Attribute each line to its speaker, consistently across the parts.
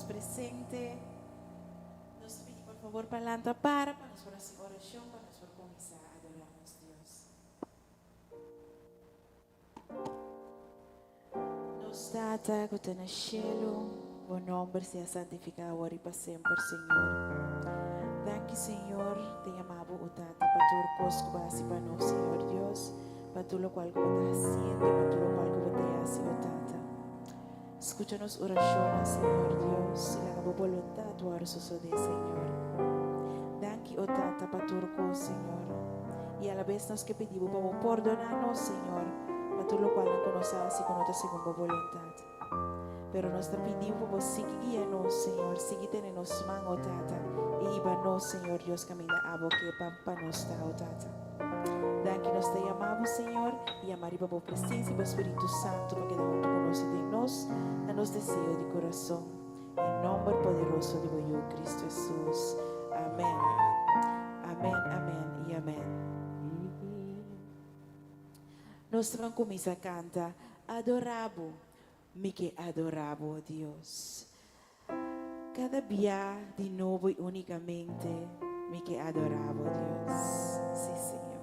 Speaker 1: presente. Nos ta pidi por favor pa lanta para pa nos por hasi orashon pa nos por kuminsá adorá nos Dios. Nos Tata ku ta na shelu, bo nòmber sea santifiká awor i pa semper, Señor. Danki, Señor, ta yama bo, o Tata, pa tur kos ku bo a hasi pa nos, Señor Dios, pa tur lokual ku bo ta hasiendo i pa tur lokual ku bo ta hasi, o Tata. Skucha nos orashonnan, Señor Dios, i laga bo boluntat wòrdu sosodé, Señor. Danki, o Tata, pa tur kos, Señor. I alabes nos ke pidi bo pa bo pordoná nos, Señor, pa tur lokualnan ku nos a hasi ku no ta segun bo boluntat. Pero nos ta pidi bo pa bo sigui guia nos, Señor, sigui tene nos man, o Tata, i hiba nos, Señor Dios, kaminda abo ke pa pa nos ta, o Tata. Danki nos ta yama bo, Señor, i yama riba bo presencia i bo Spiritu Santu pa keda huntu ku nos i den nos na nos deseo di kurason. Den nomber poderoso di bo Yu, Cristo Jesus. Amen. Amen, amen i amen. Nos ta ban kuminsá kanta, Adorá bo, mi ke adorá bo, Dios. Kada bia di nobo i únikamente mi ke adorá bo, Dios. Sí, Señor.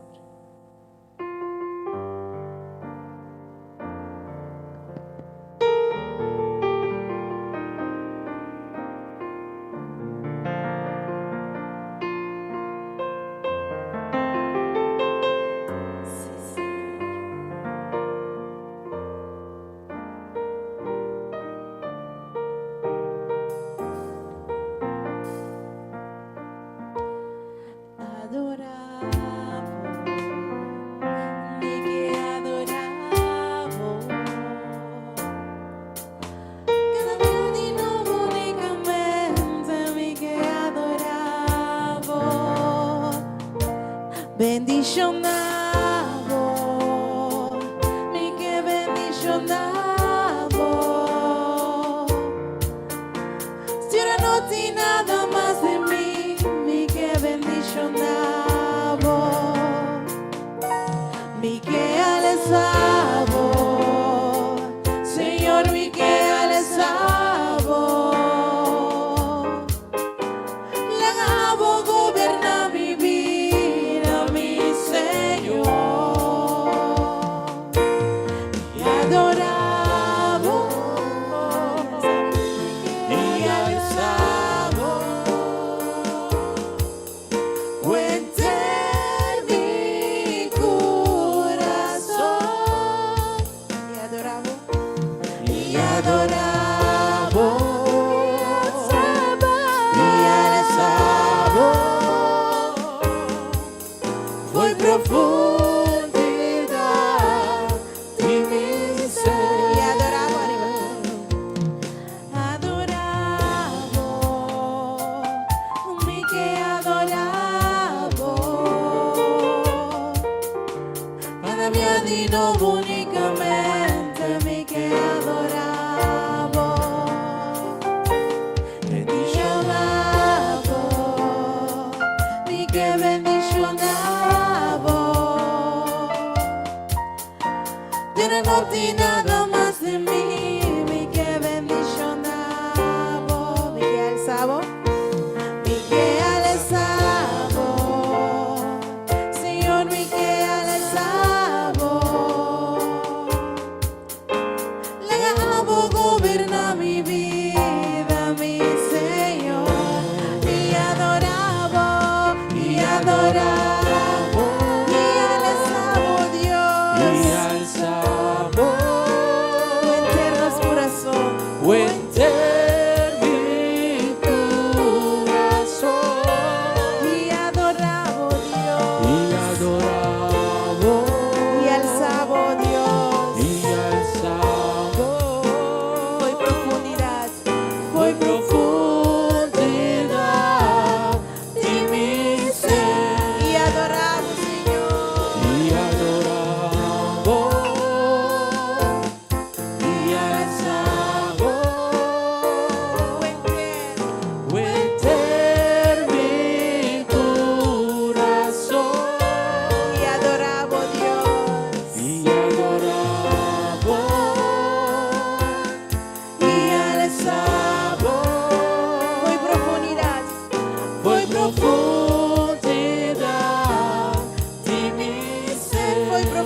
Speaker 1: Sí, Señor. Bendishoná bo, mi ke bendishoná bo. Si ora no tin nada mas den mi, mi ke bendishoná bo. Mi ke alesá bo, Señor, mi ke alesá bo. Laga bo goberná mi bida, mi Señor. I adorá bo, i alzá bo ku henter mi kurason. I adorá bo. I adorá bo. I alzá bo. Foi profundidad di mi ser. I adorá bo ariba. Adorá bo. Mi ke adorá bo. Kada bia di nobo únikamente mi ke adorá bo. Bendishoná bo, mi ke bendishoná bo. Pero no tin nada mas den mi, mi ke bendishoná bo. Mi ke alsá bo, mi ke alsá bo. Señor, mi ke alsá bo. Laga abo goberná mi bida, mi Señor. I adorá bo, i adorá bo, i alsá bo, Dios.
Speaker 2: I alsá bo.
Speaker 1: Ku henter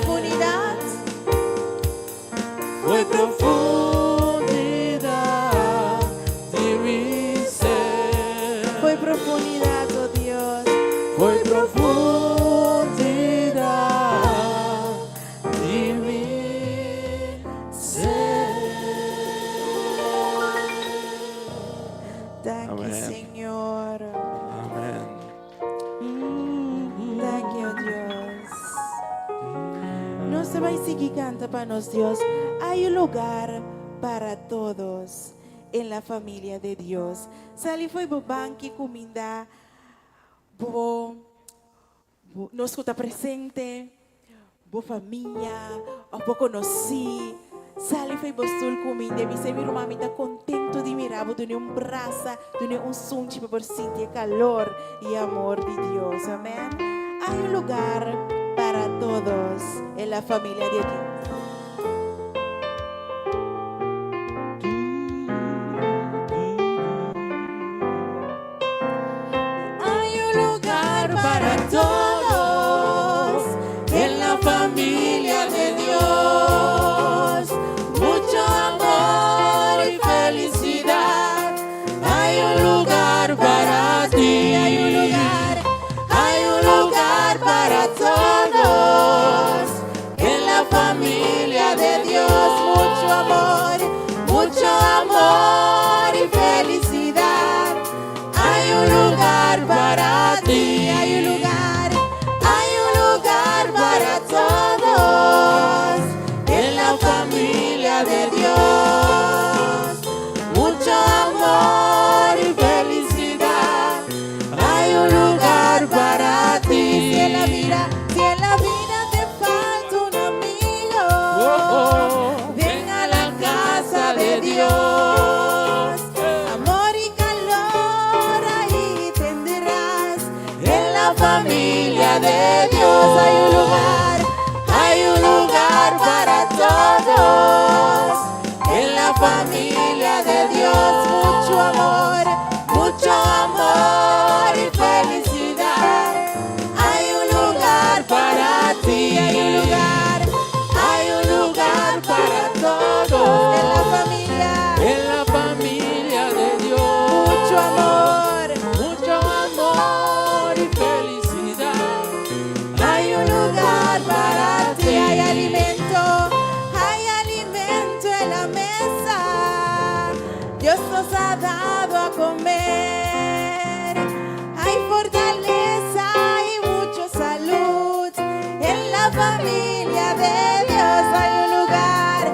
Speaker 1: profundidad.
Speaker 2: Fo'i profundidad di mi ser.
Speaker 1: Fo'i profundidad, oh Dios.
Speaker 2: Fo'i profundidad di mi ser.
Speaker 1: Danki,
Speaker 2: Amen.
Speaker 1: Señor.
Speaker 2: Amen.
Speaker 1: Danki, oh Dios. Nos ta bay sigui canta pa nos Dios. Hay un lugar para todos en la familia de Dios. Sali fo'i bo banki cuminda bo, bo nos cu ta presente, bo famia of bo conoci. Sali fo'i bo stoel cuminda. Mi sa mi ruman, mi ta contento di mira bo. Duna un brasa, duna un sunchi pa por sinti e calor y amor di Dios. Amen. Hay un lugar para todos en la familia de Dios.
Speaker 2: Hay un lugar para todos en la familia de Dios. Mucho amor y felicidad. Hay un lugar para ti.
Speaker 1: Hay un lugar,
Speaker 2: Hay un lugar para todos en la familia de Dios. Mucho amor y felicidad. Hay un lugar para ti.
Speaker 1: Hay un lugar para todos
Speaker 2: en la familia de Dios. Mucho amor y felicidad. Hay un lugar para ti.
Speaker 1: Si en la vida te falta un amigo,
Speaker 2: Oh, oh.
Speaker 1: ven a la casa de Dios. Amor y calor ahí tendrás.
Speaker 2: En la familia de Dios
Speaker 1: Hay un lugar
Speaker 2: para todos. En la familia de Dios, mucho amor y felicidad. Hay un lugar para ti, hay un lugar para todos.
Speaker 1: En la familia,
Speaker 2: En la familia de Dios,
Speaker 1: mucho amor,
Speaker 2: mucho amor y felicidad.
Speaker 1: Hay un lugar para ti, hay alimento en la mesa. Dios nos ha dado a comer. Hay fortaleza y mucha salud. En la familia de Dios hay un lugar,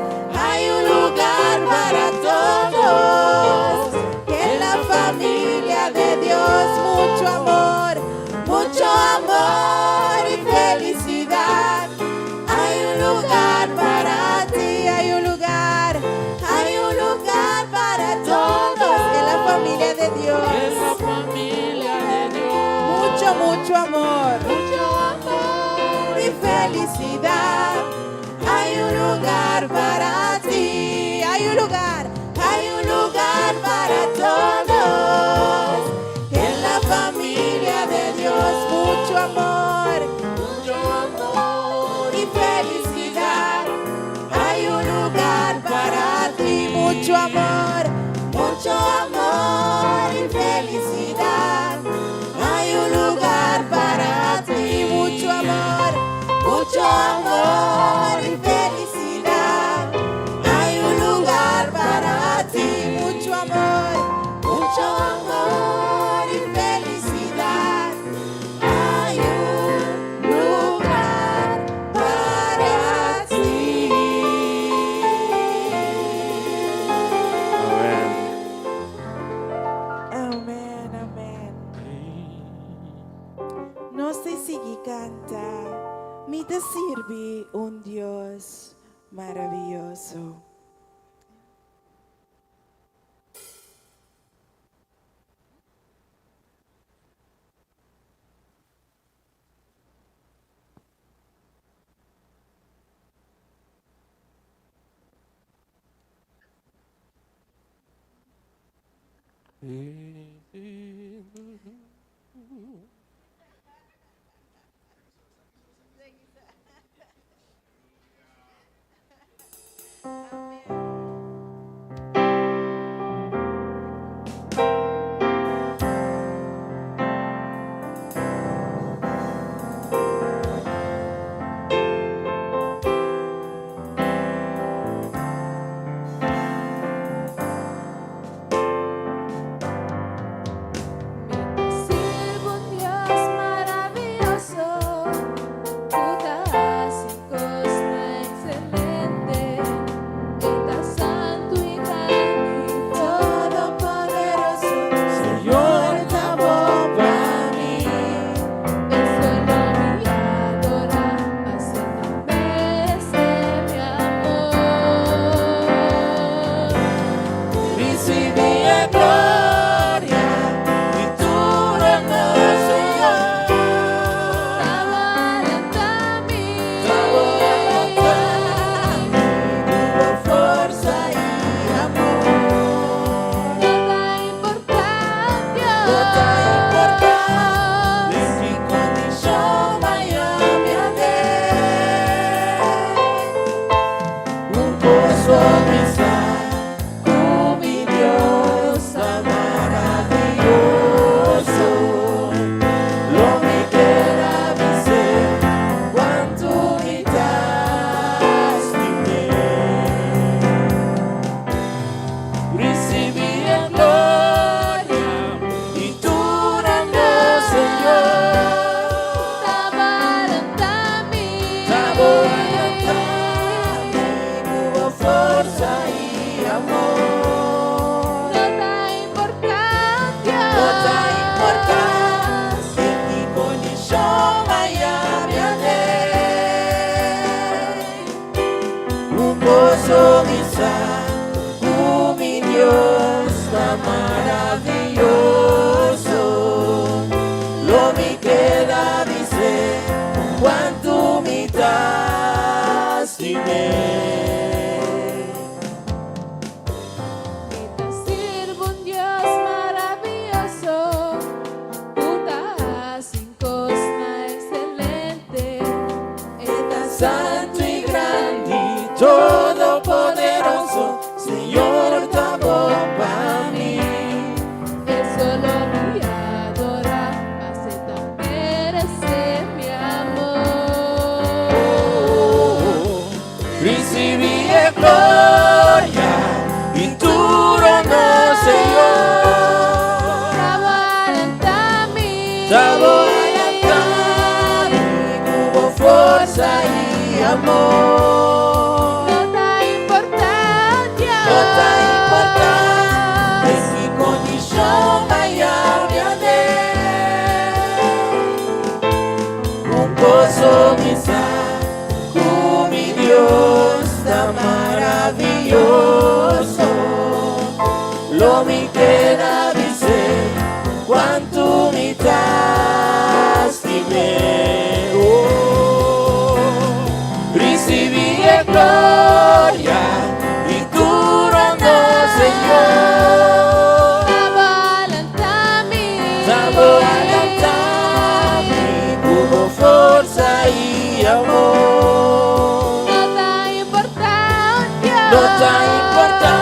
Speaker 2: Hay un lugar para todos.
Speaker 1: En la familia de Dios, mucho amor y felicidad.
Speaker 2: Hay un lugar para ti,
Speaker 1: hay un lugar para todos en la familia de
Speaker 2: En
Speaker 1: Dios.
Speaker 2: la familia de Dios.
Speaker 1: Mucho, mucho amor
Speaker 2: Mucho amor
Speaker 1: y felicidad.
Speaker 2: Hay un lugar para ti.
Speaker 1: Hay un lugar
Speaker 2: para todos. En la familia de Dios.
Speaker 1: Mucho amor
Speaker 2: Mucho amor
Speaker 1: y felicidad.
Speaker 2: Hay un lugar para ti.
Speaker 1: Mucho amor,
Speaker 2: Mucho amor y felicidad. Hay un lugar para ti.
Speaker 1: Mucho amor,
Speaker 2: Mucho amor y felicidad. Hay un lugar para ti.
Speaker 1: Mucho amor,
Speaker 2: Mucho amor y felicidad. Hay un lugar para ti.
Speaker 3: Amen.
Speaker 1: Amen, amen. Nos ta sigui canta. Mi ta sirbi un Dios maraviyoso.
Speaker 2: kos mi sa, ku mi Dios ta maravioso. Lo mi keda bis'é kuantu mi ta stim'é.
Speaker 3: Mi ta sirbi un Dios maravioso, ku ta hasi kosnan ekselente. E ta
Speaker 2: Santu i grandi, todopoderoso, Señor ta bon pa mi.
Speaker 3: E so lo mi adorá, pasó e ta meresé mi amor.
Speaker 2: Oh, risibí e gloria i tur honor, Señor.
Speaker 3: Ta bo a lanta mi.
Speaker 2: Ta bo a lanta mi ku bo forsa i amor.
Speaker 3: No ta importá, Dios.
Speaker 2: No ta importá den ki kondishon m'a yega aden. Un kos mi sa, ku mi Dios ta maravioso. Lo mi keda bis'é kuantu mi ta stim'é. Oh, risibí e gloria i tur honor, Señor.
Speaker 3: Ta bo a lanta mi.
Speaker 2: Ta bo a lanta mi ku bo forsa i amor.
Speaker 3: No ta importá, Dios.
Speaker 2: No ta importá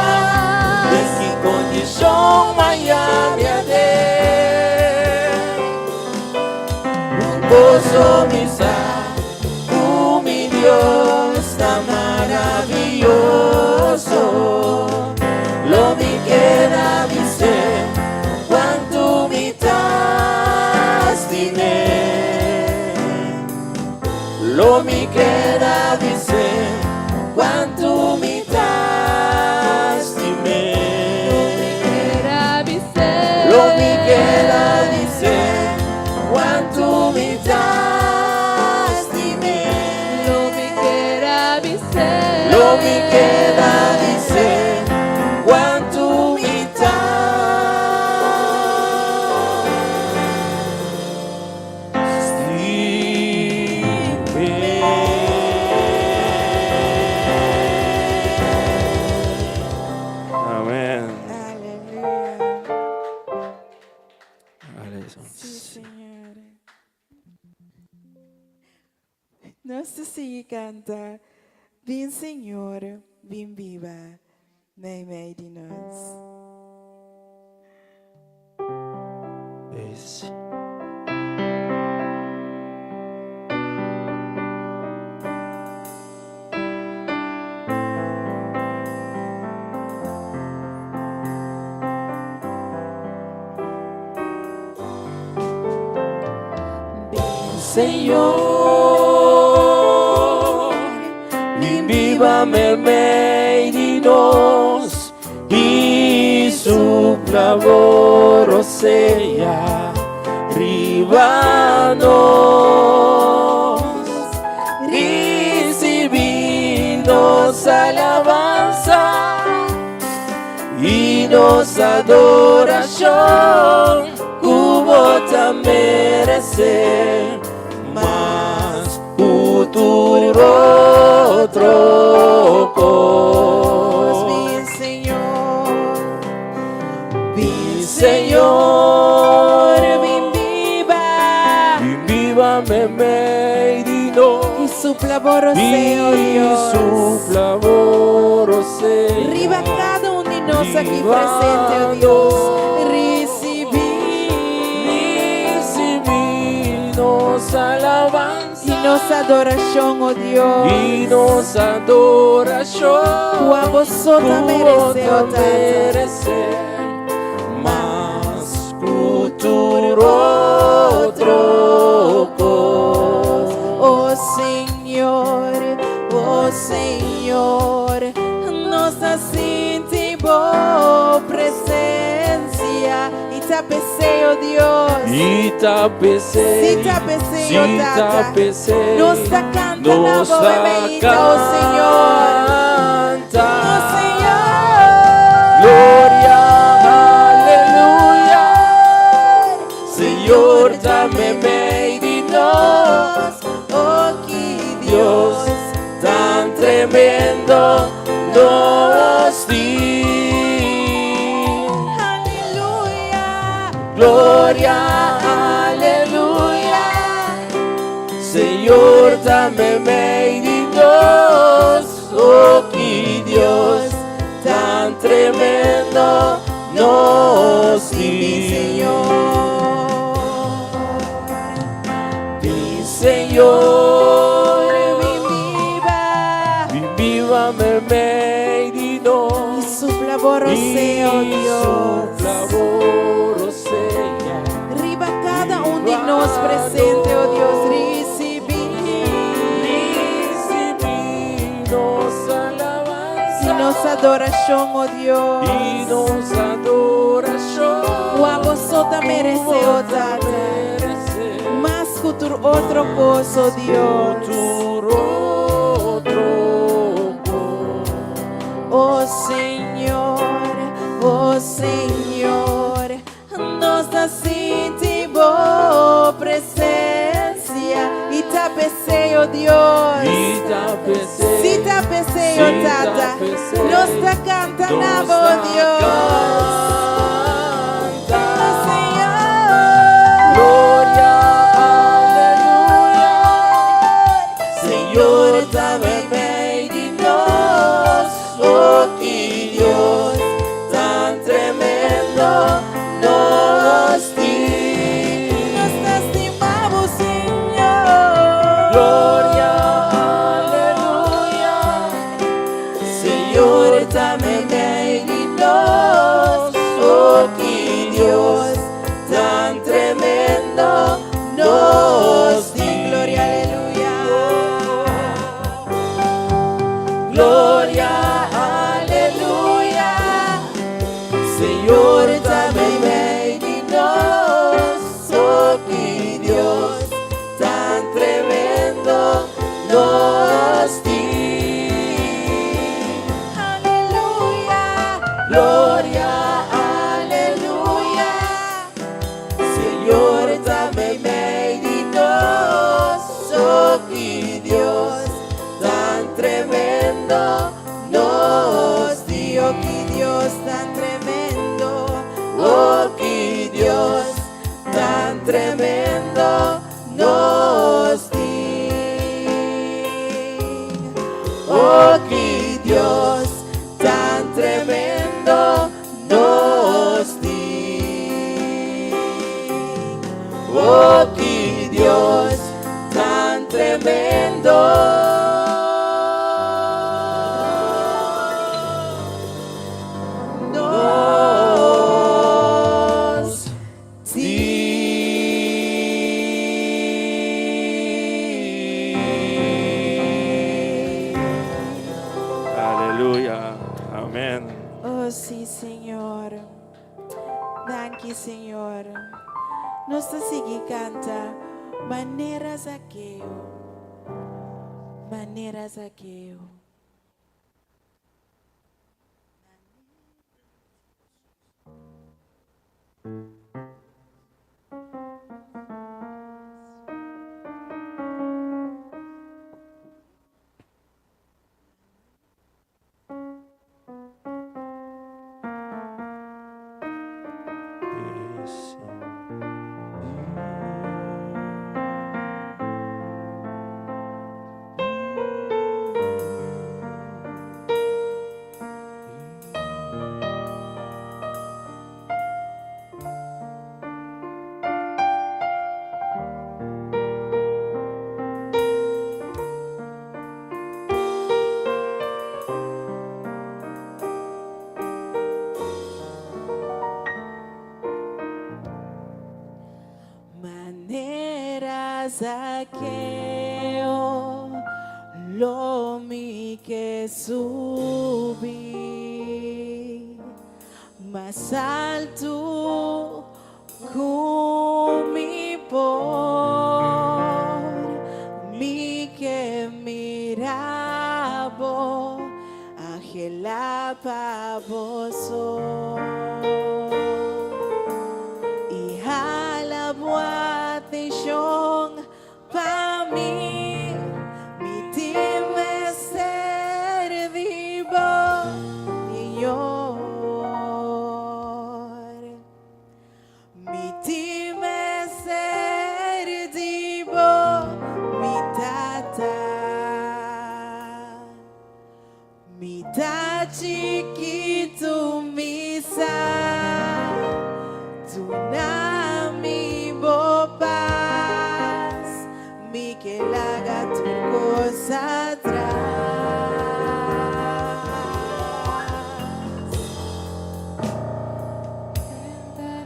Speaker 2: den ki kondishon m'a yega aden. Un kos mi sa, ku mi Dios ta maravioso. Lo mi keda bis'é kuantu mi ta stim'é. Lo mi keda bis'é kuantu mi ta stim'é.
Speaker 3: Keda bis'é.
Speaker 2: Lo mi keda bis'é kuantu mi ta stim'é.
Speaker 3: Lo mi keda bis'é.
Speaker 2: Lo mi keda bis'é kuantu mi ta stim'é.
Speaker 4: Amèn.
Speaker 1: Aleluya.
Speaker 4: Aleluya.
Speaker 1: Sí, Señor. Nos ta sigui kanta. Bin Señor, bin biba. Meimei di nos.
Speaker 4: Yes.
Speaker 1: Bin
Speaker 2: Señor, bin biba meimei di nos i supla bo rosea riba nos. Risibí nos alabansa i nos adorashon, ku bo ta meresé mas ku tur otro kos.
Speaker 1: Bin Señor.
Speaker 2: Bin Señor,
Speaker 1: Bin biba.
Speaker 2: bin biba meimei di nos.
Speaker 1: I supla bo rosea,
Speaker 2: I
Speaker 1: Dios.
Speaker 2: supla bo rosea.
Speaker 1: Riba kada un di nos aki
Speaker 2: Riba
Speaker 1: presente, oh Dios.
Speaker 2: nos.
Speaker 1: Risibí.
Speaker 2: Risibí nos alabansa
Speaker 1: I nos adorashon, oh Dios.
Speaker 2: i nos adorashon.
Speaker 1: Ku abo so ta meresé, oh Tata.
Speaker 2: Meresé mas ku tur otro kos.
Speaker 1: Oh Señor, oh Señor, nos ta sinti bo presensia i ta p'esei, oh Dios.
Speaker 2: I ta p'esei,
Speaker 1: Si ta p'esei, oh
Speaker 2: si
Speaker 1: Tata.
Speaker 2: ta p'esei,
Speaker 1: Nos ta kanta na
Speaker 2: nos
Speaker 1: bo
Speaker 2: ta
Speaker 1: meita, oh Señor.
Speaker 2: tremendo nos tin.
Speaker 1: Aleluya.
Speaker 2: Gloria, aleluya. Señor ta meimei di nos. Oh, ki Dios tan tremendo nos tin.
Speaker 1: Señor.
Speaker 2: Mi Señor,
Speaker 1: Mi biba.
Speaker 2: mi biba meimei di nos.
Speaker 1: I supla bo rosea, oh Dios.
Speaker 2: Supla bo rosea.
Speaker 1: Riba kada un di nos presente, oh Dios, risibí.
Speaker 2: Risibí nos alabansa.
Speaker 1: I nos adorashon, oh Dios.
Speaker 2: I nos adorashon.
Speaker 1: Kua bo so ta meresé, oh Tata.
Speaker 2: Meresé.
Speaker 1: Mas ku tur otro kos, oh Dios.
Speaker 2: Tur otro kos.
Speaker 1: Oh Señor, oh Señor, nos ta sinti bo presensia i ta p'esei, oh Dios.
Speaker 2: I ta p'esei.
Speaker 1: Si ta p'esei, oh
Speaker 2: Si ta
Speaker 1: Tata.
Speaker 2: p'esei.
Speaker 1: Nos ta kanta na
Speaker 2: Nos
Speaker 1: bo
Speaker 2: ta
Speaker 1: Dios.
Speaker 2: kanta.
Speaker 1: Oh Señor.
Speaker 2: Gloria, aleluya. Señor ta meimei di nos. Oh, ki Dios tan tremendo nos tin.
Speaker 1: Nos ta stima bo, Señor.
Speaker 2: Gloria, aleluya. Señor ta meimei di nos. Oh, ki Dios tan tremendo nos tin.
Speaker 1: Gloria, aleluya.
Speaker 2: Gloria, aleluya. Señor ta meimei di nos. Oh, ki Dios tan tremendo nos tin.
Speaker 1: Aleluya.
Speaker 2: Gloria, aleluya. Señor ta meimei di nos. Oh, ki Dios tan tremendo nos tin.
Speaker 1: Oh, ki Dios tan tremendo.
Speaker 2: Oh, ki Dios tan tremendo nos tin. Oh, ki Dios tan tremendo nos tin. Oh, ki Dios tan tremendo nos tin. Aleluya. Amèn.
Speaker 1: Oh, sí, Señor. Danki, Señor. Nos ta sigui kanta Manera Zakeo. Manera Zakeo. Manera Zakeo lo mi ke subi mas altu ku mi por. Mi ke mira bo, anhelá pa bo so. I hala bo atenshon pa mi, mi tin mester. Mi ta chikitu mi sa, duna mi bo pas, mi ke laga tur kos atras.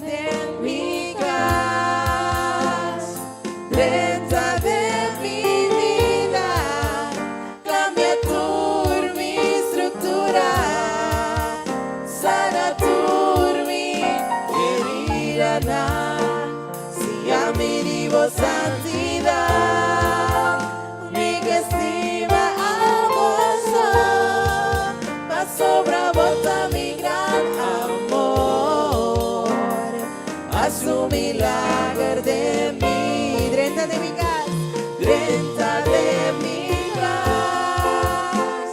Speaker 1: Den mi kas, drenta den mi bida, kambia tur mi struktura, sana tur mi heridanan, siña mi di bo santidat, mi ke stima abo so, pasobra bo ta mi gran amor. Hasi un milager den mi, drenta den mi kas, drenta den mi kas,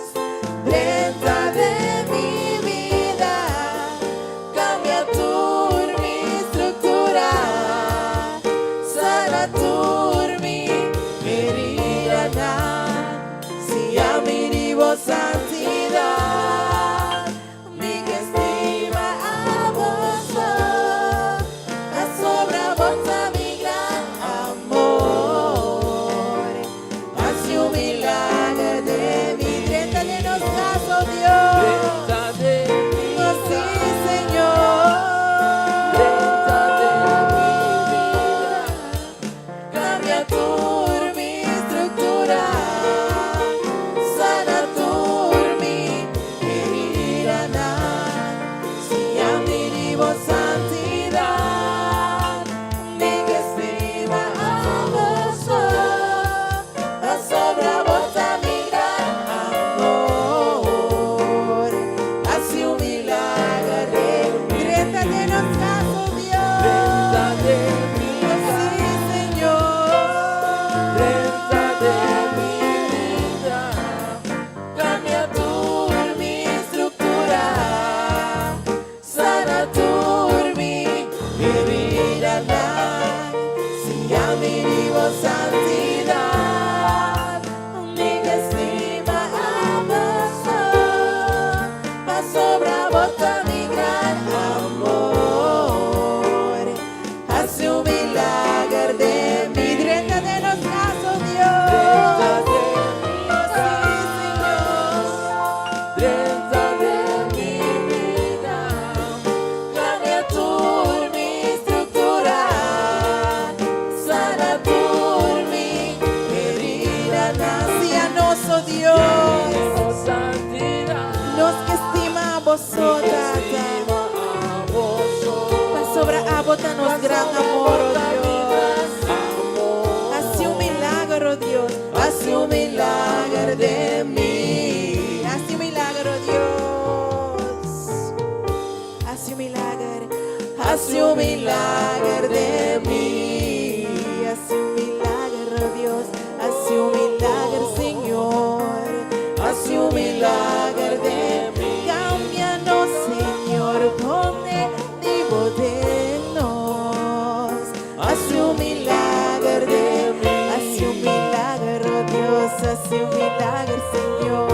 Speaker 1: drenta den mi bida, kambia tur mi struktura, sana tur mi heridanan, siña mi di bo santidat, mi ke stima abo so, pasobra bo ta mi gran amor. Hasi un milager den mi, drenta den nos kas, oh Dios.
Speaker 2: Drenta den mi
Speaker 1: Oh, sí, Señor.
Speaker 2: Drenta den mi bida.
Speaker 1: Kambia tur mi struktura, sana tur mi heridanan, siña mi di bo santidat, mi ke stima abo so, pasobra bo ta mi gran amor. Hasi un milager den mi, drenta den nos kas, oh Dios.
Speaker 2: Drenta den mi
Speaker 1: Oh, sí, Señor.
Speaker 2: Drenta den mi bida.
Speaker 1: Kambia tur mi struktura, sana tur mi heridanan, siña mi di bo santidat, mi ke stima abo so, pasobra bo ta mi gran amor. Hasi un milager den mi, drenta den nos kas, oh Dios.
Speaker 2: Drenta den mi
Speaker 1: Oh, sí, Señor.
Speaker 2: Drenta den mi bida.
Speaker 1: Kambia tur mi struktura, sana tur mi heridanan. Siña nos, oh Dios,
Speaker 2: Bo santidat.
Speaker 1: nos ke stima abo so, Tata. Pasobra abo ta nos gran amor, oh Dios. Hasi un milager, oh Dios. Hasi un milager den mi. Hasi un milager, oh Dios. Hasi un milager. Hasi un milager den mi. Hasi un milager, oh Dios. Hasi un milager, Señor. Hasi un milager den mi. Kambia nos, Señor. Pone di bo den nos. Hasi un milager den mi. Hasi un milager, oh Dios. Hasi un milager, Señor.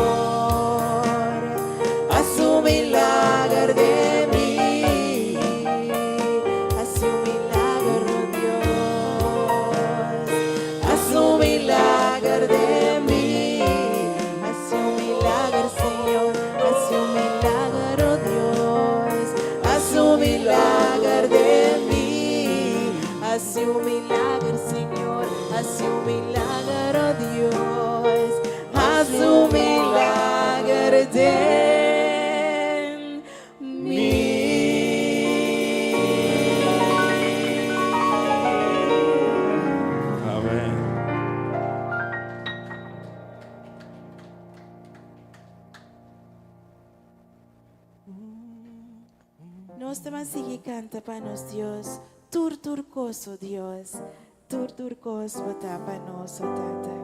Speaker 1: Hasi un milager den mi. Hasi un milager, oh Dios. Hasi un milager den mi. Hasi un milager, Señor. Hasi un milager, oh Dios. Hasi un milager den mi. Hasi un milager, Señor. Hasi un milager, oh Dios. Hasi un milager den mi.
Speaker 4: Amèn.
Speaker 1: Nos ta sigui kanta pa nos Dios, tur tur kos, oh Dios, tur tur kos bo ta pa nos, oh Tata.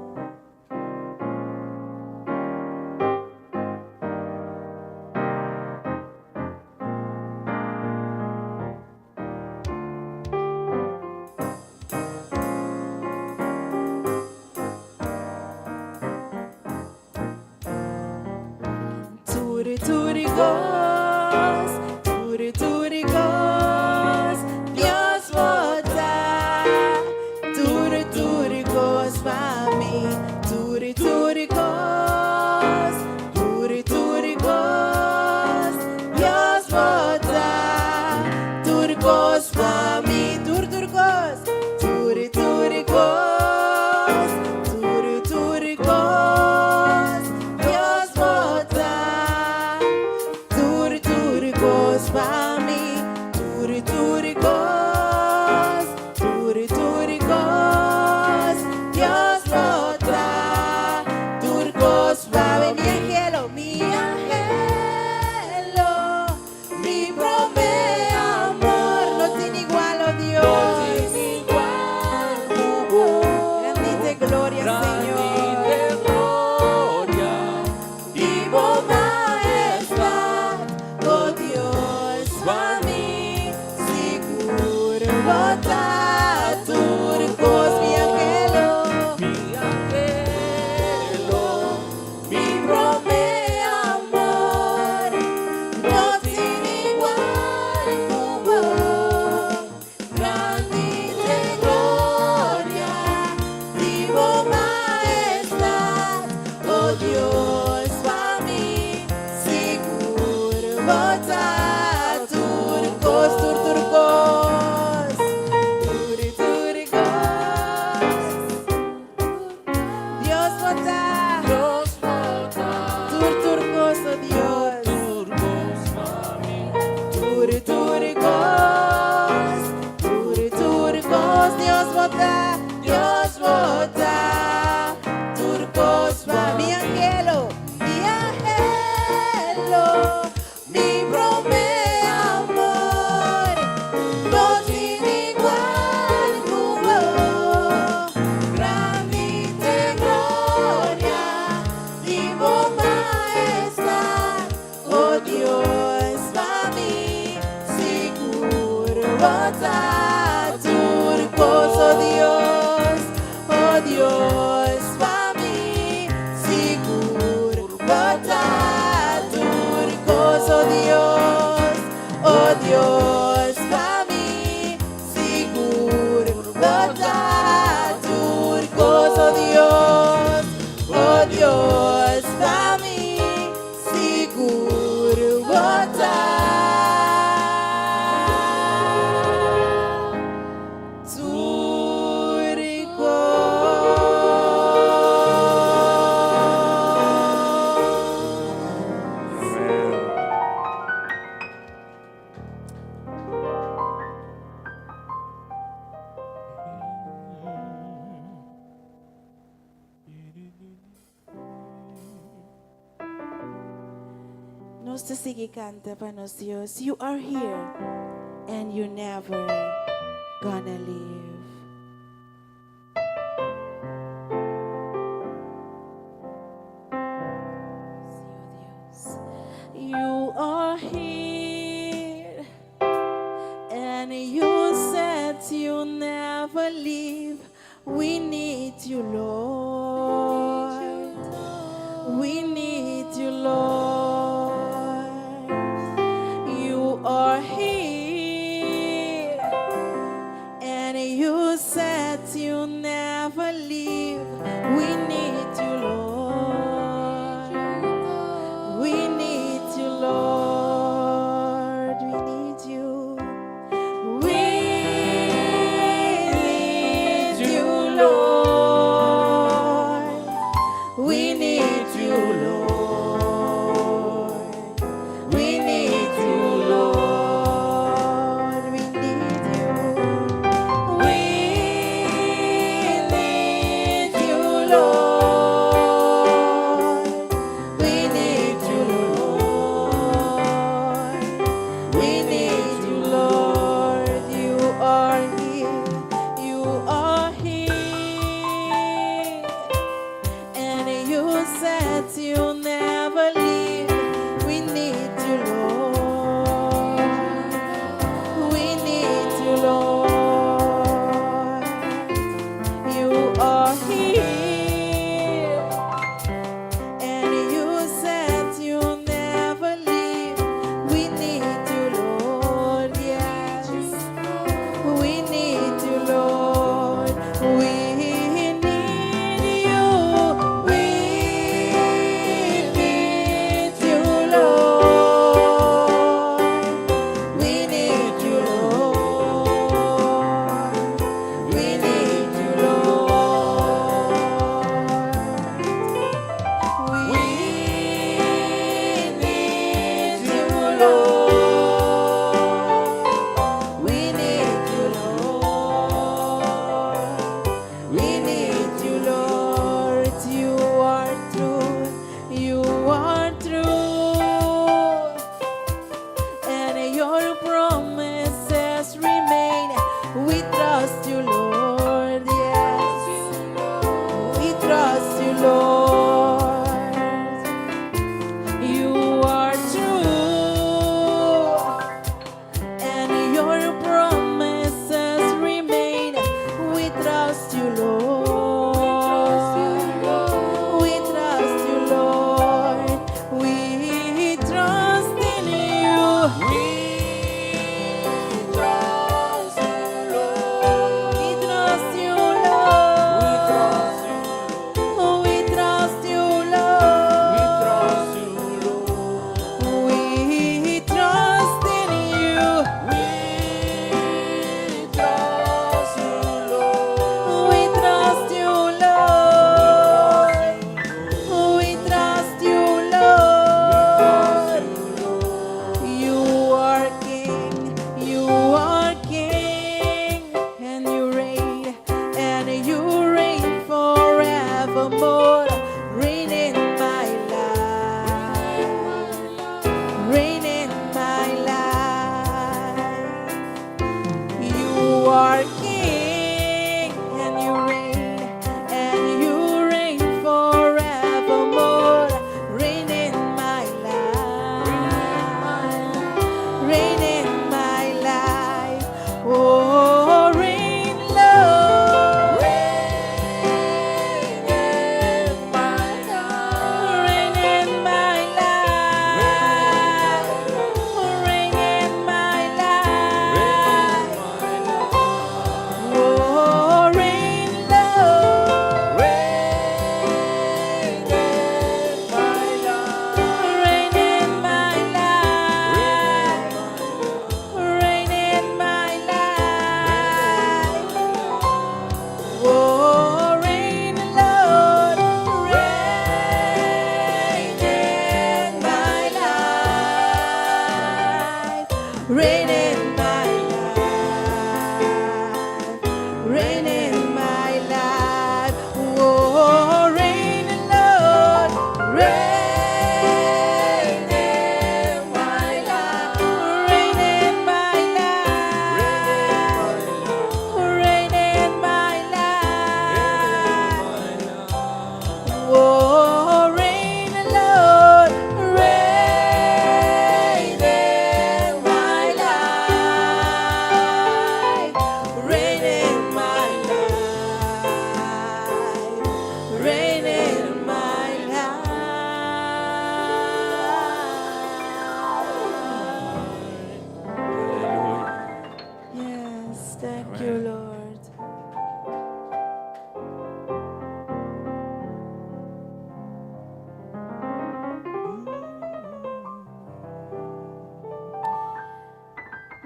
Speaker 1: Tur kos, tur tur kos, Dios bo ta. Tur tur kos pa mi, tur tur kos, tur tur kos, Dios bo ta. Tur kos pa mi, tur tur kos, tur tur kos, tur tur kos, Dios bo ta. Tur tur kos pa mi, tur tur kos, tur tur kos, Dios bo ta. Tur kos pa mi, mi anhelo, mi anhelo, mi promé amor, no tin igual, oh Dios. Grandi ta gloria, Señor.
Speaker 2: Gloria
Speaker 1: Di bo mahestat, oh Dios, pa mi, sigur bo ta tur kos, mi anhelo,
Speaker 2: Mi anhelo,
Speaker 1: mi promé amor, no tin igual ku bo. Grandi ta gloria, di bo mahestat, oh Dios, pa mi, sigur bo ta tur kos, tur tur kos, tur tur kos. Dios bo ta,
Speaker 2: Dios bo ta,
Speaker 1: tur tur kos, oh Dios.
Speaker 2: Tur kos pa mi,
Speaker 1: Tur tur kos, tur tur kos, Dios bo ta, Dios bo ta. Tur kos pa mi anhelo, mi anhelo, mi promé amor, no tin igual ku bo. Grandi ta gloria, di bo mahestat, oh Dios, pa mi, sigur bo ta tur kos, oh Dios, pa mi, sigur bo ta tur kos, oh Dios, pa mi, sigur bo ta tur kos, oh Dios, pa mi, sigur bo ta tur kos.
Speaker 4: Amen.
Speaker 1: Nos ta sigui kanta pa nos Dios. You are here and you never gonna leave. Sí, oh Dios. You are here and you said you never leave. We need you, Lord. We need you, Lord. You are here, and you said you never leave. We need you, Lord. We need you, Lord. We need you. We need you, Lord.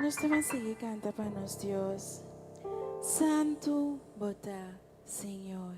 Speaker 1: Nos ta ban sigui canta pa nos Dios. Santu bo ta, Señor.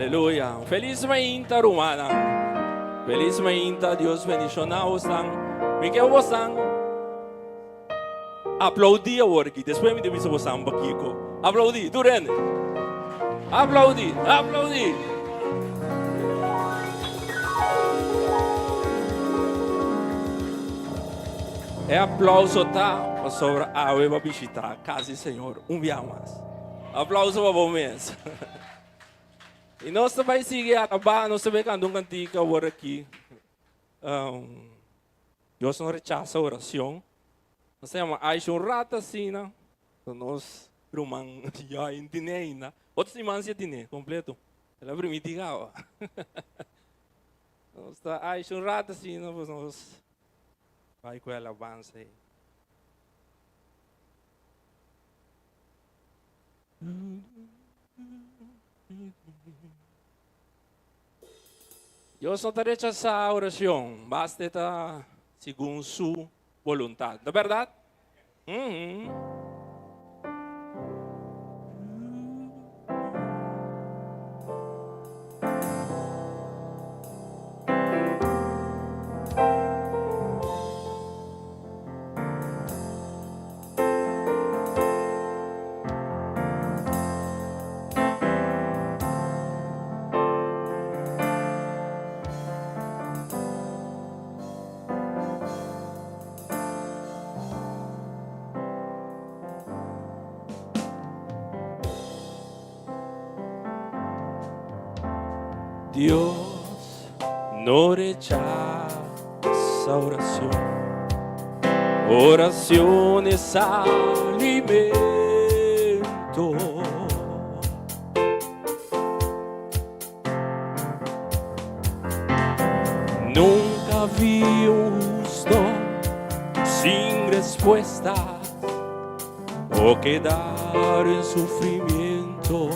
Speaker 2: Aleluya. Feliz mainta, rumannan. Feliz mainta, Dios bendiciona bosnan. Mi ke bosnan aplaudí awor aki. Despues mi ta bisa bosnan pakiko. Aplaudí, tur hende. Aplaudí, aplaudí. E aplauso ta pasobra awe bo a bishita kas di Señor un bia mas. Aplauso pa bo mes. I nos ta bai sigui alabá, nos ta bai kanta un kantika awor aki. Dios no rechasa oracion. Nos ta yama Aisha un rato asina. Nos ruman ya in tine ainda. Otro siman si e tine completo. El a primiti caba. Nos ta aisha un rato asina pues nos bai cu e alabanza ey. Dios no ta rechasá oracion, basta e ta segun su voluntad. Ta berdad? Dios no rechasa oracion. Oracion es alimento. Nunca vi un justo sin respuestas o quedar en sufrimiento.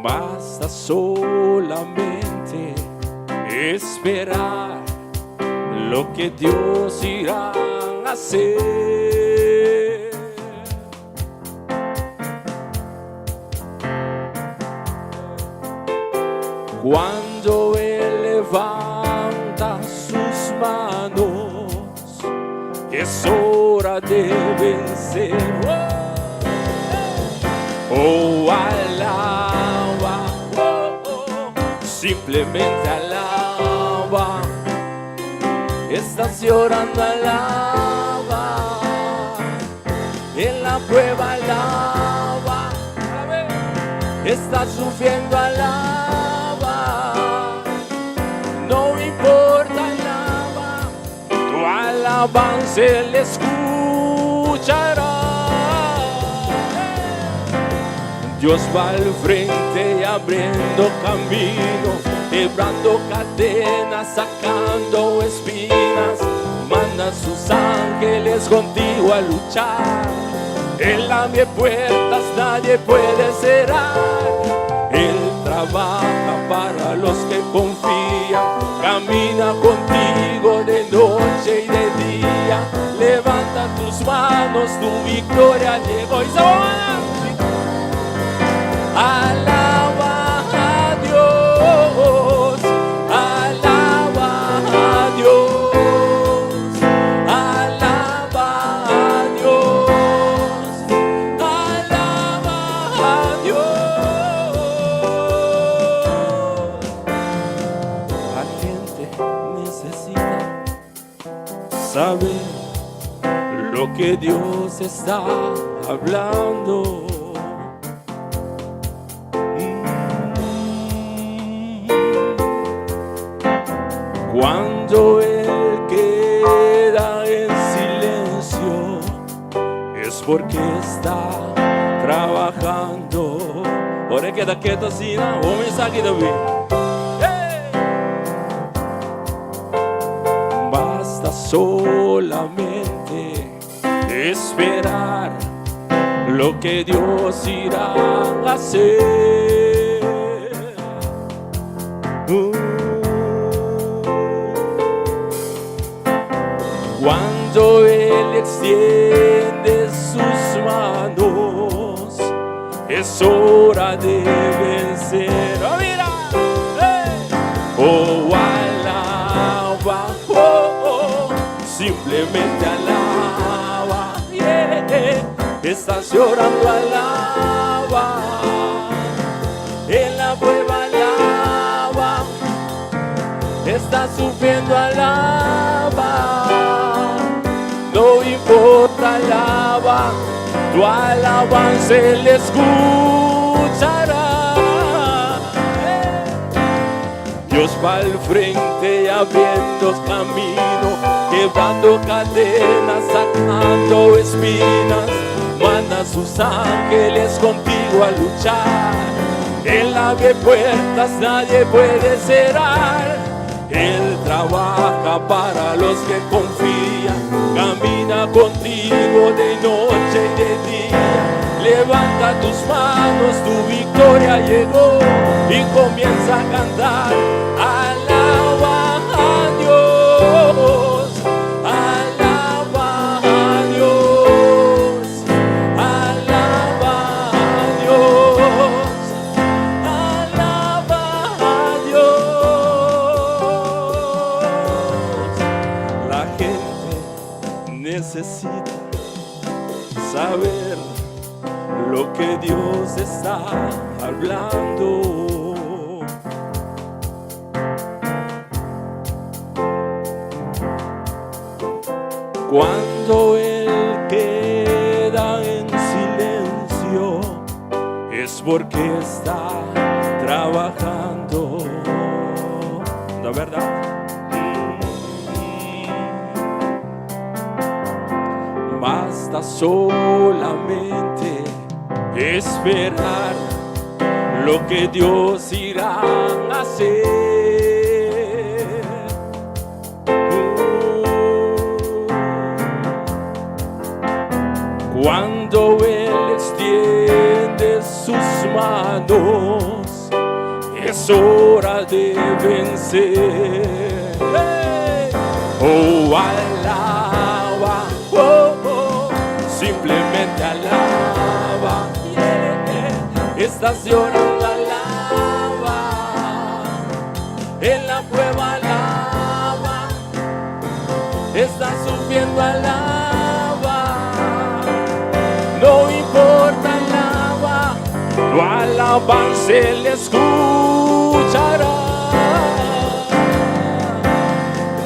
Speaker 2: Basta solamente esperar lo que Dios irá a hacer. Cuando Él levanta sus manos, es hora de vencer. Oh, oh alaba, oh, oh, simplemente alaba. Estás llorando, alaba. En la prueba, alaba. Estás sufriendo, alaba. No importa, alaba. Tu alabanza Él escuchará. Dios va al frente y abriendo camino, quebrando cadenas, sacando espinas. Manda sus ángeles contigo a luchar. Él abre puertas, nadie puede cerrar. Él trabaja para los que confían. Camina contigo de noche y de día. Levanta tus manos, tu victoria llegó. Y se Alaba a Dios, alaba a Dios, alaba a Dios, alaba a Dios. La gente necesita saber lo que Dios está hablando. Cuando Él queda en silencio, es porque está trabajando. Ora e keda keto asina, un mensahe ta bin. Hey! Basta solamente esperar lo que Dios irá a hacer. Cuando Él extiende sus manos, es hora de vencer. Oh, mira! Hey! Oh, alaba, oh, oh, simplemente alaba. Yeah. Estás llorando, alaba. En la prueba, alaba. Estás sufriendo, alaba. No importa, alaba. Tu alabanza Él escuchará. Dios. Dios va al frente abriendo camino, quebrando cadenas, sacando espinas. Manda sus ángeles contigo a luchar. Él abre puertas, nadie puede cerrar. Él trabaja para los que confían. Camina contigo de noche y de día. Levanta tus manos, tu victoria llegó y comienza a cantar. Alaba a Dios, alaba a Dios, alaba a Dios, alaba a Dios. La gente necesita saber lo que Dios está hablando. Cuando Él queda en silencio, es porque está trabajando. ¿No verdad? Basta solamente esperar lo que Dios irá a hacer. Cuando Él extiende sus manos, es hora de vencer. Hey! Oh, alaba, oh, oh, simplemente alaba. Yeah. Estás llorando, alaba. En la prueba, alaba. Estás sufriendo, alaba. No importa, alaba. Tu alabanza Él escuchará.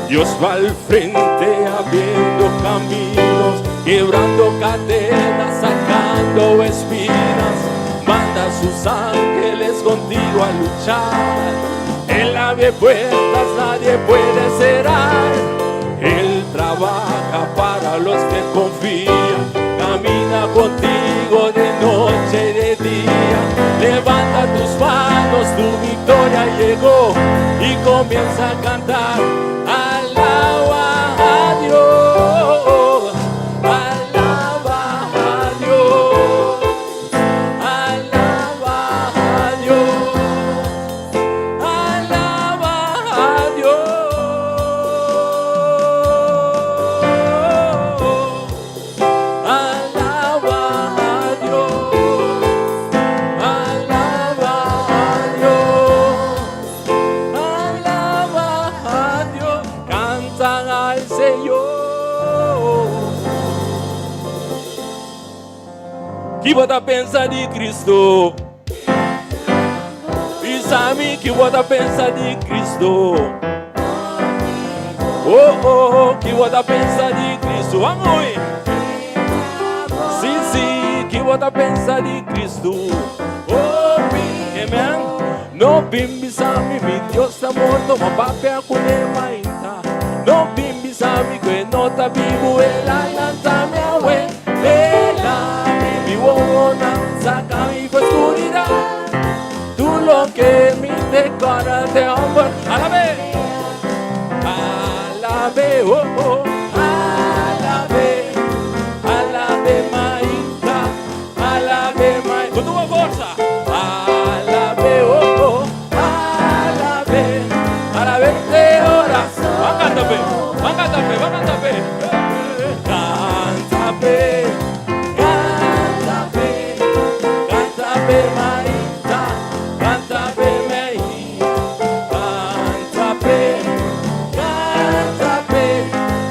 Speaker 2: Dios va al frente abriendo caminos, quebrando cadenas, sacando espinas. Manda a sus ángeles contigo a luchar. Él abre puertas, nadie puede cerrar. Él trabaja para los que confían. Camina contigo de noche y de día. Levanta tus manos, tu victoria llegó y comienza a cantar. Alaba a Dios, alaba a Dios, alaba a Dios, alaba a Dios, alaba a Dios, alaba a Dios. Alaba a Dios, cantan al Señor. Ki bo ta pensa di Cristo? Bisa mi ki bo ta pensa di Cristo? Oh, oh, oh, ki bo ta pensa di Cristo? Vamos! Si, si, ki bo ta pensa di Cristo? Oh, amen. No bin bisa mi, mi Dios ta morto, m'a papia cune mainta. No bin bisa mi cu e no ta bibo, el a lanta mi awe. El a habri mi wowonan, saca mi for oscuridad. Tur loke mi ta corda te homber, alab'e, alab'e, oh, oh, alab'e, alab'e mainta, alab'e mainta. Cu tur forsa, alab'e, oh, oh, alab'e, alab'e te ora. Ban canta pe, ban canta pe, ban canta pe. Canta pe, canta pe, canta pe mainta, canta pe mainta, canta pe, canta pe,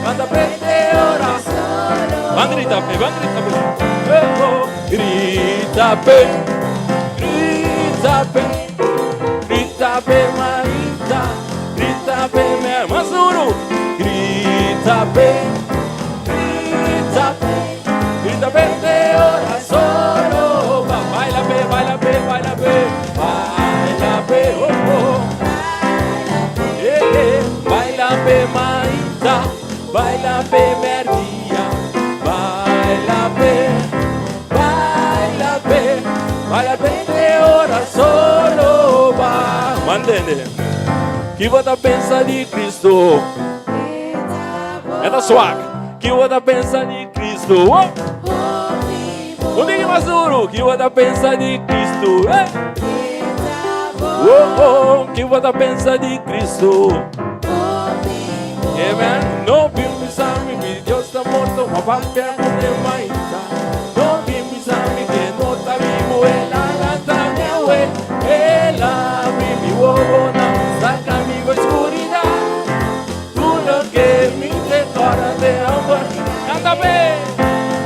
Speaker 2: canta pe te ora. Ban grita pe, ban grita pe. Oh, oh. Grita pe, grita pe, grita pe mainta, grita pe me mas duro. Grita pe, grita pe, grita pe te ora solo. Baila pe, baila pe, baila pe, baila pe, oh, oh. tende. Ki bo ta pensa di Cristo? E ta swak. Ki bo ta pensa di Cristo? Oh! Un tiki mas duro. Ki bo ta pensa di Cristo? Eh! Oh, oh, ki bo ta pensa di Cristo? Amen. No bin bisa mi mi Dios ta morto, ma papia ku ne maita. No bin bisa mi ke no ta bibu, el a lanta mi awe. El a abri mi wowonan, saka mi for skuridat. Tur loke mi te kòrda te amor. Kanta p'e,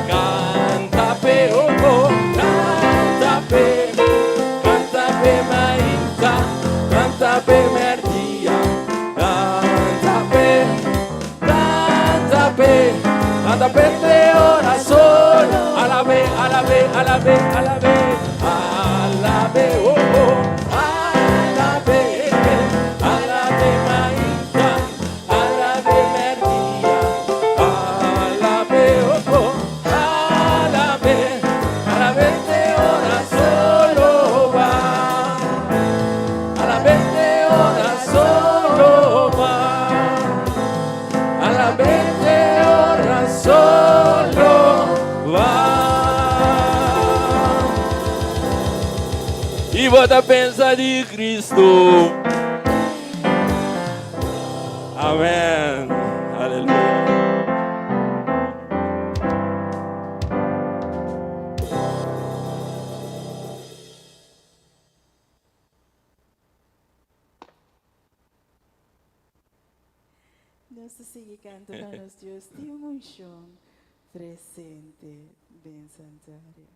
Speaker 2: kanta p'e, oh oh, kanta p'e, kanta p'e mainta, kanta p'e mèrdia, kanta p'e, kanta p'e, kanta p'e te ora sol. Alab'e, alab'e, alab'e, alab'e, alab'e, oh oh, alab'e, alab'e mainta, alab'e mèrdia, alab'e, oh oh, alab'e, alab'e te ora solo va, alab'e te ora solo va, alab'e te ora solo va. I bo ta pensa di Cristo. Amen. Aleluya.
Speaker 1: Nos ta sigui kanta pa nos Dios tin un unshon presente den santuario.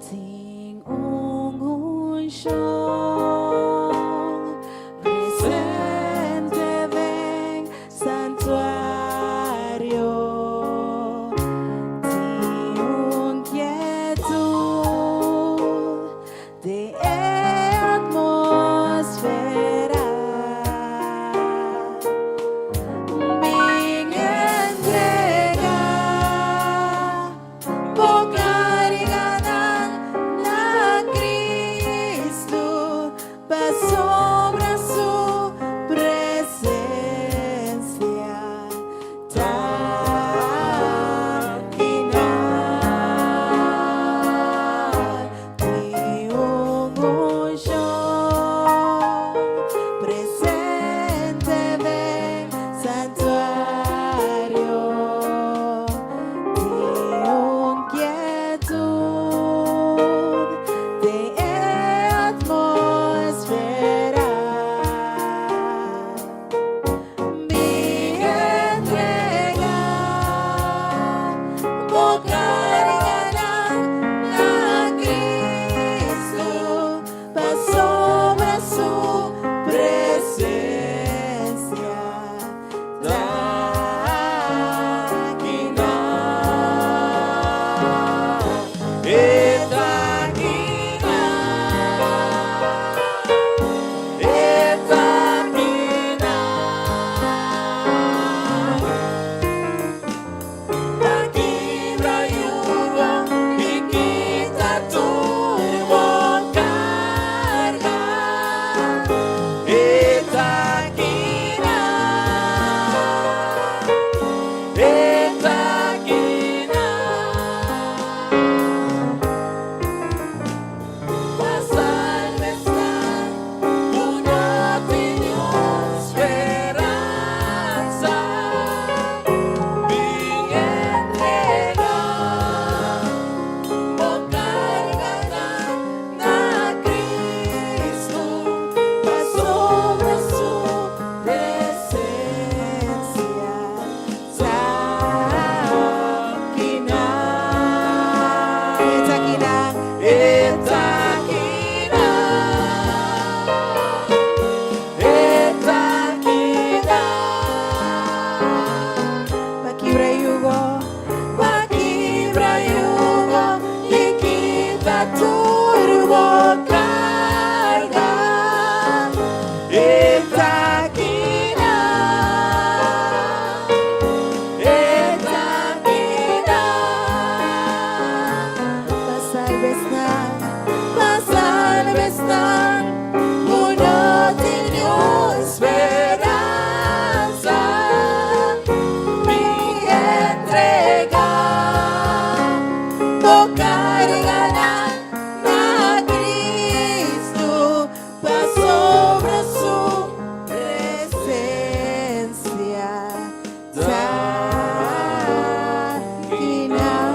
Speaker 1: Tin un unshon presente den. bo karga. E ta akinan, e ta akinan. Pa salba esnan, pa salba esnan ku no tin niun speransa. Bin entregá bo karganan na Kristu pasobra su presensia ta akinan.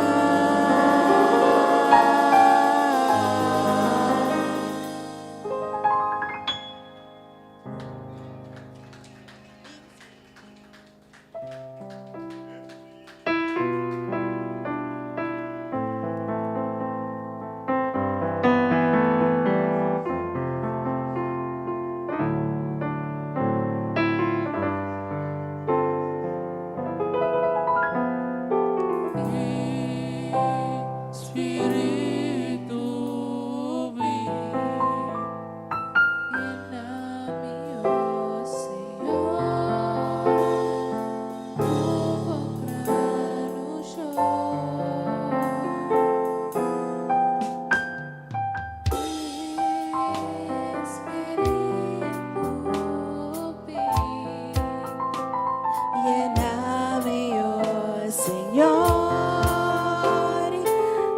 Speaker 3: Spiritu bin. Yena mi, o Señor, ku bo gran unshon. Spiritu bin.
Speaker 1: Yena mi, o Señor,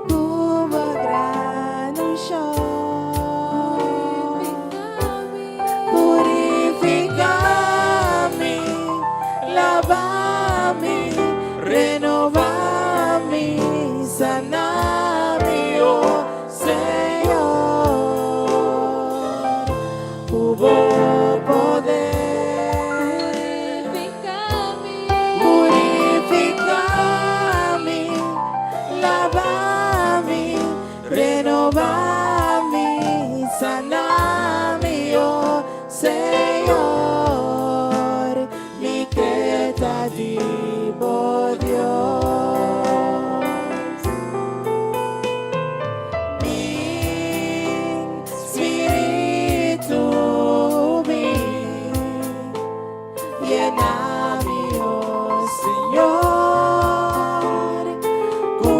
Speaker 1: ku bo gran unshon. Purifiká mi, laba mi, renobá mi, sana mi, o Señor. Ku bo poder. Purifiká mi, laba mi, renobá mi, sana mi, o Señor. Mi ke ta di bo Dios. Bin Spiritu bin. Yena mi, o Señor, ku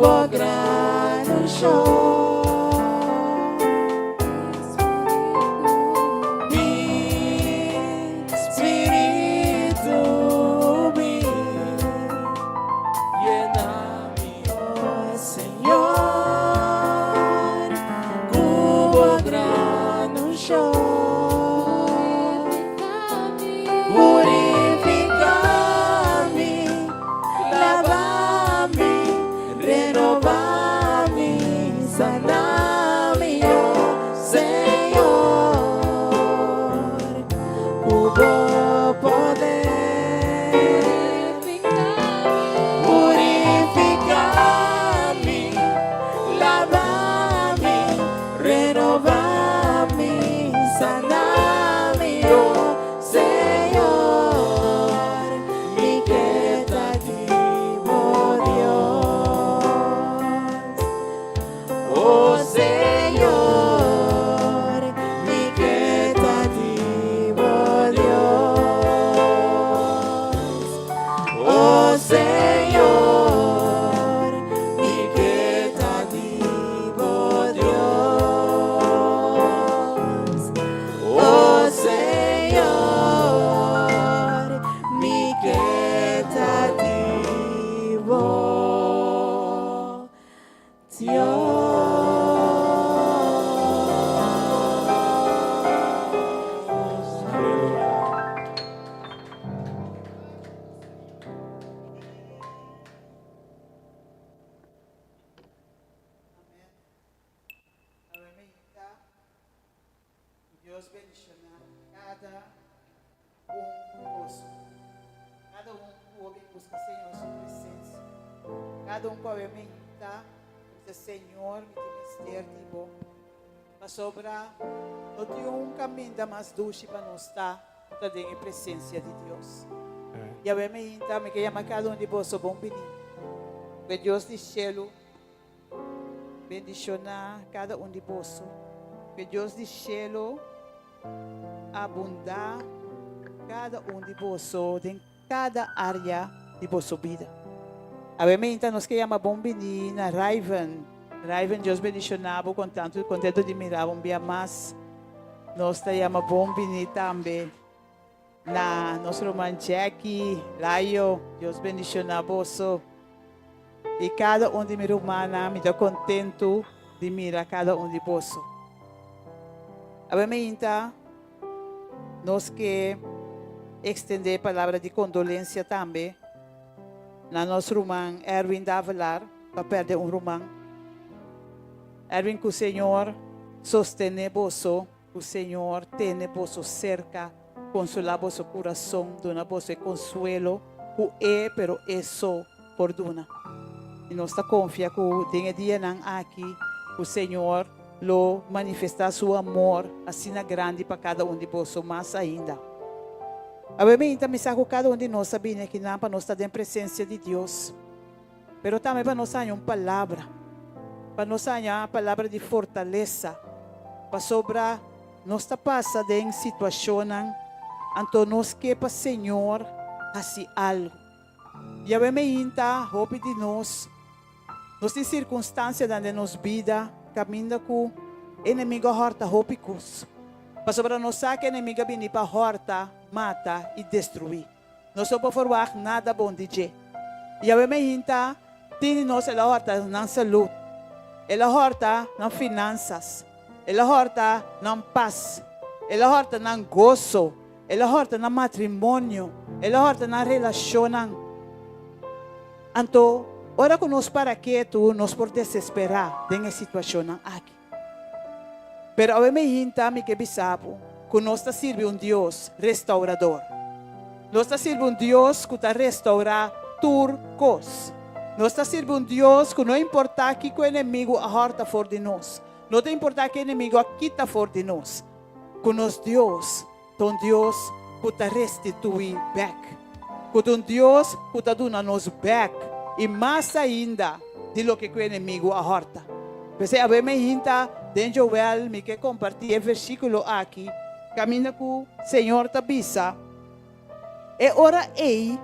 Speaker 1: bo gran unshon. Bin Spiritu bin.
Speaker 2: Yena mi,
Speaker 1: O Señor, ku bo gran unshon. Purifiká mi, laba mi, renobá mi, sana mi, o Señor. Ku bo poder. Purifiká mi, laba mi, renobá mi, sana mi, o Señor. Mi ke ta di bo Dios. O Señor, mi ke ta di bo Dios. O Señor, mi ke ta di bo Dios. O Señor, mi ke ta di bo Dios.
Speaker 2: Aleluya.
Speaker 4: Amèn. Amèn. Dios bendishoná kada un di boso. Kada un ku a buska Señor su presensia. Kada un ku a ta bisa Señor, mi tin mester di bo. Pasobra no tin un kaminda mas dushi pa nos ta ta den e presensia di Dios. I awe mainta mi ke yama kada un di boso bon bini. Ku Dios di shelu. bendishoná kada un di boso. Ku e Dios di shelu abundá kada un di boso den kada área di boso bida. Awe meinta nos ke yama bon bini na Raiven. Raiven, Dios bendishoná bo kontantu kontentu di mira bo un bia mas. Nos ta yama bon bini tambe na nos ruman Jackie, Layo, Dios bendishoná boso. I kada un di mi rumannan, mi ta kontentu di mira kada un di boso. Awe meinta nos ke ekstendé palabra di kondolensia tambe na nos ruman Erwin Davelaar pa pèrdè un ruman. Erwin ku Señor sostené boso. Ku Señor tene boso serka, konsolá boso kurason, duna boso e konsuelo ku E, pero E so, por duna. I nos ta konfia ku den e dianan aki ku Señor lo manifestá Su amor asina grandi pa kada un di boso mas ainda. Awe mi ta misa ku kada un di nos a bini akinan pa nos ta den presensia di Dios, pero tambe pa nos haña un palabra, pa nos haña palabra di fortalesa, pasobra nos ta pasa den situashonnan anto nos ke pa Señor hasi algu. Yahweh meinta hopi di nos, nos tin sirkunstansianan den nos bida kaminda ku enemigu a hòrta hopi kos, pasobra nos sa ku enemigu a bini pa hòrta, mata i destruí. Nos no por ferwagt nada bon di dje. Yahweh meinta tin di nos el a hòrta nan salud, el a hòrta nan finansas, el a hòrta nan pas, el a hòrta nan goso, el a hòrta nan matrimonio, el a hòrta nan relashonnan. Anto, ora ku nos para ketu, nos por desesperá den e situashonnan aki. Pero awe meinta mi ke bisa bo ku nos ta sirbi un Dios restaurador. Nos ta sirbi un Dios ku ta restourá tur kos. Nos ta sirbi un Dios ku no importá kiko enemigu a hòrta for di nos, no ta importá ke enemigu a kita for di nos, ku nos Dios ta un Dios ku ta restituí bèk, ku ta un Dios ku ta duna nos bèk i mas ainda di loke ku enemigu a hòrta. P'esei awe mi hinta den Joel mi ke kompartí e versíkulo aki kaminda ku Señor ta bisa, E ora ei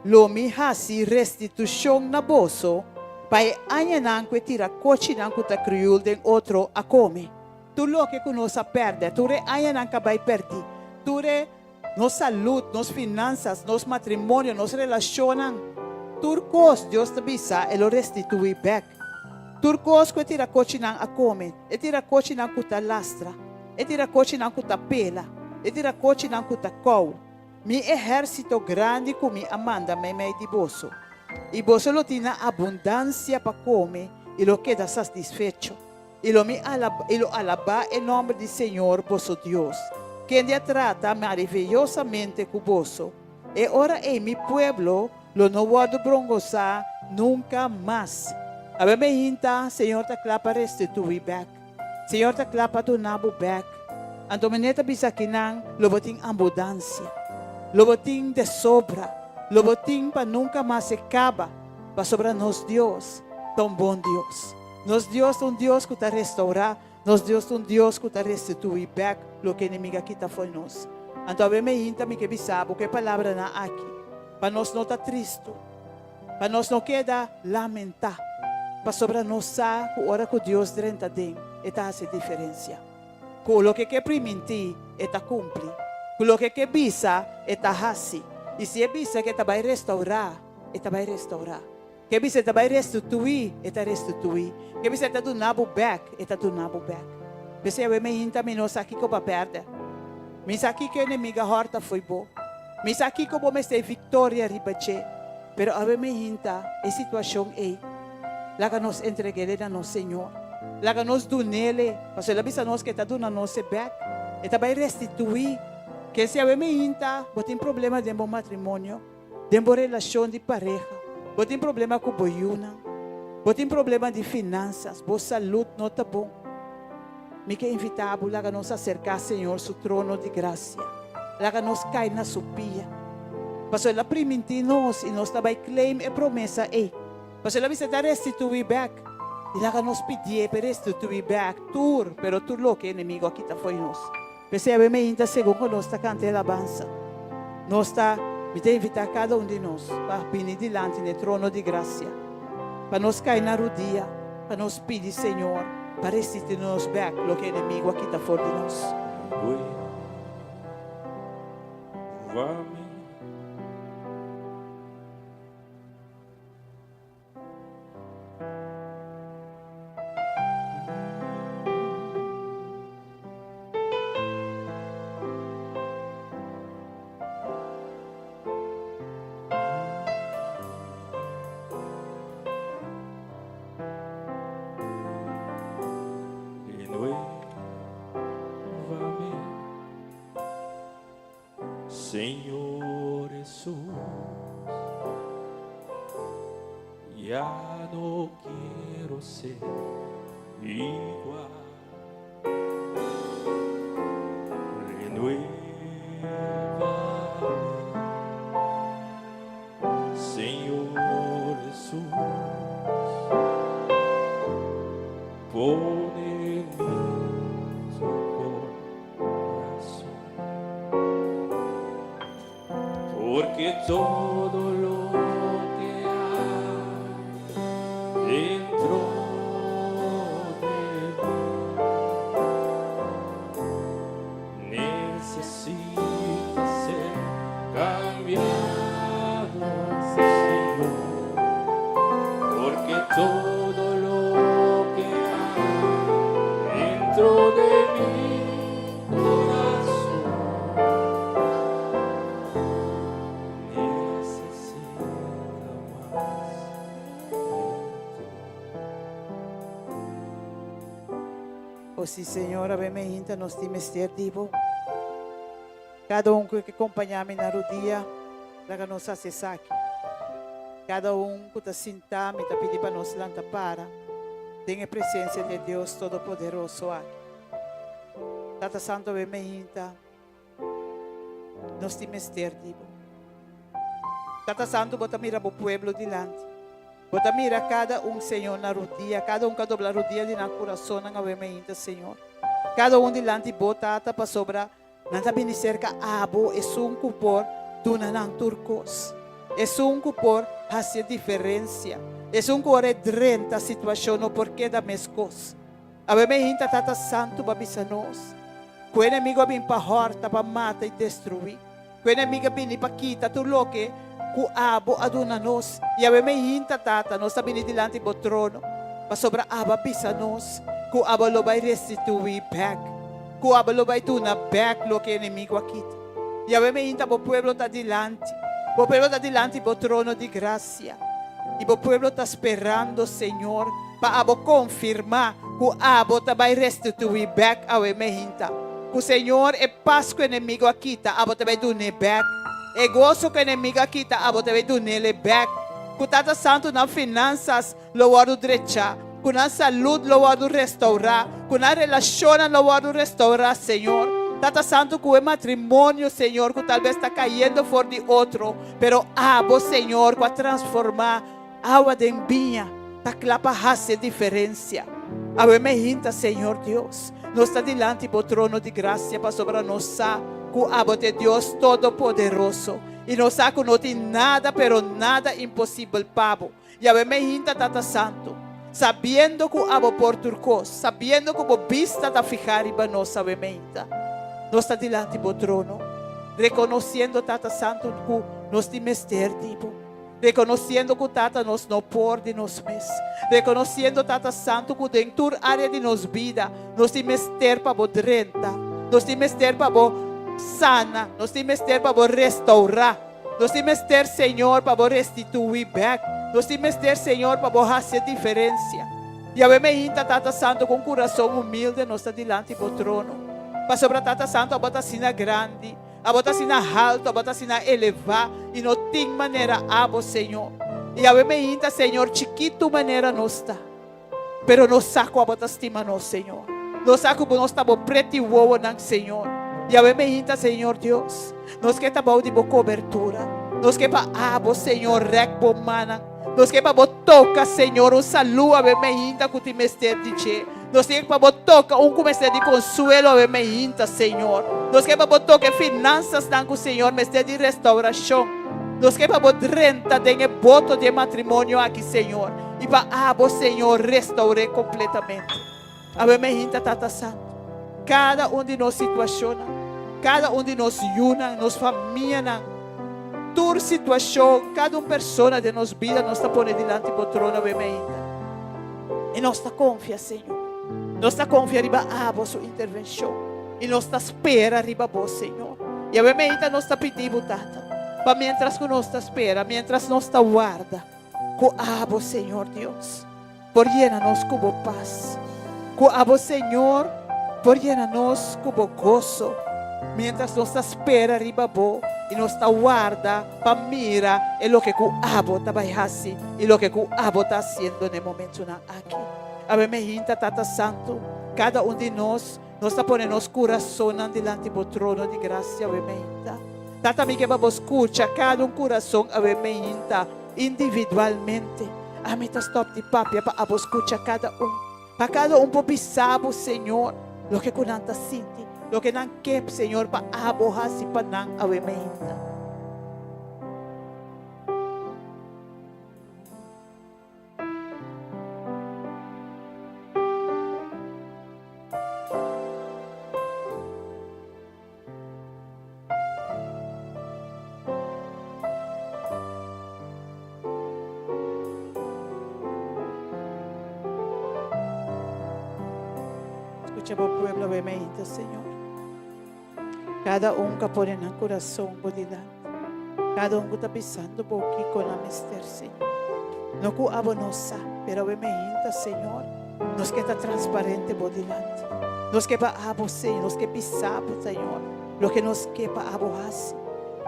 Speaker 4: lo mi hasi restitushon na boso pa e añanan ku e tirakochinan ku ta kriul den otro a kome. Tur loke ku nos a pèrdè, tur e añanan ku a bai pèrdí, tur e nos salud, nos finansas, nos matrimonio, nos relashonnan, tur kos, Dios ta bisa, e lo restituí bèk. Tur kos ku e tirakochinan a kome, e tirakochinan ku ta lastra, e tirakochinan ku ta pela, e tirakochinan ku ta kou, mi ehérsito grandi ku mi a manda meimei di boso. I boso lo tin na abundansia pa kome i lo keda satisfecho. I lo mi alaba, i lo alabá e nòmber di Señor boso Dios, kende a trata maraviyosamente ku boso. E ora ei mi pueblo lo no wòrdu brongosá nunka mas. Awe meinta, Señor ta kla pa restituí bèk. Señor ta kla pa duna bo bèk. Anto mi neta bisa akinan, lo bo tin ambudansia. Lo bo tin de sobra. Lo bo tin pa nunka mas e kaba, pasobra nos Dios ta un bon Dios. Nos Dios ta un Dios ku ta restourá, nos Dios ta un Dios ku ta restituí bèk loke enemigu a kita fo'i nos. Anto awe meinta mi ke bisa bo ku e palabranan aki, pa nos no ta tristu, pa nos no keda lamentá, pasobra nos sa ku ora ku Dios drenta den, e ta hasi diferensia. Ku loke ke primintí, e ta kumpli. Ku loke ke bisa, e ta hasi. I si e bisa ku e ta bai restourá, e ta bai restourá. Ke bisa e ta bai restituí, e ta restituí. Ke bisa e ta duna bo bèk, e ta duna bo bèk. P'esei awe mi hinta mi no sa kiko bo a pèrdè. Mi sa kiko e enemigu a hòrta fo'i bo. Mi sa kiko bo mester e viktoria riba dje. Pero awe mi hinta e situashon ei. Laga nos entreg'é na nos Señor. Laga nos dun'El, pasobra El a bisa nos ku e ta duna nos e bèk. E ta bai restituí. Ke si awe mi hinta bo tin problema den bo matrimonio? Den bo relashon di pareha, bo tin problema ku bo yunan, bo tin problema di finansas, bo salud no ta bon. Mi ke invitá bo laga nos aserká Señor su trono di grasia. Laga nos kai na su pia. Pasobra el a primintí nos i nos ta bai claim e promesa ei. Pasobra el a bisa e ta restituí bèk. I laga nos pidié pa e restituí bèk tur, pero tur loke e enemigu a kita fo'i nos. P'esei awe meinta segun ku nos ta kanta e alabansa, nos ta, mi ta invitá kada un di nos pa bini dilanti na e trono di grasia, pa nos kai na rudia, pa nos pidi Señor pa restituí nos bèk loke e enemigu a kita for di nos.
Speaker 2: Señor Jesús, ya no quiero ser igual. Renuévame, Señor Jesús, pon en mí tu corazón. Porque todo lo que hay dentro de mí necesita ser cambiado, Señor. Porque todo lo que hay dentro de mi corazón necesita más de ti.
Speaker 4: O sí, Señor, awe meinta nos tin mester di bo. Kada un ku ke kompañá mi na rudia, laga nos hasi esaki. Kada un ku ta sintá, mi ta pidi pa nos lanta para den e presensia di e Dios Todopoderoso aki. Tata Santu, awe meinta nos tin mester di bo. Tata Santu, bo ta mira bo pueblo dilanti. Bo ta mira kada un, Señor, na rudia, kada un ku a dobla rudia di nan kurasonnan awe meinta, Señor. Kada un dilanti bo, Tata, pasobra Nan ta bini serka abo, esun ku por duna nan tur kos, esun ku por hasi e diferensia, esun ku ora e drenta situashon no por keda meskos. Awe mehinta Tata Santu bo a bisa nos ku e enemigu a bin pa hòrta, pa mata i destruí, ku e enemigu a bini pa kita tur loke ku abo a duna nos. I awe mehinta, Tata, nos ta bini dilanti bo trono, pasobra abo a bisa nos ku abo lo bai restituí bèk. Ku abo lo bai duna bèk loke e enemigu a kita. Yahweh meinta bo pueblo ta dilanti, bo pueblo ta dilanti bo trono di grasia, i bo pueblo ta sperando, Señor, pa abo konfirmá ku abo ta bai restituí bèk awe meinta. Ku, Señor, e pas ku enemigu a kita, abo ta bai dun'é bèk. E goso ku enemigu a kita, abo ta bai dun'é bèk. Ku Tata Santu nan finansas lo wòrdu drechá, ku nan salud lo wòrdu restourá, ku nan relashonnan lo wòrdu restourá, Señor. Tata Santu, ku e matrimonio, Señor, ku talbes ta kayendo for di otro, pero Abo, Señor, ku a transformá awa den biña, ta kla pa hasi e diferensia. Awe mehinta, Señor Dios, nos ta dilanti Bo trono di grasia pasobra nos sa ku Abo ta e Dios Todopoderoso, i nos sa ku no tin nada, pero nada imposibel pa Bo. Yahweh me hinta Tata Santu, sabiendo ku abo por tur kos, sabiendo ku bo bista ta fihá riba nos, Yahweh me hinta. Nos ta dilanti bo trono, rekonosiendo, Tata Santu, ku nos tin mester di bo, rekonosiendo ku, Tata, nos no por di nos mes, rekonosiendo, Tata Santu, ku den tur área di nos bida nos tin mester pa bo drenta, nos tin mester pa bo sana, nos tin mester pa bo restourá. Nos tin mester, Señor, pa Bo restituí bek. Nos tin mester, Señor, pa Bo hasi e diferencia. Yahweh me hinta, Tata Santo, cu un curason humilde nos ta dilanti Bo trono. Pasobra, Tata Santo, Abo ta asina grandi, Abo ta asina halto, Abo ta asina elevá, y no tin manera Abo, Señor. Y Yahweh me hinta, Señor, chikitu manera nos ta. Pero nos sa ku abo ta stima nos, Señor. Nos sa ku bo nos ta bo preti wowonan, Señor. Yahweh me hinta, Señor Dios. Nos ke ta bou di bo kobertura. Nos ke pa abo, Señor, rèk bo mannan. Nos ke pa bo toka, Señor, un salú awe meinta ku tin mester di dje. Nos ke pa bo toka un ku mester di konsuelo awe meinta, Señor. Nos ke pa bo toka e finansasnan ku, Señor, mester di restaurashon. Nos ke pa bo drenta den e boto di e matrimonio aki, Señor, i pa abo, Señor, restaur'é kompletamente. Awe meinta, Tata Santu, kada un di nos situashonnan, kada un di nos yunan, nos famianan, Tur situashon, kada un persona den nos bida nos ta pone dilanti bo trono awe meinta. I nos ta konfia, Señor. Nos ta konfia riba abo su intervenshon i nos ta spera riba bo, Señor. I awe meinta nos ta pidi bo, Tata, pa mientras ku nos ta spera, mientras nos ta warda, ku abo, Señor Dios, por yena nos ku bo pas. Ku abo, Señor, por yena nos ku bo goso mientras nos ta spera riba bo i nos ta warda pa mira e loke ku abo ta bai hasi i loke ku abo ta hasiendo na e momentunan aki. Awe mehinta, Tata Santu, kada un di nos, nos ta pone nos kurasonnan dilanti bo trono di grasia awe mehinta. Tata, mi ke pa bo skucha kada un kurason awe mehinta individualmente. Ami ta stòp di papia pa abo skucha kada un. Pa kada un por bisa bo, Señor, loke ku nan ta sinti, loke nan ke, Señor, pa abo hasi pa nan awe meinta. Skucha bo pueblo awe mainta, Señor. Kada un ku a pone nan kurason bo dilanti. Kada un ku ta bisando bo kiko nan mester, Señor. No ku abo no sa, pero awe mainta, Señor, nos ke ta transparente bo dilanti. Nos ke pa abo, Señor, nos ke bisa bo, Señor, loke nos ke pa abo hasi.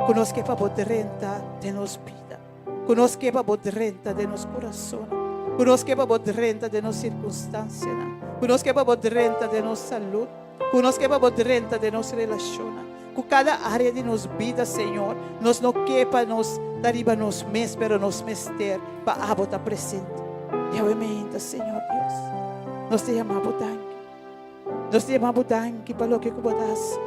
Speaker 4: Ku nos ke pa bo drenta den nos bida. Ku nos ke pa bo drenta den nos kurasonnan. Ku nos ke pa bo drenta den nos sirkunstansianan. Ku nos ke pa bo drenta den nos salud. Ku nos ke pa bo drenta den nos relashonnan. Ku kada área di nos bida, Señor. Nos no ke pa nos ta riba nos mes, pero nos mester pa abo ta presente. Yahweh meinta, Señor Dios. Nos ta yama bo danki. Nos ta yama bo danki pa loke ku bo ta hasi.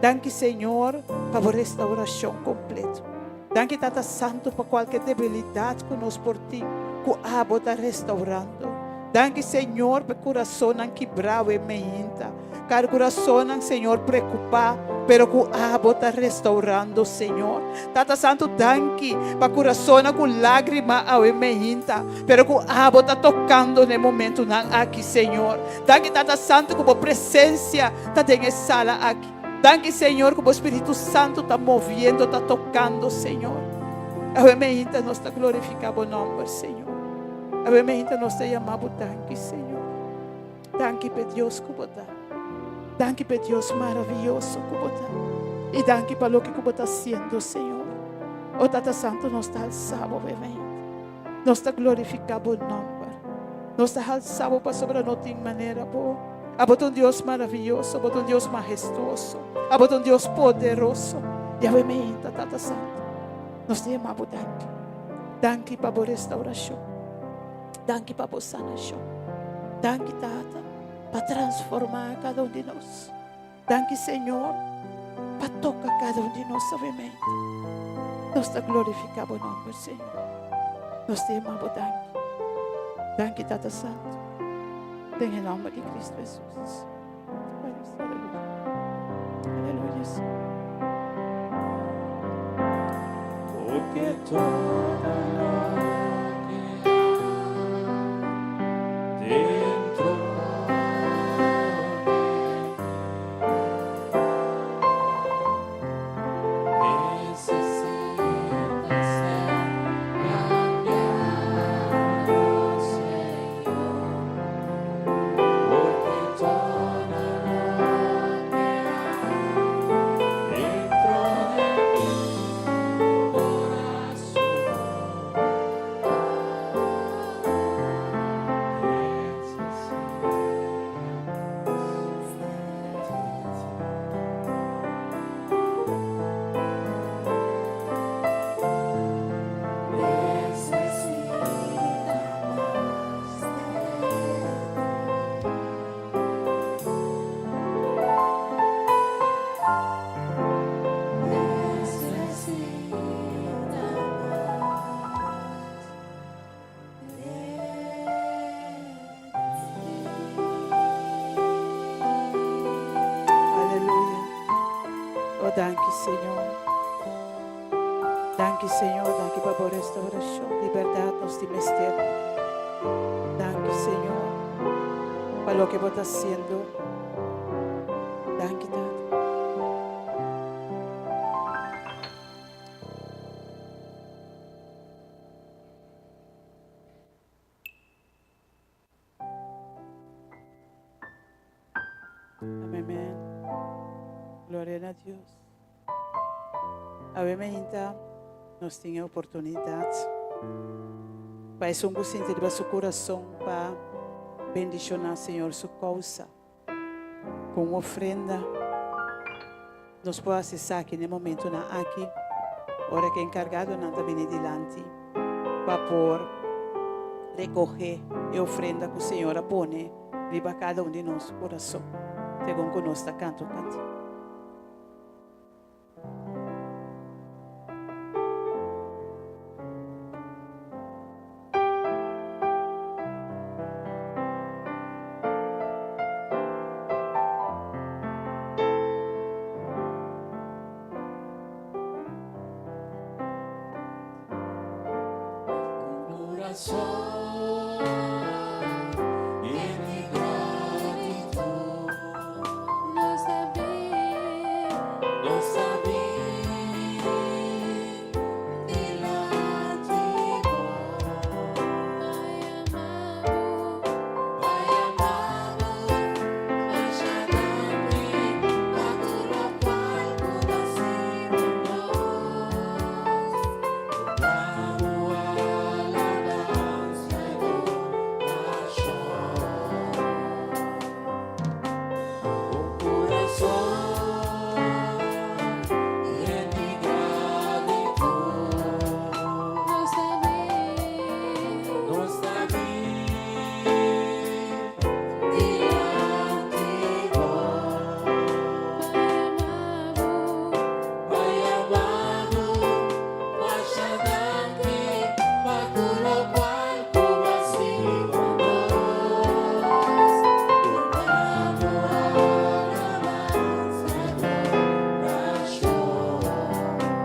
Speaker 4: Danki, Señor, pa bo restaurashon kompleto. Danki, Tata Santu, pa kualke debilidat ku nos por tin, ku abo ta restaurando. Danki, Señor, pa e kurasonnan kibrá awe meinta. Kada kurasonnan, Señor, preokupá, pero ku abo ta restaurando, Señor. Tata Santu, danki pa kurasonnan ku lágrima awe meinta, pero ku abo ta tokando na e momentunan aki, Señor. Danki, Tata Santu, ku bo presensia ta den e sala aki. Danki, Señor, ku bo Spiritu Santu ta moviendo, ta tokando, Señor. Awe meinta nos ta glorifiká bo nòmber, Señor. Awe meinta nos ta yama bo danki, Señor. Danki p'e Dios ku bo ta. Danki p'e Dios maravioso ku bo ta. I danki pa loke ku bo ta hasiendo, Señor. O Tata Santu, nos ta alsa bo awe meinta. Nos ta glorifiká bo nòmber. Nos ta halsa bo pasobra no tin manera bo. Abo ta un Dios maravioso, abo ta un Dios mahestuoso, abo ta un Dios poderoso. Yahweh meinta, Tata Santu, nos ta yama bo danki. Danki pa bo restaurashon. Danki pa bo sanashon. Danki, Tata, pa transformá kada un di nos. Danki Señor pa toca cada un di nos awe meinta. Nos ta glorifica bo nomber Señor. Nos ta yama bo danki. Danki Tata Santo. Den e nomber di Cristo Jesus. Aleluya. Aleluya.
Speaker 2: Porque todo lo que hay dentro de Necesita ser cambiado, Señor, porque todo lo que hay dentro de mi corazón.
Speaker 4: Danki Señor. Danki Señor, danki pa bo restauracion. Di berdad nos tin mester. Danki Señor pa loke bo ta haciendo. Danki Tata. Amen. Gloria na Dios. Awe mainta nos tin e oportunidad pa esun ku sinti riba su kurason pa bendishoná Señor su kousa ku un ofrenda. Nos por hasi esaki na e momentonan aki ora ku e enkargadonan ta bini dilanti pa por rekohé e ofrenda ku Señor a pone riba kada un di nos kurason segun ku nos ta kanta un kantika.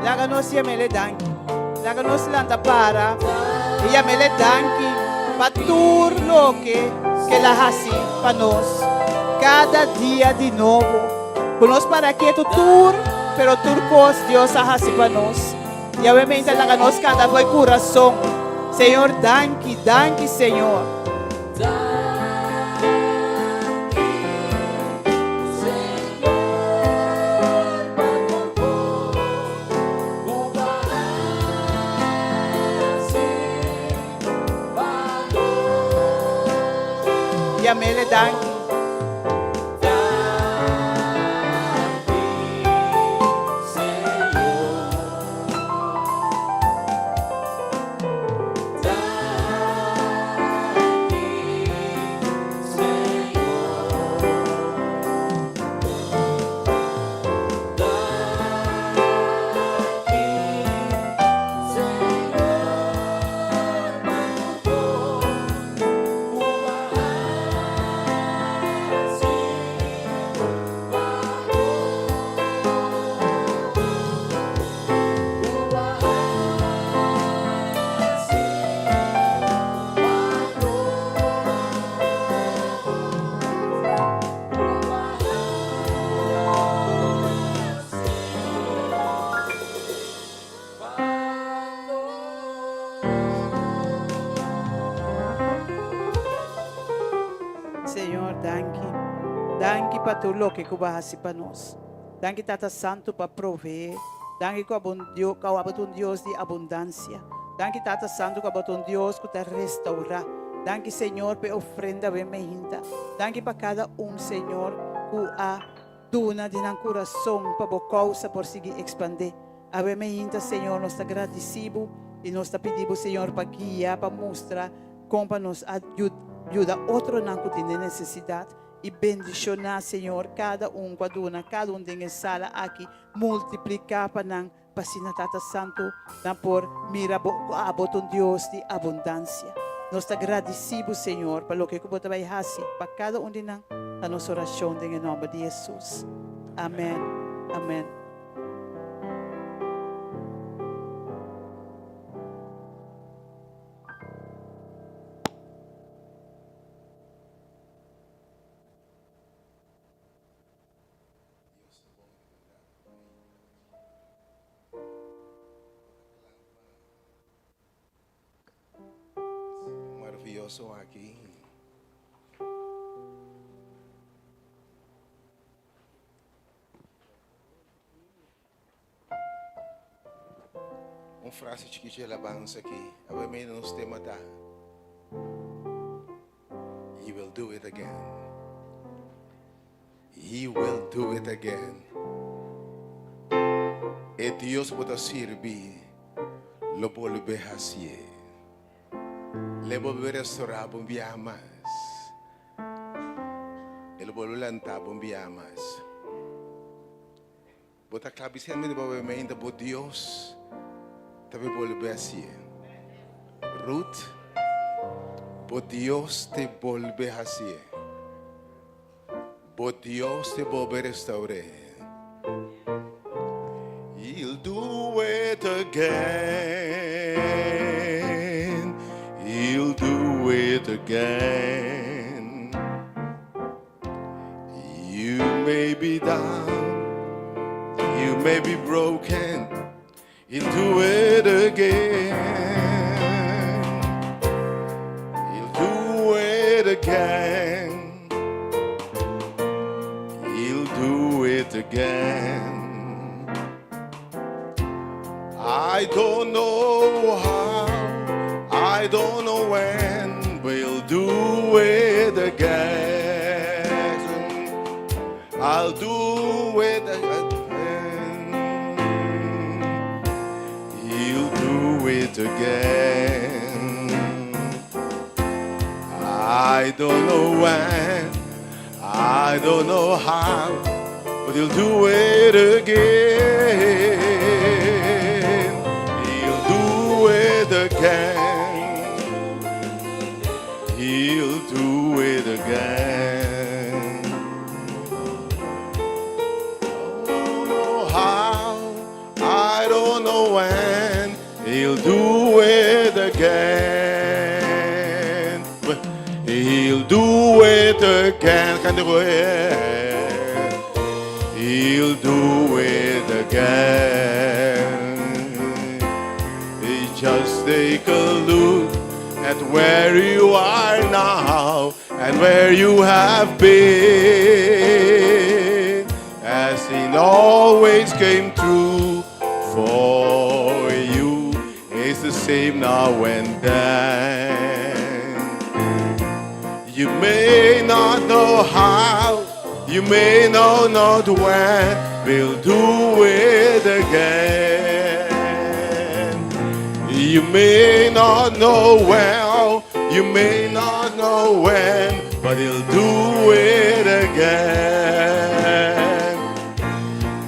Speaker 4: Laga nos yam'El danki. Laga nos lanta para i yam'El danki pa tur loke k'El a hasi pa nos kada dia di nobo. Ku nos para ketu tur, pero tur kos Dios a hasi pa nos. Yahweh meinta laga nos kanta for e kurason. Señor danki, danki Señor. Yamele danki. Señor, danki. Danki pa tur loke ku bo a hasi pa nos. Danki Tata Santu pa proveé. Danki ku abo ku abo ta un Dios di abundansia. Danki Tata Santu ku abo ta un Dios ku ta restaurá. Danki Señor pa e ofrenda wen mehinta. Danki pa kada un Señor ku a duna di nan kurason pa bo kousa por sigui ekspandé. Awe mehinta Señor nos ta gradisí bo i nos ta pidi bo Señor pa guia, pa mustra kon pa nos a yuda otronan ku tin den nesesidat. I bendishoná, Señor, kada un ku a duna, kada un den e sala aki, multipliká pa nan, pa asina, Tata Santu, nan por mira Bo, ku Abo ta un Dios di abundansia. Nos ta gradisí Bo, Señor, pa loke ku Bo ta bai hasi pa kada un di nan, ta nos orashon den e nòmber di Hesus. Amèn. Amèn.
Speaker 5: Aplauso aki. Un frase chikitu di alabansa aki. Awe mainta nos tema ta, He will do it again. He will do it again. E Dios bo ta sirbi lo bolbe hacié. Le bolbe restaurá bo un biaha mas. E lo bolbe lantá bo un biaha mas. Bo ta kla bis'é mi riba mainta bo Dios ta be bolbe hacié. Ruth, bo Dios te bolbe hacié. Bo Dios te bolbe restaur'é. He'll do it again. He'll do it again. You may be down, you may be broken. He'll do it again. He'll do it again. He'll do it again. I don't know how, I don't know when, but he'll do it again. I'll do it again. He'll do it again. I don't know when, I don't know how, but he'll do it again. He'll do it again. He'll do it again. I don't know how, I don't know when, he'll do it again. He'll do it again. Can do it. He'll do it again. Just take a look at where you are now and where you have been. As he always came through for you, it's the same now and then. You may not know how, you may know not when, we'll do it again. You may not know well, you may not know when, but he'll do it again.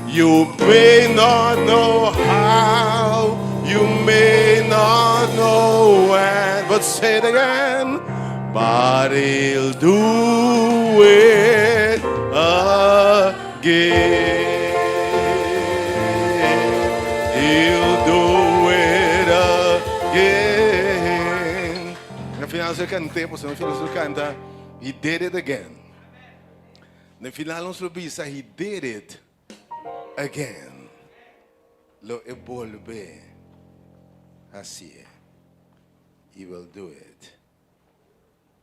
Speaker 5: You may not know how, you may not know when, but say it again. But he'll do it again. He'll do it again. Na final nos kant'é, pues na final nos kanta, He did it again. Na final nos bisa, He did it again. Lo e bolbe hasié. He will do it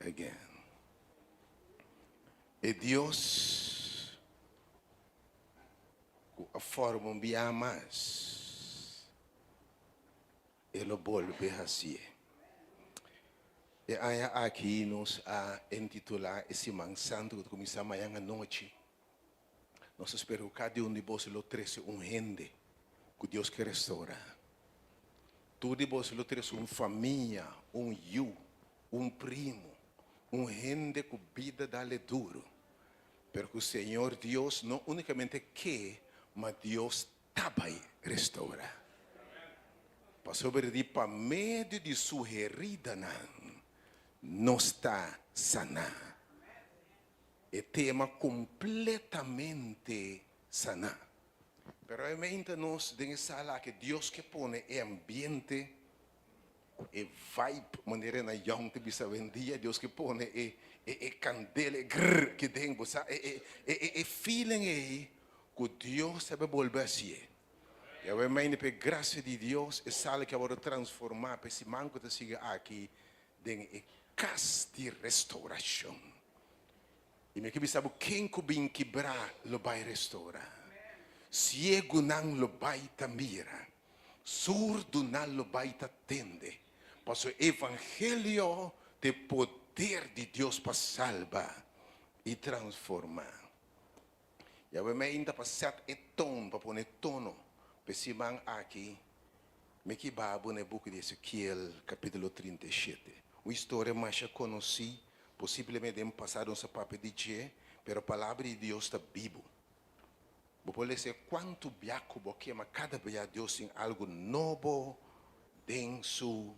Speaker 5: again. E Dios ku a forma un bia mas. E lo bolbe hasié. E aña aki nos a intitulá e Siman Santu ku ta kuminsá mañan anochi. Nos ta spera ku kada un di boso lo trese un hende ku Dios ke restourá. Tur di boso lo trese un famia, un yu, un primo, un hende ku bida dale duru, pero ku Señor Dios no únikamente ke, ma Dios ta bai restourá. Pasobra di pa medio di su heridanan nos ta saná. E tema kompletamente saná. Pero obviamente nos den e sala aki Dios ke pone e ambiente, e vibe, manera na yòn ta bisa awendia, Dios ke pone e e e kandela, e grrr ki den bo sa, e e e e feeling ei ku Dios ta bolbe hasié. I obviamente pa e grasia di Dios e sala ke a wòrdu transformá pa e siman ku ta sigui aki den e. kas di restourashon. I mi ke bisa bo, ken ku bin kibrá lo bai restourá. Siegunan lo bai ta mira, surdunan lo bai ta tende, pasobra e evangelio ta e poder di Dios pa salba i transformá. Yahweh mi ainda pa sèt e ton, pa pone tono pa e siman aki. Mi ki ba bo na e buki di Ezekiel, kapítulo 37. Un historia masha konosí, posiblemente den pasado nos a papia di dje, pero Palabra di Dios ta bibu. Bo por lesa e kuantu bia ku bo ke, ma kada bia Dios tin algu nobo den su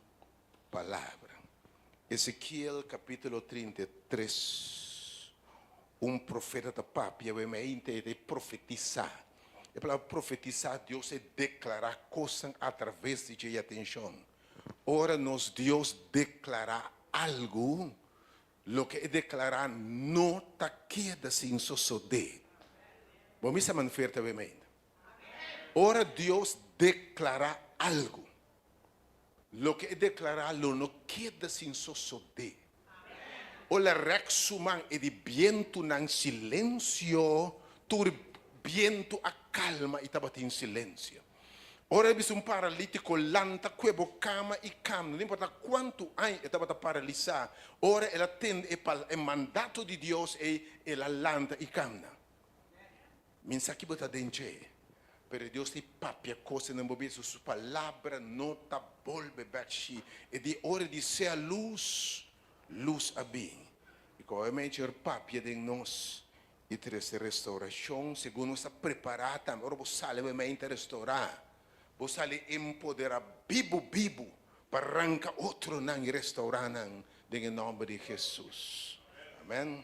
Speaker 5: Palabra. Ezekiel kapítulo 33, un profeta ta papia, wei mi ainda e ta profetisá. E palabra profetisá, Dios e deklará kosnan atraves di dje. I atenshon, ora nos Dios deklará algu, loke e deklará no ta keda sin sosodé. Bo mester manferta wei mi ainda. Ora Dios deklará algu, loke e deklará lo no keda sin sosodé. Ora rèk su man e di bientunan silensio, tur bientu a kalma i tabatin silensio. Ora e bisa un paralítiko, Lanta kue bo kama i kamna, no importá kuantu aña e tabata paralisá, ora el a tende e mandato di Dios ei, el a lanta i kamna. Mi sa ki bo ta den dje, pero e Dios di papia kos den bo bida, so su palabra no ta bolbe bek shi. E di ora di sea lus, lus a bin. I ku obviamente Señor papia den nos i trese restaurashon segun nos ta prepará tambe. Ora bo sali obviamente restaurá, bo sali empoderá bibu bibu pa ranka otronan i restaurá nan den e nòmber di Hesus. Amen.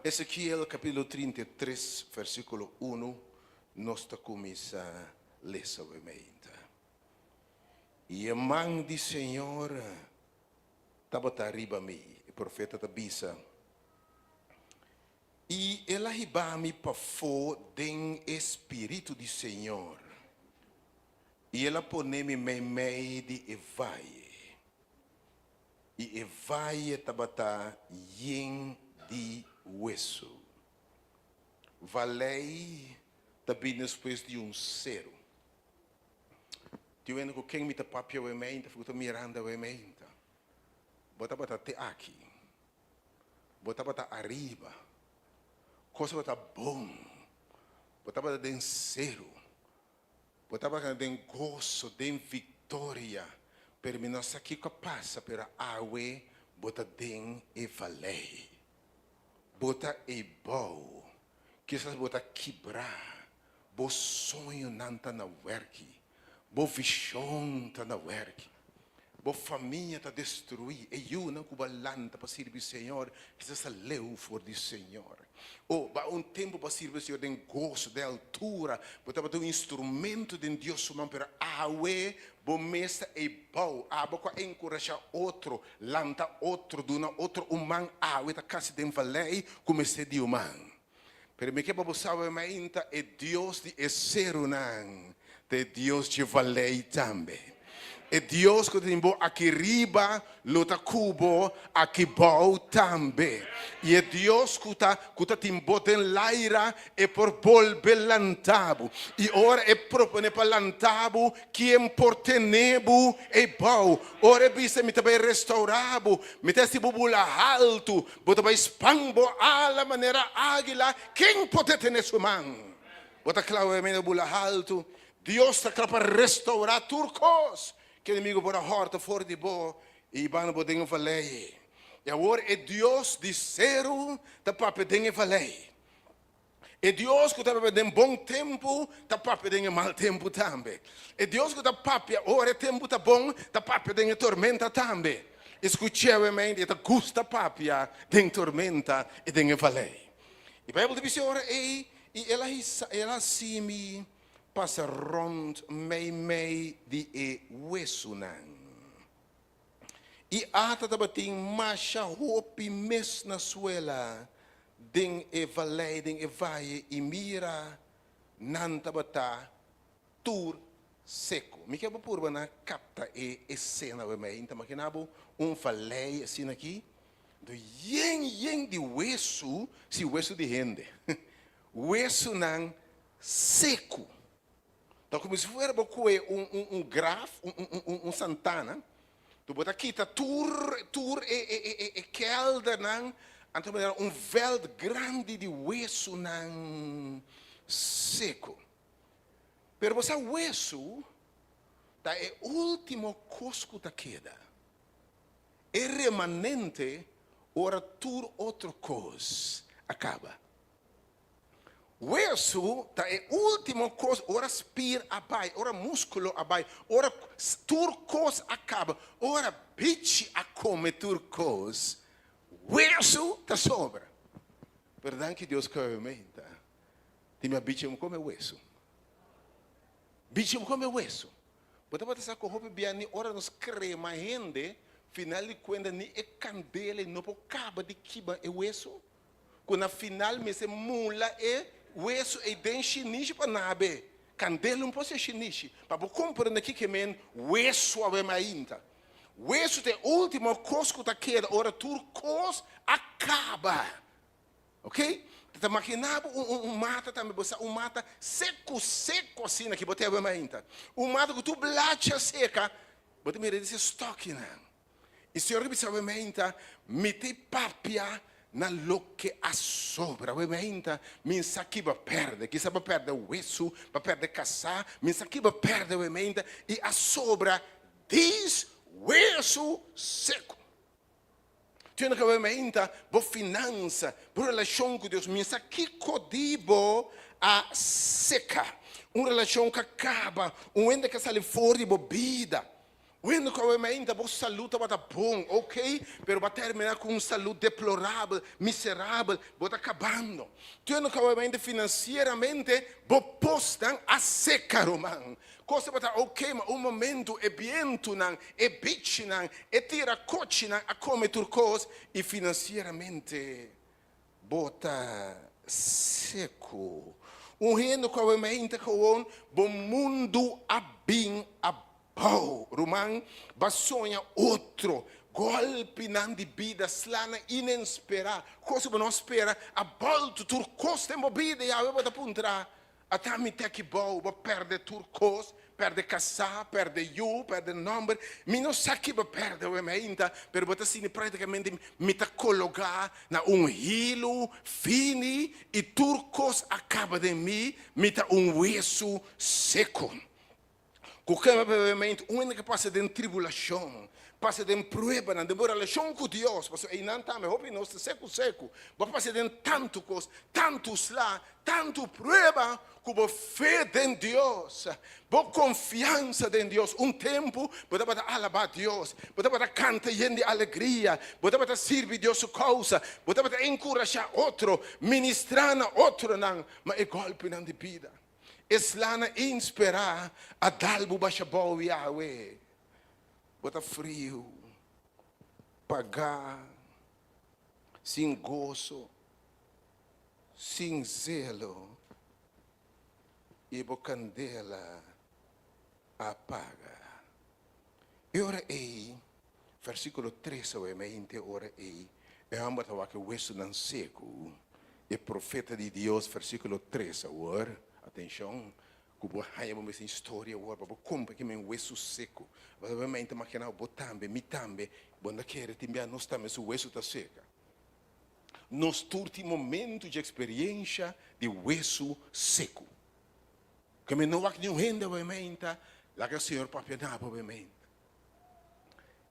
Speaker 5: Ezekiel capítulo 33 versículo 1 nos ta cuminsa lesa obviamente. I e man di Señor tabata riba mi, e profeta ta bisa, i el a hiba mi pafó den e spiritu di Señor, i el a pone mi meimei di e vaye. I e vaye tabata yen di wesu. Valei ta bini despues di un seru. Tin wende ku ken mi ta papia awe meinta, ku ta mirando awe meinta. Bo tabata te aki. Bo tabata ariba. Kos tabata bon. Bo tabata den seru. Bo tabata den goso, den viktoria, pero mi no sa kiko a pasa, pero awe bo ta den e valei. Bo ta eibou, kisas bo ta kibrá, bo soñonan ta na wèrki, bo vishon ta na wèrki, bo famia ta destruí, e yunan ku bo a lanta pa sirbi Señor kisas ta leu for di Señor. O, ba un tempu bo a sirbi Señor den goso, den altura, bo tabata un instrumento den Dios su man, pero awe bo mes ta eibou. Abo ku a enkurashá otro, lanta otro, duna otro un man, awe ta kasi den valei ku mester di un man. Pero mi ke pa bo sabe mainta e Dios di e serunan ta e Dios dje valei tambe. E Dios ku tin bo aki riba lo ta ku bo aki bou tambe. I e Dios ku ta ku ta tin bo den laira e por bolbe lanta bo. I ora e propone pa lanta bo, kien por tene bo ei bou? Ora e bisa mi ta bai restaura bo, mi ta hasi bo bula haltu, Bo ta bai span bo ala manera águila, ken por detené su man? Bo ta kla ora mene bula haltu. Dios ta kla pa restourá tur kos ku enemigu por a hòrta for di bo i hibando bo den e valei. I awor e Dios di seru ta papia den e valei. E Dios ku ta papia den bon tempu ta papia den e mal tempu tambe. E Dios ku ta papia ora e tempu ta bon ta papia den e tormenta tambe. I skuch'é mente, e ta gusta papia den tormenta i den e valei. E Beibel ta bisa ora ei, I el a hisa, el a hasi mi pasa rònt meimei di e wesunan. I ata tabatin masha hopi mes na suela den e valei, den e vaye, i mira, nan tabata tur. Seku. Mi ke bo purba na kapta e esena awe mei. Ta makina bo un valei asina aki, do yen yen di wesu, si wesu di hende. Wesunan seku. Ta komo si fuera bo kohe un un un graf, un un un un santana, do bo ta kita tur tur e e e e keldernan, anto bo ta mira un vèlt grandi di wesunan seku. Pero bo sa wesu ta e ultimo kos ku ta keda, e remanente ora tur otro kos a kaba. Wesu ta e ultimo kos ora spir a bai, ora muskulo a bai, ora tur kos a kaba, ora bichi a kome tur kos, wesu ta sobra. Pero danki Dios ku awe meinta Tin mia bichi un come wesu. Bichi un come wesu. Bo tabata sa ku hopi bia ni ora nos krema hende, final di kuenta ni e kandela no por kaba di kiba e wesu. Ku na final mester mula e wesu ei den shinishi pa nabe. Kandela no por ser shinishi. Pa bo komprende kiko men wesu awe mainta. Wesu ta e ultimo kos ku ta keda ora tur kos a kaba. Ok, ta ta magina bo un un un mata tambe, bo sa un mata seku seku asina ki bo tebe mainta. Un mata ku tur blachi a seka, bo ta mira di se stokinan. I Señor ta bisa awe mainta, mi ta papia na loke a sobra. Awe mainta mi sa ki bo a perde, kisa bo a perde wesu, bo a perde kasá, mi sa ki bo a perde awe mainta i a sobra dis wesu seku. Tene ku awe mainta bo finansa, bo relashon ku Dios. Mester kiko di bo a seka. Un relashon ku a kaba, un hende ku a sali for di bo bida. Un hende ku awe mainta bo salud tabata bon, ok, pero bo a termina ku un salud deplorabel, miserabel, bo ta kabando. Tene ku awe mainta finansieramente bo posnan a seka, ruman. Kos tabata ok, ma un momentu e bientunan, e bichinan, e tira kochinan a kome tur kos i finansieramente bo ta seku. Un hende ku awe meinta kowon bo mundu a bin abou. Ruman, ba soña otro. Golpinan di bida, slanan inensperá, kos ku bo no a spera, a boltu tur kos den bo bida i awe bo ta puntra, Ata mi te aki bou, bo perde tur kos, perde kasá, perde yu, perde nòmber. Mi no sa ki bo perde awe mainta, pero bo ta sinti práktikamente mi ta kologá na un hilu fini i tur kos a kaba den mi, mi ta un wesu seku. Ku kema bebemento, un hende ke pasa den tribulashon, pasa den pruebanan, den bo relashon ku Dios, pasobra einan tambe hopi nos ta seku seku, bo a pasa den tantu kos, tantu sla, tantu prueba, ku bo fe den Dios, bo konfiansa den Dios, un tempu bo tabata alabá Dios, bo tabata kanta yen di alegria, bo tabata sirbi Dios su kousa, bo tabata enkurashá otro, ministrá na otronan, ma e gòlpinan di bida. Es lana inspera a dal bo basha bou Yahweh. Bo ta friu, pagá, sin goso, sin zelo, i bo kandela a paga. E ora ei, versíkulo tres awe mente ora ei, e hòmber ta wak e wesunan seku. E profeta di Dios, versíkulo tres awor, atenshon, ku bo haña bo mes den historia awor, pa bo kumpra ki men wesu seku. Bo ta mente imaginá bo tambe, mi tambe, bo no ta kere tin bia nos tambe su wesu ta seka. Nos tur tin momentu dje eksperiensha di wesu seku. Ke mi no wak niun hende awe meinta, laga Señor papia na bo awe meinta.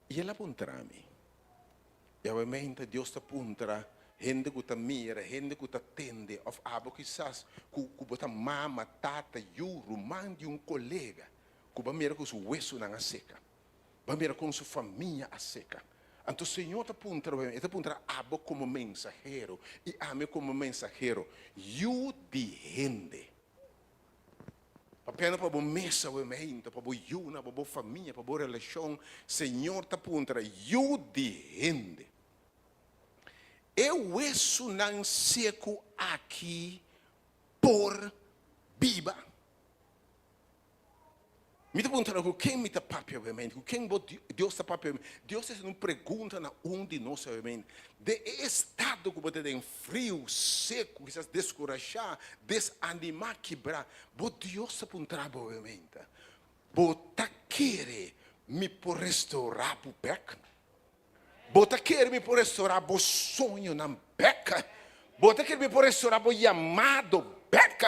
Speaker 5: I el a puntra mi, i awe meinta Dios ta puntra hende ku ta mira, hende ku ta tende, òf abo kisas ku ku bo ta mama, tata, yu, ruman di un kolega ku bo a mira ku su wesunan a seka, bo a mira kon su famia a seka. Anto Señor ta puntra awe, e ta puntra abo komo mensahero i ami komo mensahero, yu di hende. Papiando pa bo mes awe meinta, pa bo yunan, pa bo famia, pa bo relashon, Señor ta puntra, Yu di hende, e wesunan seku aki por biba? Mi ta puntra ku ken mi ta papia obviamente, ku ken bo Dios ta papia obviamente. Dios ta hasiendo un pregunta na un di nos obviamente. Den e estado ku bo ta den, friu, seku, kisas deskurashá, desanimá, kibrá, bo Dios ta puntra bo obviamente, Bo ta kere mi por restourá bo bèk? Bo ta kere mi por restourá bo soñonan bèk? Bo ta kere mi por restourá bo yamado bèk?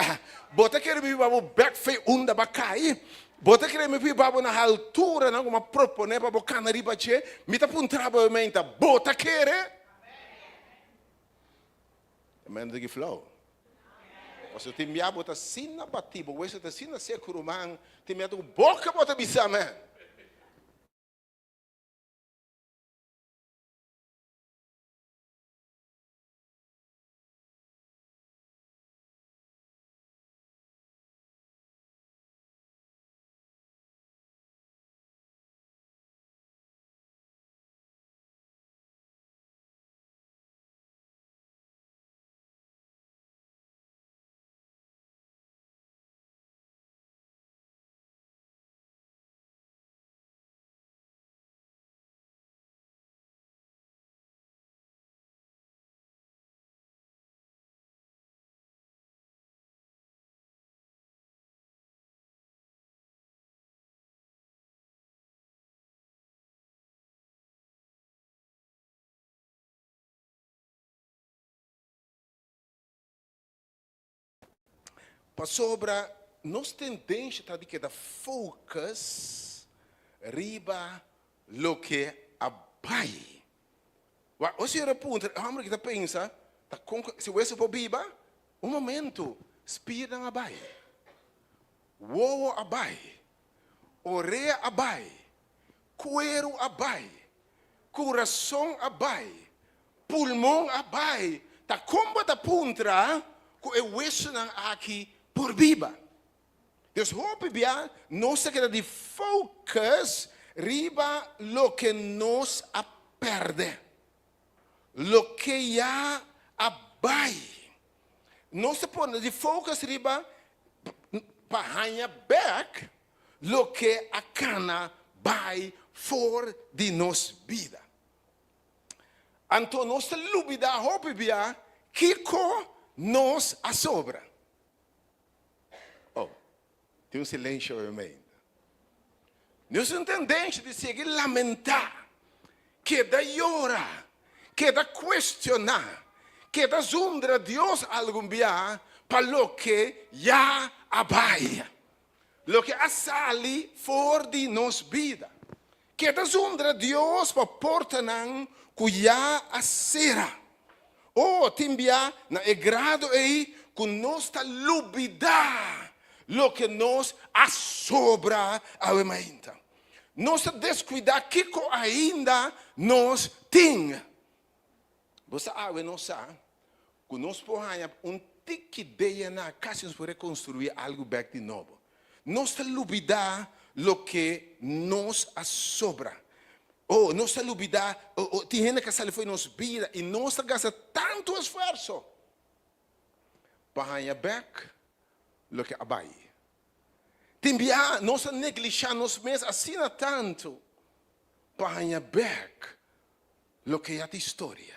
Speaker 5: Bo ta kere mi hiba bo bèk fe unda bo a kai? Bo ta kere mi por hiba bo na halturanan ku mi a proponé pa bo kana riba dje? Mi ta puntra bo meinta, bo ta kere? Amen ta ki flow. Pasobra tin bia bo ta asina batí, bo weso ta asina seku ruman, tin bia ta ku boka bo ta bisa amen. Pasobra nos tendensha ta di keda focus riba loke a bai. Wak, ora señor a puntra, e homber aki ta pensa, ta kon ku si weso por biba? Un momento, spiernan a bai, wowo a bai, orea a bai, kueru a bai, kurason a bai, pulmon a bai, ta kon bo ta puntra ku e wesonan aki por biba? Dus hopi bia nos ta keda di focus riba loke nos a perde, loke ya a bai. Nos ta pone di focus riba pa haña bek loke a kana bai for di nos bida. Anto nos ta lubida hopi bia kiko nos a sobra. Oh, tin un silencio obviamente. Nos tin un tendencia di sigui lamenta, keda yora, keda cuestiona, keda zundra Dios algun bia pa loke ya a bai, loke a sali for di nos bida. Keda zundra Dios pa portanan ku ya a sera. O, tin bia na e grado ei ku nos ta lubidá loke nos a sobra awe mainta. Nos ta deskuidá kiko ainda nos tin. Bo sa awe nos sa ku nos por haña un tiki DNA kasi nos por rekonstruí algu bèk di nobo. Nos ta lubidá loke nos a sobra. Oh, nos ta lubidá, oh, oh, tin hende ku a sali for di nos bida i nos ta gasta tantu esfuerso pa haña bèk loke a bai. Tin biaha nos ta neglishá nos mes asina tantu pa haña bèk loke ya ta historia.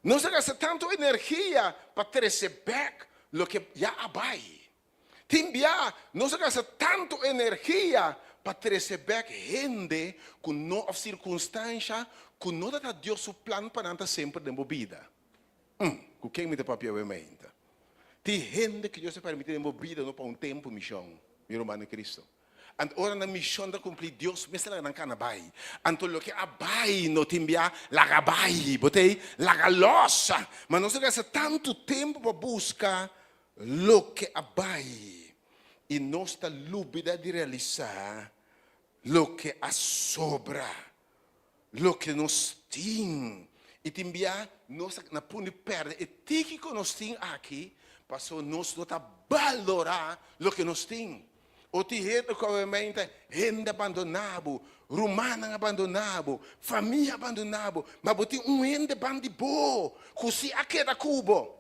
Speaker 5: Nos a gasta tantu energia pa trese bèk loke ya a bai. Tin bia nos a gasta tantu energia pa trese bèk hende ku no òf sirkunstansha ku no ta ta Dios su plan pa nan ta semper den bo bida. Umm, ku ken mi ta papia awe mainta? Tin hende ku Dios a permití den bo bida no pa un tempu, mishon, mi ruman den Cristo. Anto ora nan mishon ta kumpli, Dios mester laga nan kana bai. Anto loke a bai no tin bia laga bai. Bo ta ei laga los. Ma nos a gasta tantu tempu pa buska loke a bai i nos ta lubida di realisá loke a sobra, loke nos tin. I tin bia nos ta na punto di pèrdè e tiki ku nos tin aki pasobra nos no ta balorá loke nos tin. O tin hende ku awe-mente hende a bandoná bo, rumannan a bandoná bo, famia a bandoná bo, ma bo tin un hende ban di bo ku si a keda ku bo.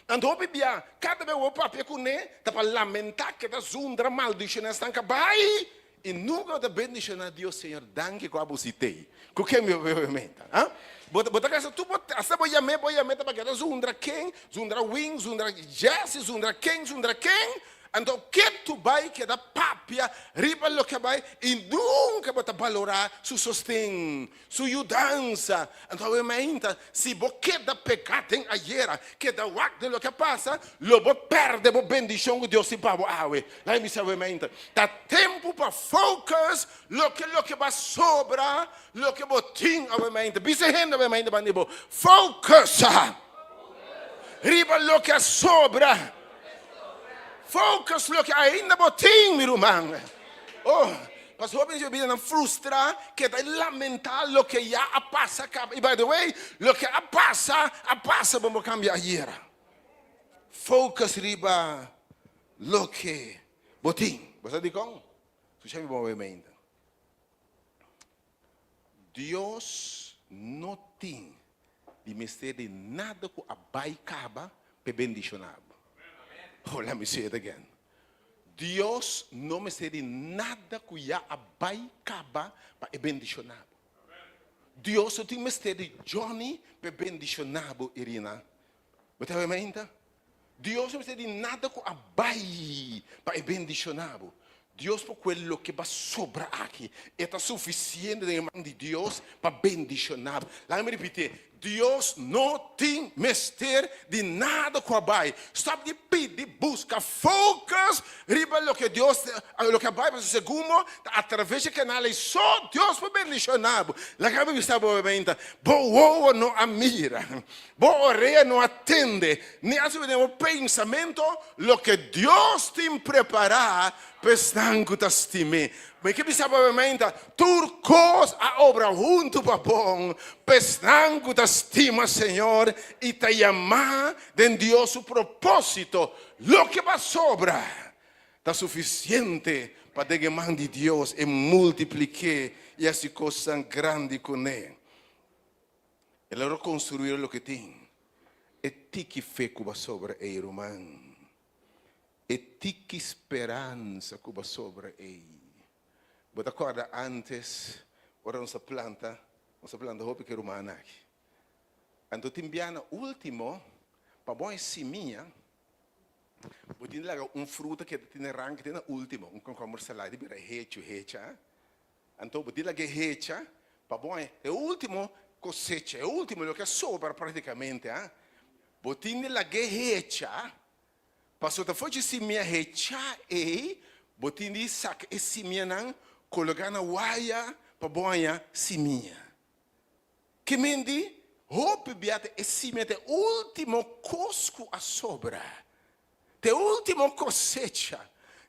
Speaker 5: Anto hopi bia, kada bes bo papia kuné, ta pa lamentá, keda zundra, maldishoná esnan ka bai, i nunka bo ta bendishoná Dios, Señor, danki ku abo si tei. Ku ken mi papia menta? Ha? Bo ta, bo ta gasta tur bo, asta bo yam'é, bo yam'é ta pa keda zundra ken, zundra Win, zundra Jesse, zundra ken, zundra ken. Anto ke tu bai keda papia riba loke a bai i nunka bo ta balorá su sosten, su yudansa. Anto awe mainta, si bo keda pegá den ayera, keda wak den loke a pasa, lo bo pèrdè bo bendishon ku Dios tin pa bo awe. Laga mi bisa awe mainta, ta tempu pa focus loke loke bo a sobra, loke bo tin awe mainta. Bisa e hende awe mainta banda di bo, Focus riba loke a sobra. Focus loke ainda bo tin, mi ruman. Oh, pasobra hopi hende bida nan frustra, keda lamenta loke ya a pasa kaba. I by the way, loke a pasa, a pasa, bo no por kambia ayera. Focus riba loke bo tin. Bo sa dikon? Skucha mi bon obviamente. Dios no tin di mester di nada ku a bai kaba p'e bendishoná bo. Oh, let me say it again. Dios no mester di nada ku ya a bai kaba pa e bendishoná bo. Dios no tin mester di Johnny p'e bendishoná bo, Irina. Bo ta wak mainta? Dios no mester di nada ku a bai pa e bendishoná bo. Dios por kue loke bo a sobra aki. E ta sufisiente den e man di Dios pa bendishoná bo. Laga mi ripitié, Dios no tin mester di nada ku a bai. Stòp di pidi, buska, focus riba loke Dios, loke a bai, pasobra segun bo ta atraves di e kanal ei so Dios por bendishoná bo. Laga mi bisa bo mainta, bo wowo no a mira. Bo orea no a tende, ni a subi den bo pensamento loke Dios tin prepará pa esnan ku ta stim'é. Mi ke bisa bo awe-mainta, tur kos a obra huntu pa bon pa esnan ku ta stima Señor i ta yamá den Dios su propósito. Loke bo a sobra ta sufisiente pa den e man di Dios e multiplik'é i hasi kosnan grandi kuné. El a rekonstruí loke tin. E tiki fe ku bo a sobra ei, ruman. E tiki speransa ku bo a sobra ei. Bo ta kòrda ántes, ora nos a planta, nos a planta hopi ku e rumannan aki. Anto tin bia na último, pa bo e simia, bo tin di laga un fruta ku e ta tene ranka te na último, un kòkòmber salá, di bira hechu, hecha. Anto bo tin lag'é hecha pa bo haña e ultimo kosecha, e ultimo loke a sobra praktikamente, ha. Bo tin di lag'é hecha, pasobra ta for dje simia hechá ei, bo tin di saka e simianan, kologá na waya pa bo haña simia. Ke men di, hopi bia ta e simia ta e ultimo kos ku a sobra. Ta e ultimo kosecha,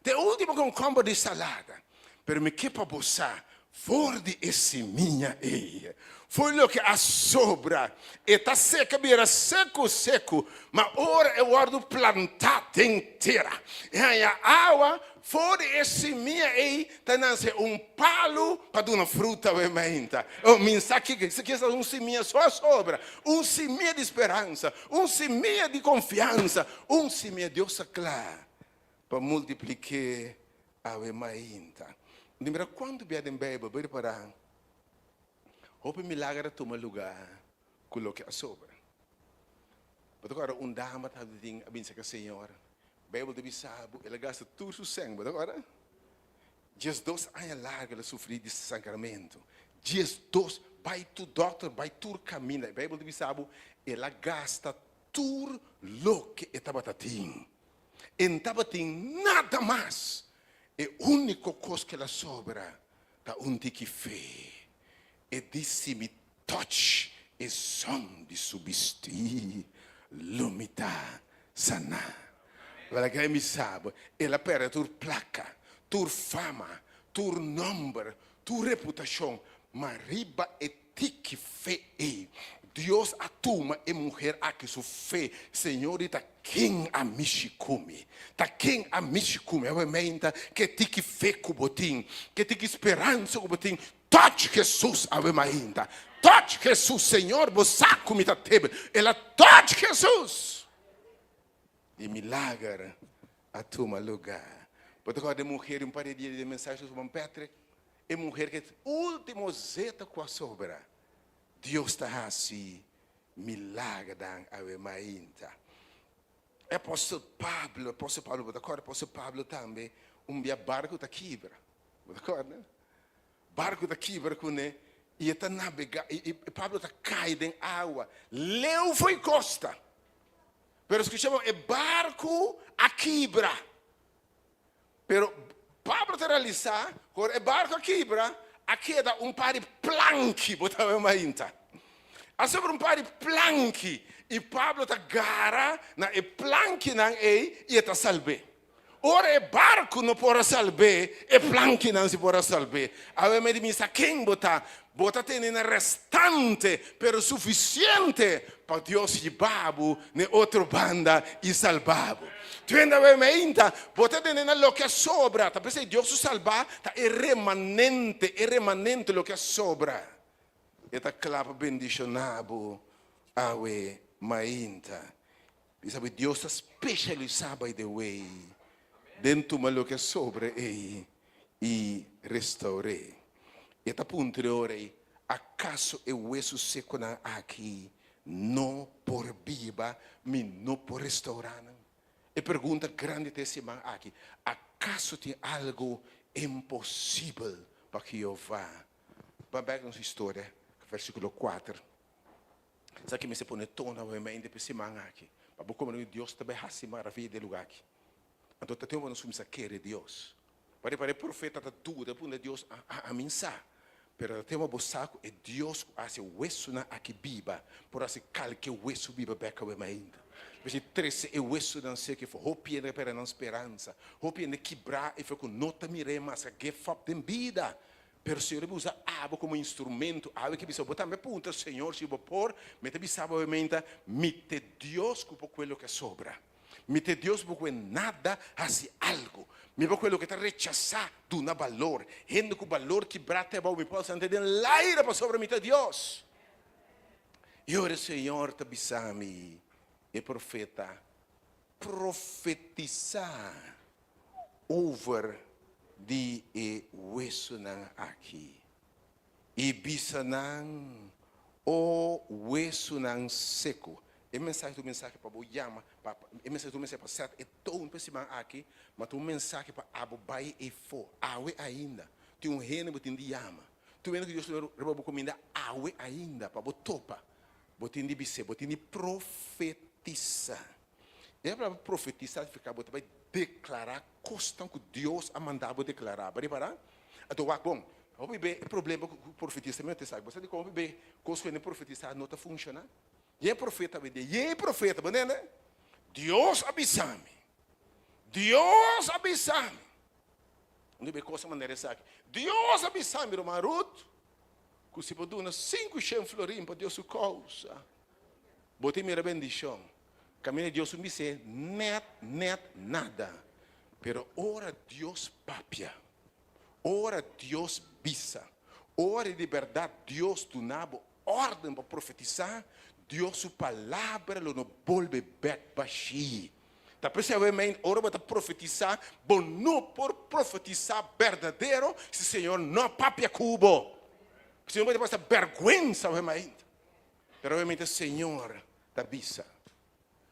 Speaker 5: ta e ultimo konkomber di salada. Pero mi ke pa bo sa, for di e simia ei, for loke a sobra, e ta seka bira seku seku, ma ora e wòrdu plantá den tera, e haña awa, for di e simia ei ta nase un palu pa duna fruta awe mainta. Oh, mi sa kiko, esaki ta un simia so a sobra, un simia di speransa, Un simia di konfiansa, un simia Dios a kla pa multiplik'é awe mainta. Di mira kuantu bia den Beibel bo ripará hopi milager a tuma lugá ku loke a sobra. Bo ta kòrda un dama tabatin a bin saka Señor, Beibel ta bisa bo el a gasta tur su sèn, bo ta kòrda? 12 aña largu el a sufrí di sangramentu. 12, bai tur dòkter, bai tur kaminda. E Beibel ta bisa bo, el a gasta tur loke e tabata tin. E no tabatin nada mas. E úniko kos ku el a sobra ta un tiki fe. E di, Si mi tòch e zòm di su bistí, lo mi ta saná. Wèl, mi sa bo, el a pèrdè tur plaka, tur fama, tur nòmber, tur reputashon, ma riba e tiki fe ei, Dios a tuma e muher aki su fe. Señor di ta ken a mishi ku mi? Ta ken a mishi ku mi? Awe meinta, ke tiki fe ku bo tin, ke tiki speransa ku bo tin, Touch Jesus awe mainta. Touch Jesus, Señor, bo sa ku mi ta tebe. El a touch Jesus. I milager a tuma lugá. Bo ta kòrda e muher un par di dia di e mensahe su Juan Patrick? E muher ku e último zeta ku a sobra. Dios ta hasi milagernan awe mainta. E apòstel Pablo, apòstel Pablo, bo ta kòrda apòstel Pablo tambe un bia barku ta kibra. Bo ta kòrda? Barku ta kibra kuné i e ta nabegá i Pablo ta kai den awa leu fo'i kosta. Pero skucha bon, e barku a kibra. Pero Pablo ta realisá ku ora e barku a kibra, a keda un par di planki, bo ta wak mainta. A sobra un par di planki i Pablo ta gara na e plankinan ei i e ta salb'é. Ora e barku no por a salb'é, e plankinan si por a salb'é. Awe mi di misa ken bo ta? Bo ta tene na restante, pero sufisiente pa Dios hiba bo n'e otro banda i salba bo. Twende awe meinta, bo ta tene na loke a sobra. Ta p'esei Dios su salba ta e remanente, e remanente, loke a sobra. E ta kla pa bendishoná bo awe mainta. Mi sabi Dios ta specialisa by the way den tuma loke a sobra ei i restaur'é. E ta puntra e ora ei, Akaso e wesu sekonan aki no por biba? Mi no por restaurá nan? E pregunta grandi ta e siman aki, Akaso tin algu imposibel pa Jehová? Ban bek nos historia, versikulo kuater. Sa ki mester pone tono awe mente p'e siman aki, pa bo komprende ku Dios ta bai hasi maravia den e lugá aki. Anto ta tempu pa nos kuminsá kere Dios. Pasobra e profeta ta duda, e puntra Dios, Ami sa, pero ta tempu pa bo sa ku e Dios ku hasi e wesunan aki biba por hasi kalke wesu biba bèk awe mainta. Mester trese e wesunan seki for hopi hende ka pèrdè nan speransa, hopi hende kibrá i for ku no ta mir'é mas, ka give up den bida. Pero Señor a usa abo como instrumento. Awe ke bisa bo tambe puntra Señor si bo por, mi ta bisa bo menta, mi te Dios ku por kue loke a sobra. Mi te Dios ku por kue nada hasi algo. Mi por kue loke ta rechasa duna balor. Hende ku balor kibra te abou mi por alsa den laira pasobra mi ta Dios. I ora Señor ta bisa mi, e profeta, profetisa. Over di e wesunan aki, i bisa nan, O wesunan seku. E mensahe ta un mensahe pa bo yama, pa, e mensahe ta un mensahe pa sèt e toon pa e siman aki, ma ta un mensahe pa abo bai efo, awe ainda. Tin un hende bo tin di yama. Tin un hende ku Dios lo riba bo kuminda awe ainda pa bo topa. Bo tin di bis'é, bo tin di profetisá. E palabra profetisá signifiká bo ta bai deklará kosnan ku Dios a manda bo deklará. Bo a ripará? Anto wak bon, hopi be e problema ku profetisá mi no ta esaki. Bo sa dikon hopi be kos ku hende profetisá no ta funshoná? Yen profeta awendia, yen profeta, bo ntende? Dios a bisa mi, Dios a bisa mi. Anto be kos a manera esaki. Dios a bisa mi, ruman Ruth, ku si bo duna 500 florin pa Dios su kousa, Bo tin mira bendishon. Kaminda Dios un bis'é nèt nèt nada. Pero ora Dios papia, ora Dios bisa, ora di bèrdat Dios duna bo órden pa profetisá, Dios su palabra lo no bolbe bèk bashí. Ta p'esei awe mei ora bo ta profetisá, bo no por profetisá berdadero si Señor no a papia ku bo. Señor bo ta pasa bèrgwensa awe mei. Pero obviamente Señor ta bisa.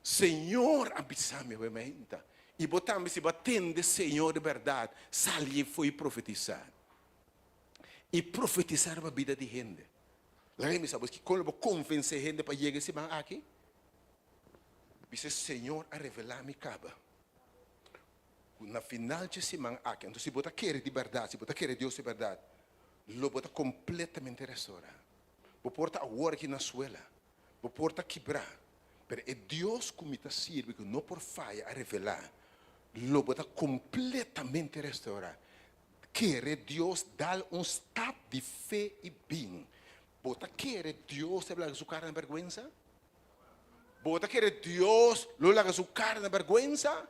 Speaker 5: Señor a bisa mi obviamente. I bo tambe si bo a tende Señor di berdad, sali efo i profetisa. I profetisa riba bida di hende. Laga mi bisa bo, kiko lo bo konvense hende pa yega e siman aki? Bisa Señor a revela mi kaba. Ku na final dje siman aki, anto si bo ta kere di berdad, si bo ta kere Dios di berdad, lo bo ta kompletamente restorá. Bo por ta awor aki na suela, bo por ta kibrá, pero e Dios ku mi ta sirbi ku no por faya a revelá, lo bo ta kompletamente restourá. Kere Dios dal un stap di fe i bin. Bo ta kere Dios ta laga su kara na bèrgwensa? Bo ta kere Dios lo laga su kara na bèrgwensa?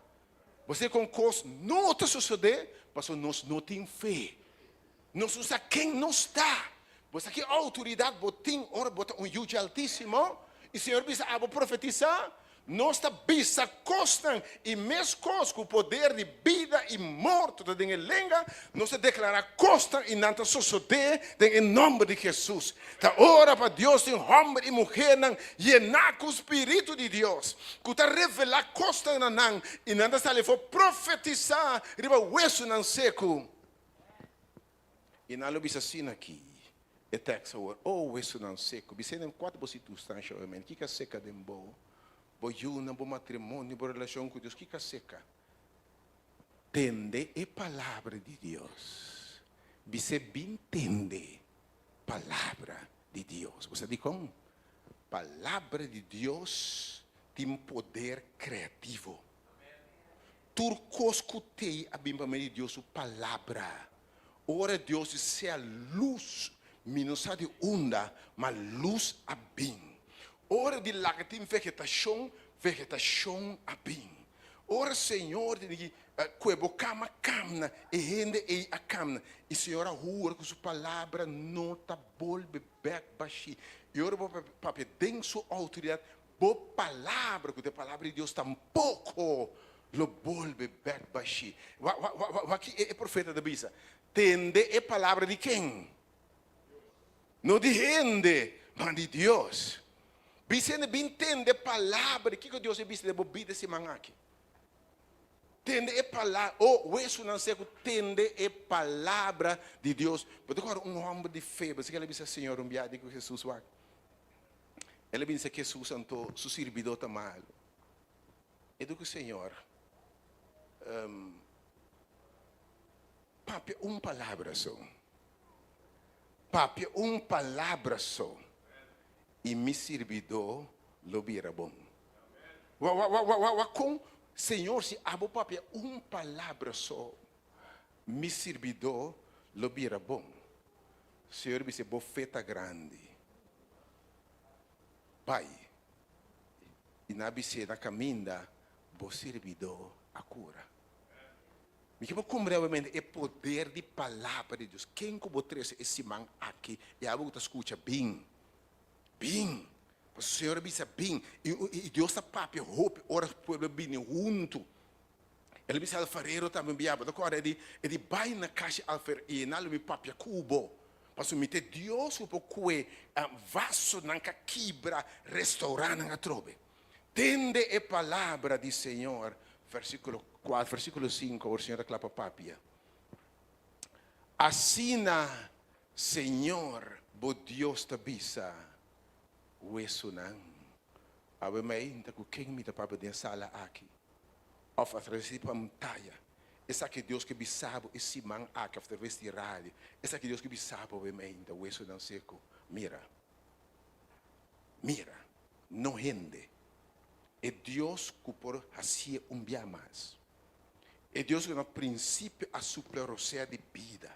Speaker 5: Bo sa kon kos no ta sosodé pasobra nos no tin fe. Nos no sa ken nos ta. Bo sa ki outoridat bo tin ora bo ta un yu dje Altísimo? I Señor bisa abo profetisá? Nos ta bisa kosnan i meskos ku poder di bida i morto ta den e lenga, nos ta deklará kosnan i nan ta sosodé den e nòmber di Hesus. Ta ora pa Dios tin hòmber i muhernan yená ku spiritu di Dios, ku ta revelá kosnan na nan i nan ta sali for profetisá riba wesunan seku. I nan lo bisa asina aki, e tekst awor, O wesunan seku, bis'é den kua ta bo sirkunstansha obviamente, kiko a seka den bo, bo yunan, bo matrimonio, bo relashon ku Dios, kiko a seka? Tende e palabra di Dios. Bis'é bin tende palabra di Dios. Bo sa dikon? Palabra di Dios tin poder kreativo. Tur kos ku tei a bin pa medio di Dios su palabra. Ora Dios di sea lus, mi no sa di unda, ma lus a bin. Ora di laga tin vegetashon, vegetashon a bin. Ora Señor di di kue bo kama kamna, e hende ei a kamna. I Señor a hura ku su palabra no ta bolbe bèk bashí. I ora bo papia den su outoridat, Bo palabra, ku ta e palabra di Dios, tampoko lo bolbe bèk bashí. Wak, wak, wak, wak, wak ki e profeta ta bisa. Tende e palabra di ken? No di hende, ma di Dios. Bisa hende bin tende palabra di kiko Dios a bisa den bo bida e siman aki. Tende e palabra, o wesunan seku, tende e palabra di Dios. Bo ta kòrda un hòmber di fe, bo sa ke el a bisa Señor un biaha di ku Hesus wak. El a bisa Hesus anto su sirbidó ta malu. E di ku Señor, Papia un palabra so. Papia un palabra so i mi sirbidó lo bira bon. Wa, wa, wa, wa, wa kon, Señor, si abo papia un palabra so, mi sirbidó lo bira bon. Señor bisa, Bo fe ta grandi. Bai. I nan a bis'é na kaminda, Bo sirbidó a kura. Mi ke bo kumbre awemente e poder di palabra di Dios. Ken ku bo trese e siman aki i abo ku ta skucha, bin. Bin. Pasobra Señor a bisa, Bin. I Dios ta papia hopi ora pueblo bini huntu. El a bisa alfarero tambe un bia, bo ta kòrda? E di, e di, Bai na kashi alfer i e na lo mi papia ku bo, pasobra mi ta e Dios ku por kue vasonan ka kibra, restourá nan atrobe. Tende e palabra di Señor, versíkulo kuater, versíkulo sinku, awor Señor ta kla pa papia. Asina Señor bo Dios ta bisa, Wesunan, awe mainta ku ken mi ta papia den e sala aki? Of atraves di pantaya. Esaki Dios ke bisa bo e siman aki of atraves di radio. Esaki Dios ke bisa bo awe mainta, wesonan seku. Mira. Mira. No hende. E Dios ku por hasié un bia mas. E Dios ku na prinsipio a supla rosea di bida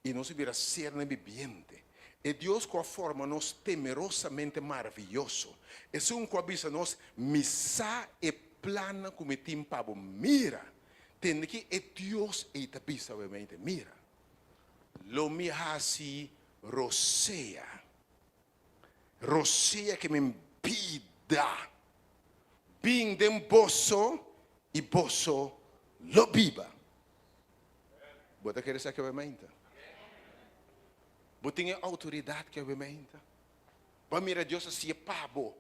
Speaker 5: i nos a bira sernan bibiente. E Dios ku a forma nos temerosamente maravioso. Esun ku a bisa nos, Mi sa e plannan ku mi tin pa bo. Mira! Tende ki e Dios ei ta bisa awemente, Mira! Lo mi hasi rosea, rosea ke mi bida bin den boso i boso lo biba. Bo ta kere esaki awemente? Bo tin e outoridat ki awemente? Bo a mira Dios a siña pa bo,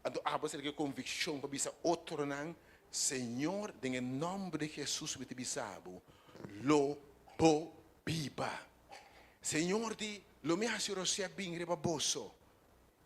Speaker 5: anto abo a sali ku e konvikshon pa bisa otronan, Señor, den e nòmber di Hesus mi ta bisa bo, lo bo biba. Señor di, lo mi hasi rosea bin riba boso,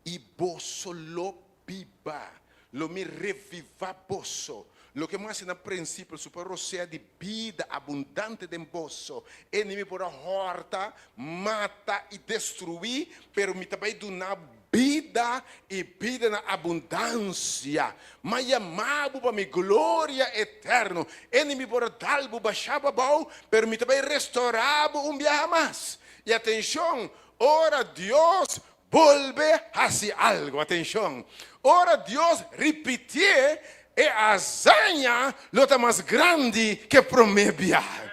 Speaker 5: i boso lo biba. Lo mi revivá boso. Loke mi hasi na prinsipio su por rosea di bida abundante den boso. Enemi por a hòrta, mata i destruí, pero mi ta bai duna bida i bida na abundansia. M'a yama bo pa mi gloria eterno. Enemi por a dal bo bashá bo abou, pero mi ta bai restorá bo un biaha mas. I atenshon, ora Dios Bolbe hasi algo. Atenshon! Ora Dios ripitié, e hazaña lo ta mas grandi ke promé biaha.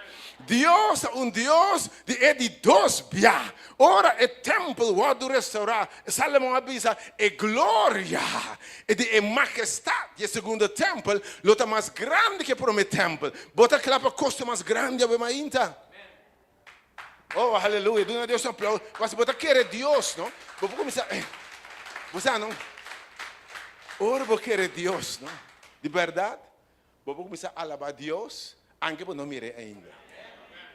Speaker 5: Dios ta un Dios di e di dos bia. Ora e tèmpel wòrdu restourá, Salomon a bisa, e gloria di e mahestat di e segundo tèmpel lo ta mas grandi ku e promé tèmpel. Bo ta kla pa kos ta mas grandi awe mainta? Oh, aleluya. Duna Dios un aplauso. Pasobra bo ta kere Dios, no? Bo por kuminsá, bo sa, no? Ora bo kere Dios, no? Di bèrdat, Bo por kuminsá alabá Dios anke bo no mir'é ainda.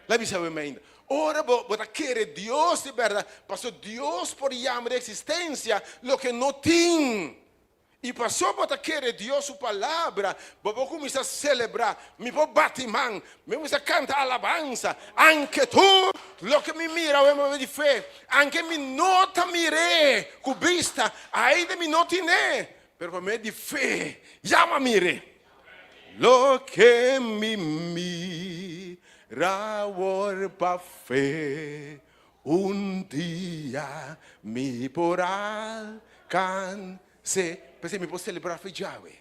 Speaker 5: La bisa bo ainda. Ora bo bo ta kere Dios di bèrdat, pasobra Dios por yama di eksistensia loke no tin. I pasobra bo ta kere Dios su palabra, bo por kuminsá selebrá. Mi por bati man, mi por kuminsá kanta alabansa, anke tur loke mi mira awe mi di fe, anke mi no ta mir'é ku bista, ainda mi no tin'é, pero pa medio di fe ya mi a mir'é. Loke mi mira awor pa fe, un dia mi por alcans'é. P'esei mi por selebrá fe djawe,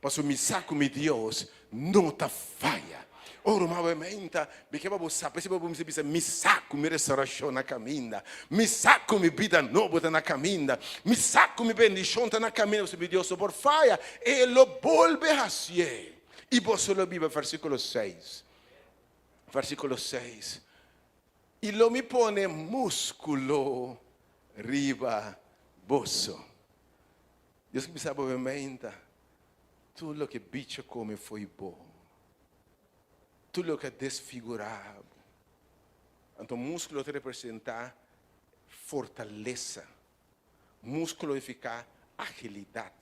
Speaker 5: pasobra mi sa ku mi Dios no ta faya. Oh ruman awe meinta, mi ke pa bo sa, p'esei bo mester bisa, Mi sa ku mi restaurashon na kaminda, mi sa ku mi bida nobo ta na kaminda, mi sa ku mi bendishon ta na kaminda, pasobra mi Dios no por faya, E lo bolbe hasié, i boso lo biba. Versíkulo seis, versíkulo seis, I lo mi pone múskulo riba boso. Dios ke bisa bo awe meinta, Tur loke bicho kome fo'i bo. Tur loke a desfigurá bo. Anto múskulo ta representá fortalesa. Múskulo nifiká agilidat.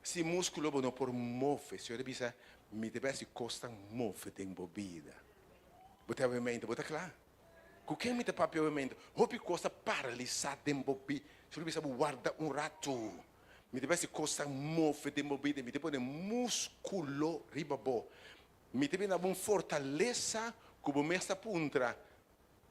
Speaker 5: Sin múskulo bo no por move. Señor a bisa, Mi ta bai hasi kosnan move den bo bida. Bo ta habi mente? Bo ta kla? Ku ken mi ta papia habi mente? Hopi kos ta paralisá den bo bida. Señor a bisa bo, Warda un ratu. Mi ta bai hasi kosnan move den bo bida. Mi ta pone múskulo riba bo. Mi ta bini bo un fortalesa ku bo mes ta puntra,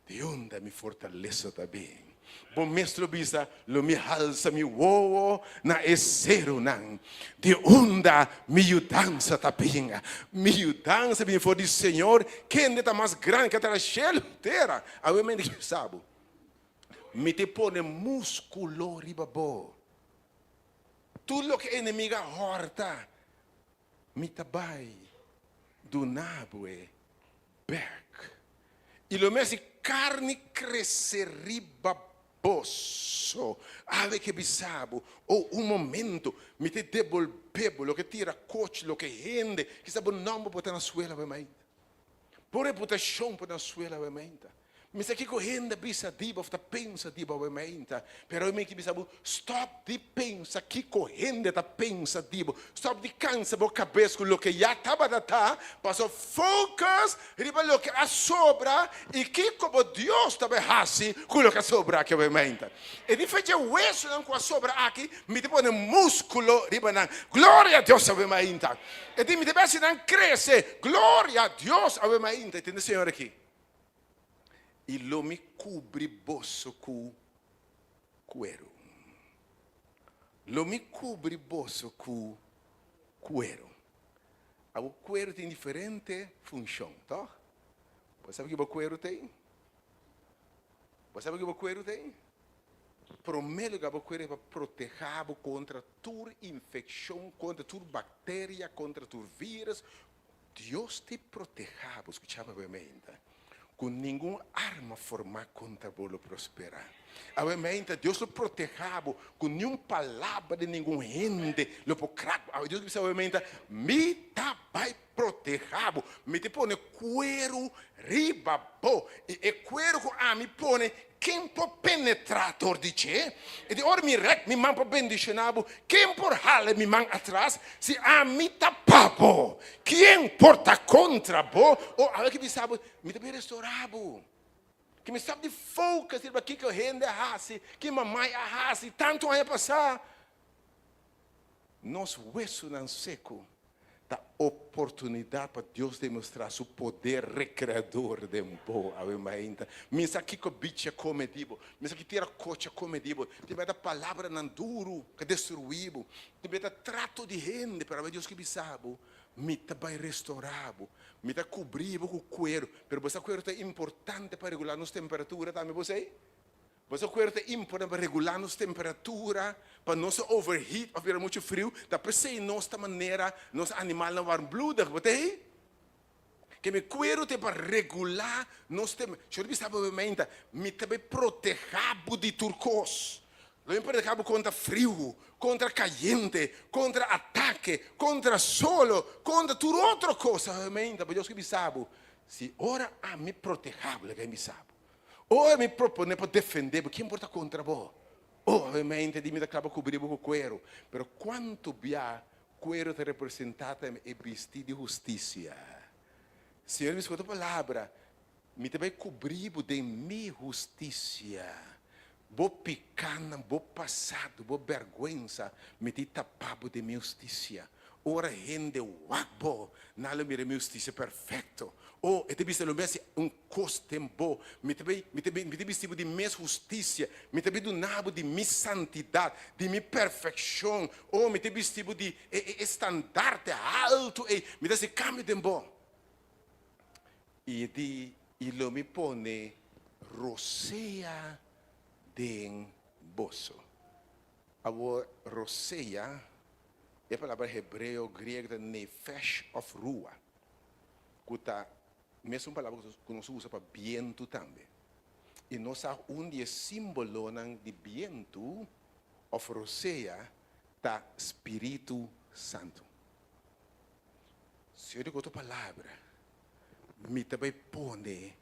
Speaker 5: Di unda mi fortalesa ta bin? Bo mes lo bisa, Lo mi halsa mi wowo na e serunan. Di unda mi yudansa ta bin? Mi yudansa bin for di Señor, kende ta mas grandi ku a traha shelu i tera. Awe mi a bisa bo, Mi ta pone múskulo riba bo. Tur loke e enemigu a hòrta, Mi ta bai duna bo e bek. I lo mi hasi karni krese riba boso. Awe ke bisa bo, O un momento, mi ta debolbe bo loke tira kochi, loke hende, kisa bo nòmber por ta na suela awe mainta. Bo reputashon por na suela awe mainta. Mi sa kiko hende a bisa di bo of ta pensa di bo awe mainta, pero mi ke bisa bo, stòp di pensa kiko hende ta pensa di bo. Stòp di kansa bo kabes ku loke ya tabata ta, pasobra focus riba loke a sobra i kiko bo Dios ta bai hasi ku loke a sobra aki awe mainta. E di fecha e wesunan ku a sobra aki, mi ta pone muskulo riba nan. Gloria a Dios awe mainta. E di mi ta bai hasi nan krese. Gloria a Dios awe mainta. I tende Señor aki. I lo mi kubri boso ku kueru. Lo mi kubri boso ku kueru. Awor kueru tin diferente funshon, tòg? Bo sabi ki bo kueru tin? Bo sabi ki bo kueru tin? Promé lugar bo kueru ta pa protehá bo kontra tur infekshon, kontra tur bakteria, kontra tur vírus, Dios te protehá bo, skuchá mi awe meinta, ku ningun arma formá kontra bo lo prosperá. Awe meinta, Dios lo protehá bo ku niun palabra di ningun hende lo por krak bo. Awe Dios bisa awe meinta, Mi ta bai protehá bo, mi ta pone kueru riba bo, i e kueru ku ami pone Ken por penetrá dor di dje? I di ora mi rèk mi man pa bendishoná bo, ken por hala mi man atras? Si ami ta pa bo, kien por ta kontra bo? O awe ki bisa bo, mi ta bin restorá bo. Ki mi stòp di focus riba kiko hende a hasi, ki mamai a hasi tantu aña pasá. Nos wesunan seku. Ta oportunidat pa Dios demostrá Su poder rekreador den bo awe mainta. Mi sa kiko bichi a kome di bo. Mi sa ki tera kochi a kome di bo. Tin bia ta palabranan duru ku a destruí bo. Tin bia ta trato di hende, pero awe Dios ke bisa bo, Mi ta bai restourá bo. Mi ta kubrí bo ku kueru. Pero bo sa kueru ta importante pa regulá nos temperatura tambe, bo sa ei? Bo sa kuer ta importa pa regulá nos temperatura pa no se overheat òf bira muchu friu? Ta p'esei nos ta manera nos animalnan warmbloedig, bo ta hei? Ke mi kueru ta pa regulá nos tem. Shor bisa bo meinta, mi ta bai protehá bo di tur kos. Lo mi protehá bo kontra friu, kontra kayente, kontra atake, kontra solo, kontra tur otro kos. Meinta, bo Dios ke bisa bo, si ora ami protehá bo, laga mi bisa bo. Ora mi proponé pa defendé bo, ken por ta kontra bo? Oh, obviamente di mi ta kla pa kubrí bo ku kueru. Pero kuantu bia kueru ta representá tambe e bistí di hustisia? Señor a bisa ku otro palabra, Mi ta bai kubrí bo den mi hustisia. Bo pikánan, bo pasado, bo bèrgwensa, mi ta tapá bo den mi hustisia. Ora hende wak bo, nan lo mira mi hustisia perfekto. O, e ta bisa, lo mi hasi un kos den bo. Mi ta bai, mi ta bai, mi ta bisti bo di mes hustisia. Mi ta bai duna bo di mi santidat, di mi perfekshon. O, mi ta bisti bo di e, e, e standarte haltu ei. Mi ta hasi kambio den bo. I e di, I lo mi pone rosea den boso. Awor, rosea, e palabra hebreo, griego ta nefesh òf rua, ku ta mesun palabra ku nos usa pa bientu tambe. I nos sa un di e símbolonan di bientu òf rosea ta spiritu santu. Si yo di ku otro palabra, mi ta bai pone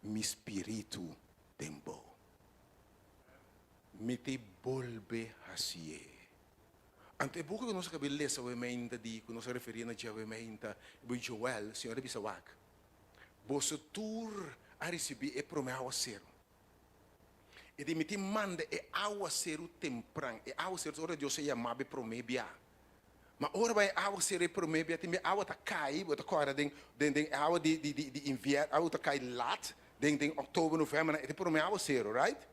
Speaker 5: mi spiritu den bo. Mi ta bolbe hasié. Anto e buki ku nos a kabi lesa awe meinta di ku nos a referí na dje awe meinta, e buki Joel, Señor a bisa wak, Boso tur a risibí e promé awaseru. E di mi tin manda e awaseru tempran. E awaseru ta ora Dios a yama bo e promé bia. Ma ora bai e awaseru e promé bia, tin bia awa ta kai, bo ta kòrda den den den awa di di di invièrnu, awa ta kai lat den den òktober, novèmber, e ta e promé awaseru, right?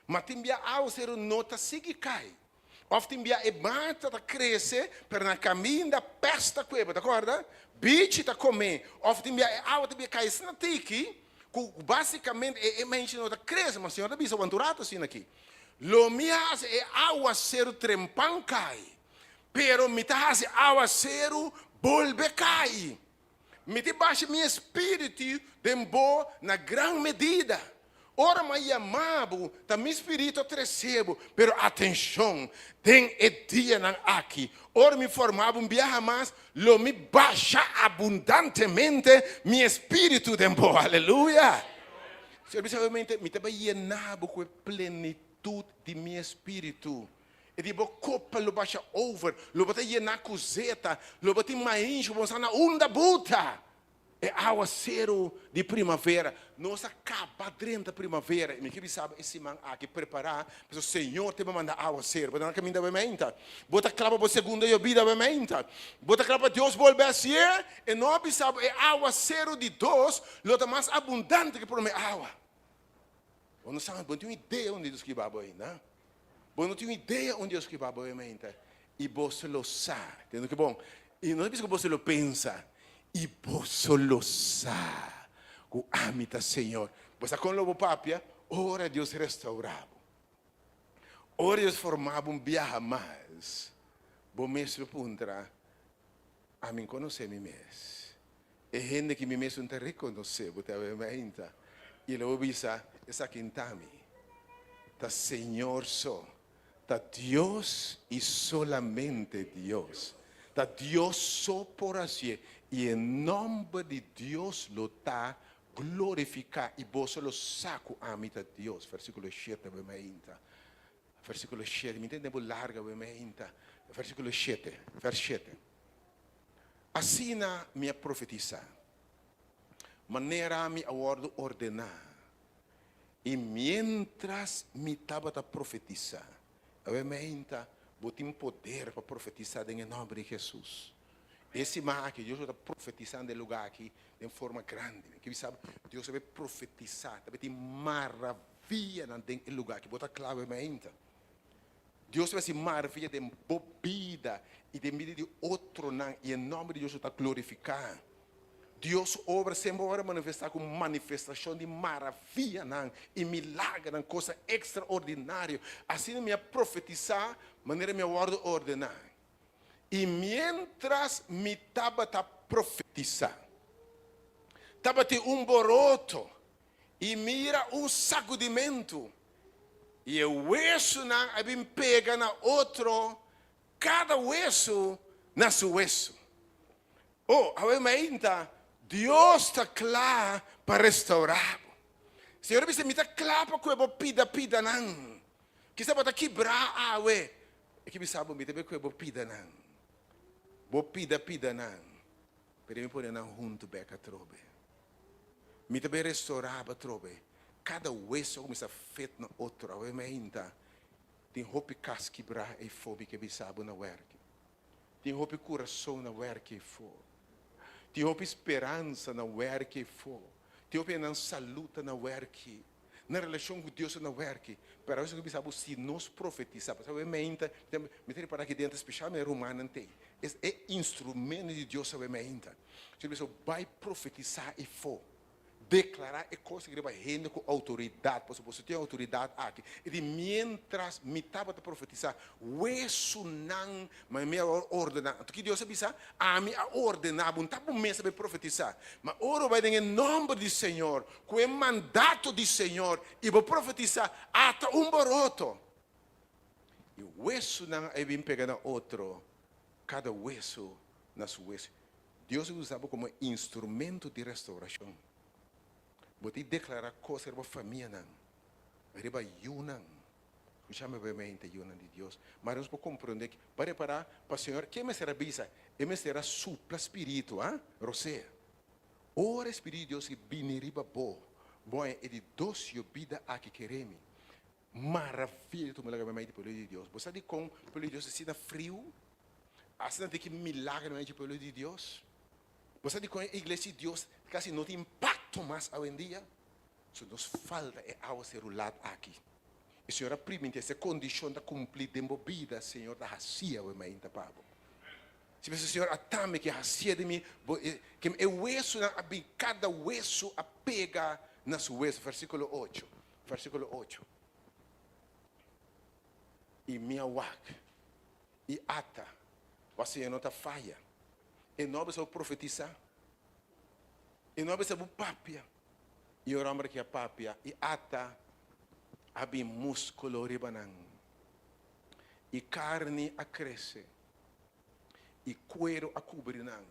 Speaker 5: Ma tin bia awaseru no ta sigui kai. Òf tin bia e mata ta krese, pero na kaminda pès ta kue, bo ta kòrda? Bichi ta kom'é. Òf tin bia e awa ta bia kai asina tiki, ku básikamente e e menshi no ta krese. Ma Señor ta bisa wanta un ratu asina aki, Lo mi hasi e awaseru trempan kai, pero mi ta hasi awaseru bolbe kai. Mi ta basha mi espíritu den bo na gran medida. Ora mi a yama bo, ta mi spiritu a trese bo. Pero atenshon, den e dianan aki, ora mi forma bo un biaha mas, lo mi basha abundantemente mi espíritu den bo. Aleluya! Señor bisa obviamente, mi ta bai yena bo ku e plenitut di mi espíritu. E di bo kopa lo basha over, lo bo ta yená ku zeta, lo bo tin mainshi ku bo sa na unda buta. E awaseru di primavera. Nos a kaba drenta primavera i mi ke bisa bo e siman aki prepará pasobra Señor te bo manda awaseru. Bo ta na kaminda bo meinta. Bo ta kla pa bo segunda yobida bo meinta. Bo ta kla pa Dios bolbe hasié? E no a bisa bo e awaseru di dos lo ta mas abundante ke promé awa. Bo no sa, bo no tin un idea unda Dios ke hiba bo ainda. Bo no tin un idea unda Dios ke hiba bo ainda. I boso lo sa. Tende ke bon? I no ta bisa ku boso lo pensa. I boso lo sa ku ami ta Señor. Bo sa kon lo bo papia? Ora Dios restaurá bo. Ora Dios forma bo un biaha mas, bo mes lo puntra, Ami konosé mi mes. E hende ki mi mes un ta rekonosé, bo ta awe mainta, i lo bo bisa, Esaki n'ta mi. Ta Señor so. Ta Dios i solamente Dios. Ta Dios so por hasié, i e nòmber di Dios lo ta glorifiká, i boso lo sa ku ami ta Dios. Versíkulo shete awe mainta. Versíkulo shete. Mi ta tende bo larga awe mainta. Versíkulo shete, vers shete. Asina mi a profetisá, manera mi a wòrdu ordená, i miéntras mi tabata profetisá, awe meinta bo tin poder pa profetisá den e nòmber di Hesus. E siman aki Dios lo ta profetisá den e lugá aki den forma grandi. Mi ke bisa bo, Dios ta bai profetisá, ta bai tin maravianan den e lugá aki. Bo ta kla awe mainta? Dios ta bai hasi maravia den bo bida i den bida di otronan i e nòmber di Dios lo ta glorifiká. Dios su obra semper ora manifestá ku manifestashon di maravianan i milagernan, kosnan ekstraordinario. Asina mi a profetisá manera mi a wòrdu ordená. I miéntras mi tabata profetisá, tabatin un boroto i mira un sakudimentu, i e wesunan a bin pega na otro, kada wesu na su wesu. Oh, awe mainta, Dios ta kla pa restaurá bo. Señor a bisa, Mi ta kla pa kue bo pida pidanan. Kisa bo ta kibrá awe. E ke bisa bo, Mi ta bai kue bo pidanan, bo pida pidanan, pero mi pone nan huntu bek atrobe. Mi ta bai restaurá bo atrobe. Kada weso a kuminsá fet na otro. Awe mainta, tin hopi kas kibrá eifó, mi ke bisa bo na wèrki. Tin hopi kurason na wèrki eifó. Tin hopi speransa na wèrki eifó. Tin hopi nan salú ta na wèrki. Nan relashon ku Dios ta na wèrki. Pero awe ku bisa bo si nos profetisá, pasobra awe meinta, mi ta ripará aki dentro, spesialmente rumannan t'ei, es e instrumento di Dios awe meinta. Si bo bisa bo bai profetisá eifó. Deklará e kos aki riba hende ku outoridat, pasobra boso tin e outoridat aki. I di miéntras mi tabata profetisá, wesunan ma mi a ordená. Anto ki Dios a bisa? Ami a ordená bo, no ta bo mes a bai profetisá. Ma ora bo bai den e nòmber di Señor, ku e mandato di Señor, i bo profetisá, ata un boroto. I wesunan a bin pega na otro, kada wesu na su wesu. Dios a usa bo komo instrumento di restaurashon. Bo tin deklará kos riba famianan, riba yunan. Skucha mi obviamente, yunan di Dios. Ma nos por komprondé ki, pa repará, pa Señor, ke mester a bisa? E mester a supla spiritu, ha? Rosea. Ora e Spiritu di Dios bini riba bo, bo haña e di dos yo bida aki kere mi. Maravilla tuma laga mei di pueblo di Dios. Bo sa dikon pueblo di Dios asina friu? Asina tin ki milagro mei di pueblo di Dios? Bo sa dikon e iglesia di Dios kasi no tin impakto mas awendia? So nos falta e awa serulat aki. E Señor a priminti ese kondishon ta kumpli den bo bida, Señor ta hasi awe mainta pa bo. Si bisa Señor a tambe ke hasia di mi, bo e ke e wesunan a bin kada wesu a pega na su wesu. Versíkulo ocho. Versíkulo ocho, I mi a wak, i ata, wak Señor no ta faya. E no a bisa bo profetisá, e no a bisa bo papia. I ora homber aki a papia, i ata a bin múskulo riba nan, i karni a krese, i kueru a kubri nan,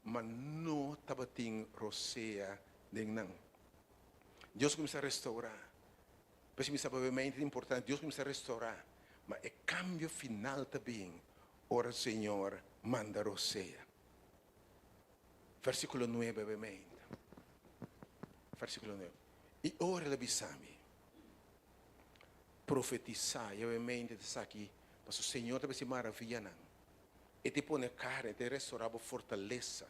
Speaker 5: ma no tabatin rosea den nan. Dios kuminsá restourá. P'esei mi sa probablemente ta importante, Dios kuminsá restourá, ma e kambio final ta bin ora Señor manda rosea. Versíkulo nuebe obviamente. Versíkulo nuebe. I ora el a bisa mi, profetisá, i obviamente ta esaki, pasobra Señor ta bisa e maravianan. E ta pone karni, e ta restourá bo fortalesa.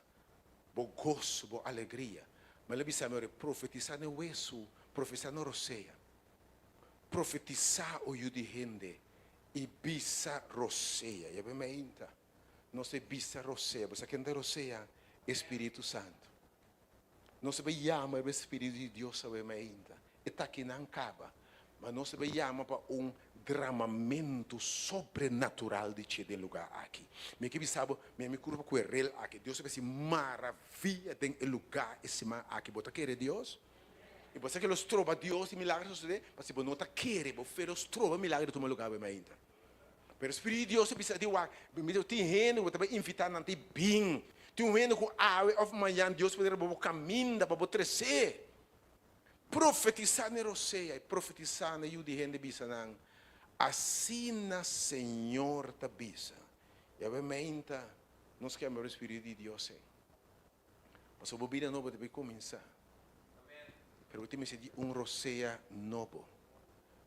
Speaker 5: Bo goso, bo alegria. Ma el a bisa mi ora, Profetisá na e wesu, profetisá na rosea. Profetisá, o yu di hende, i bisa rosea. Ya be meinta, nos ta bisa rosea. Bo sa ken ta rosea? E Spiritu Santu. Nos ta bai yama riba e Spiritu di Dios awe meinta. E ta kinan kaba. Ma nos ta bai yama pa un dramamentu sobrenatural di dje den lugá aki. Mi ke bisa bo, mi a mi kurpa ku e rel aki. Dios ta hasi maravia den e lugá e siman aki. Bo ta kere Dios? I bo sa ke lo stroba Dios di milagro sosodé? Pasobra bo no ta kere, bo fe lo stroba milagro di tuma lugá awe mainta. Pero Spiritu di Dios ta bisa di wak, mi tin hende ku bo ta bai invitá nan ta bin. Tin un hende ku awe òf mañan Dios por duna bo kaminda pa bo tres'é. Profetisá na e rosea i profetisá na e yu di hende, bisa nan, Asina Señor ta bisa. I awe meinta nos kembra e Spiritu di Dios ei. Pasobra bo bida nobo ta bai kuminsá. Pero bo tin mester di un rosea nobo.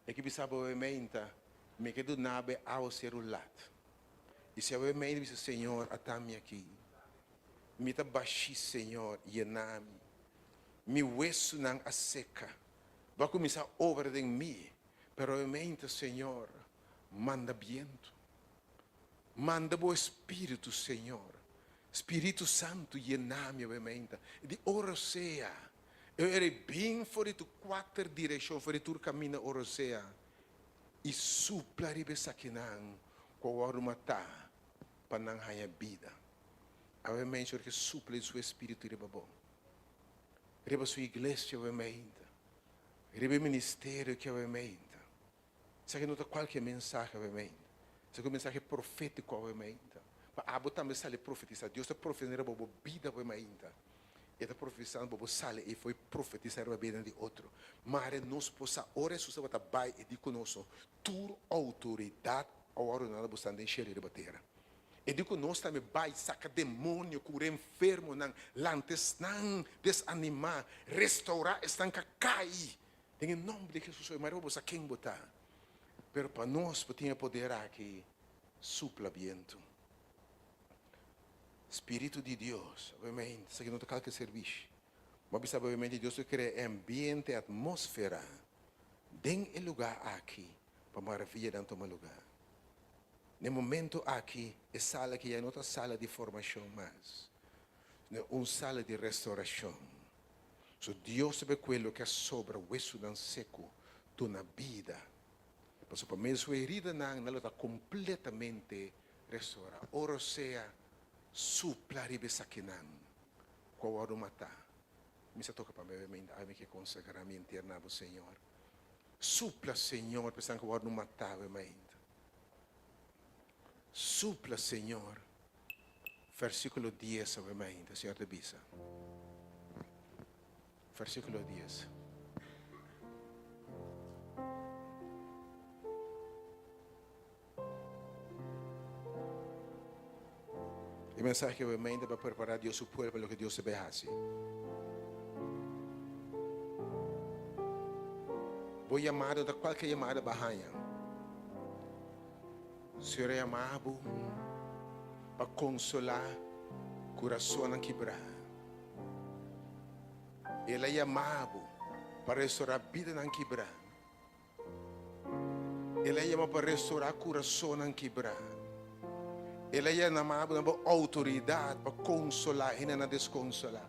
Speaker 5: E ke bisa bo awe meinta, Mi ke duna bo e awa seru lat. I si awe meinta bisa, Señor, ata mi aki. Mi ta bashí, Señor, yena mi. Mi wesunan a seka. Bo a kuminsá obra den mi, pero awemente, Señor, manda bientu. Manda bo Espíritu, Señor. Spiritu Santu, yena mi awemente. Di ora sea, e ora ei bin for di tur kuater direkshon, for di tur kaminda ora sea, i supla riba esakinan ku a wòrdu matá pa nan haña bida. Awe mei Señor ke supla di su Espíritu riba bo, riba su iglesia awe meinta, riba e ministerio ki awe meinta. Esaki no ta kualke mensahe awe meinta. Esaki un mensahe profétiko awe meinta. Pa abo tambe sali profetisá. Dios ta profetisá riba bo bida awe meinta. E ta profetisando pa bo sali ei for i profetisá riba bida di otro. Mare nos por sa ora Hesus tabata bai e di ku nos, Tur outoridat a wòrdu duna na bo san den shelu i riba tera. E di ku nos tambe bai saka demonio, kura enfermonan, lanta esnan desanimá, restourá esnan ku a kai. Den e nòmber di Hesus hoy, Maria bo sa ken bo ta. Pero pa nos bo tin e poder aki, supla bientu. Spiritu di Dios, obviamente, esaki no ta kalke servishi. Bo a bisa obviamente Dios ta krea e ambiente, e atmósfera den e lugá aki pa maravianan tuma lugá. Na e momento aki e sala aki ya no ta sala di formashon mas, sino un sala di restaurashon. So Dios ta bay kue loke a sobra wesunan seku duna bida. Pasobra pa medio su heridanan nan lo ta kompletamente restaurá. Ora sea supla riba esakinan ku a wòrdu matá. Mi sa toka pa mi obviamente ami ke konsagrá mi enter na bo Señor. Supla Señor pa esnan ku a wòrdu matá obviamente. Supla Señor. Versíkulo dies obviamente Señor ta bisa. Versíkulo dies. E mensahe obviamente pa prepará Dios su pueblo pa loke Dios ta bay hasi. Bo yamada no ta kualke yamada bo a haña. Señor a yama bo pa konsolá kurasonnan kibrá. El a yama bo pa restorá bidanan kibrá. El a yama pa restorá kurasonnan kibrá. El a yama bo na bo outoridat pa konsolá hendenan deskonsolá.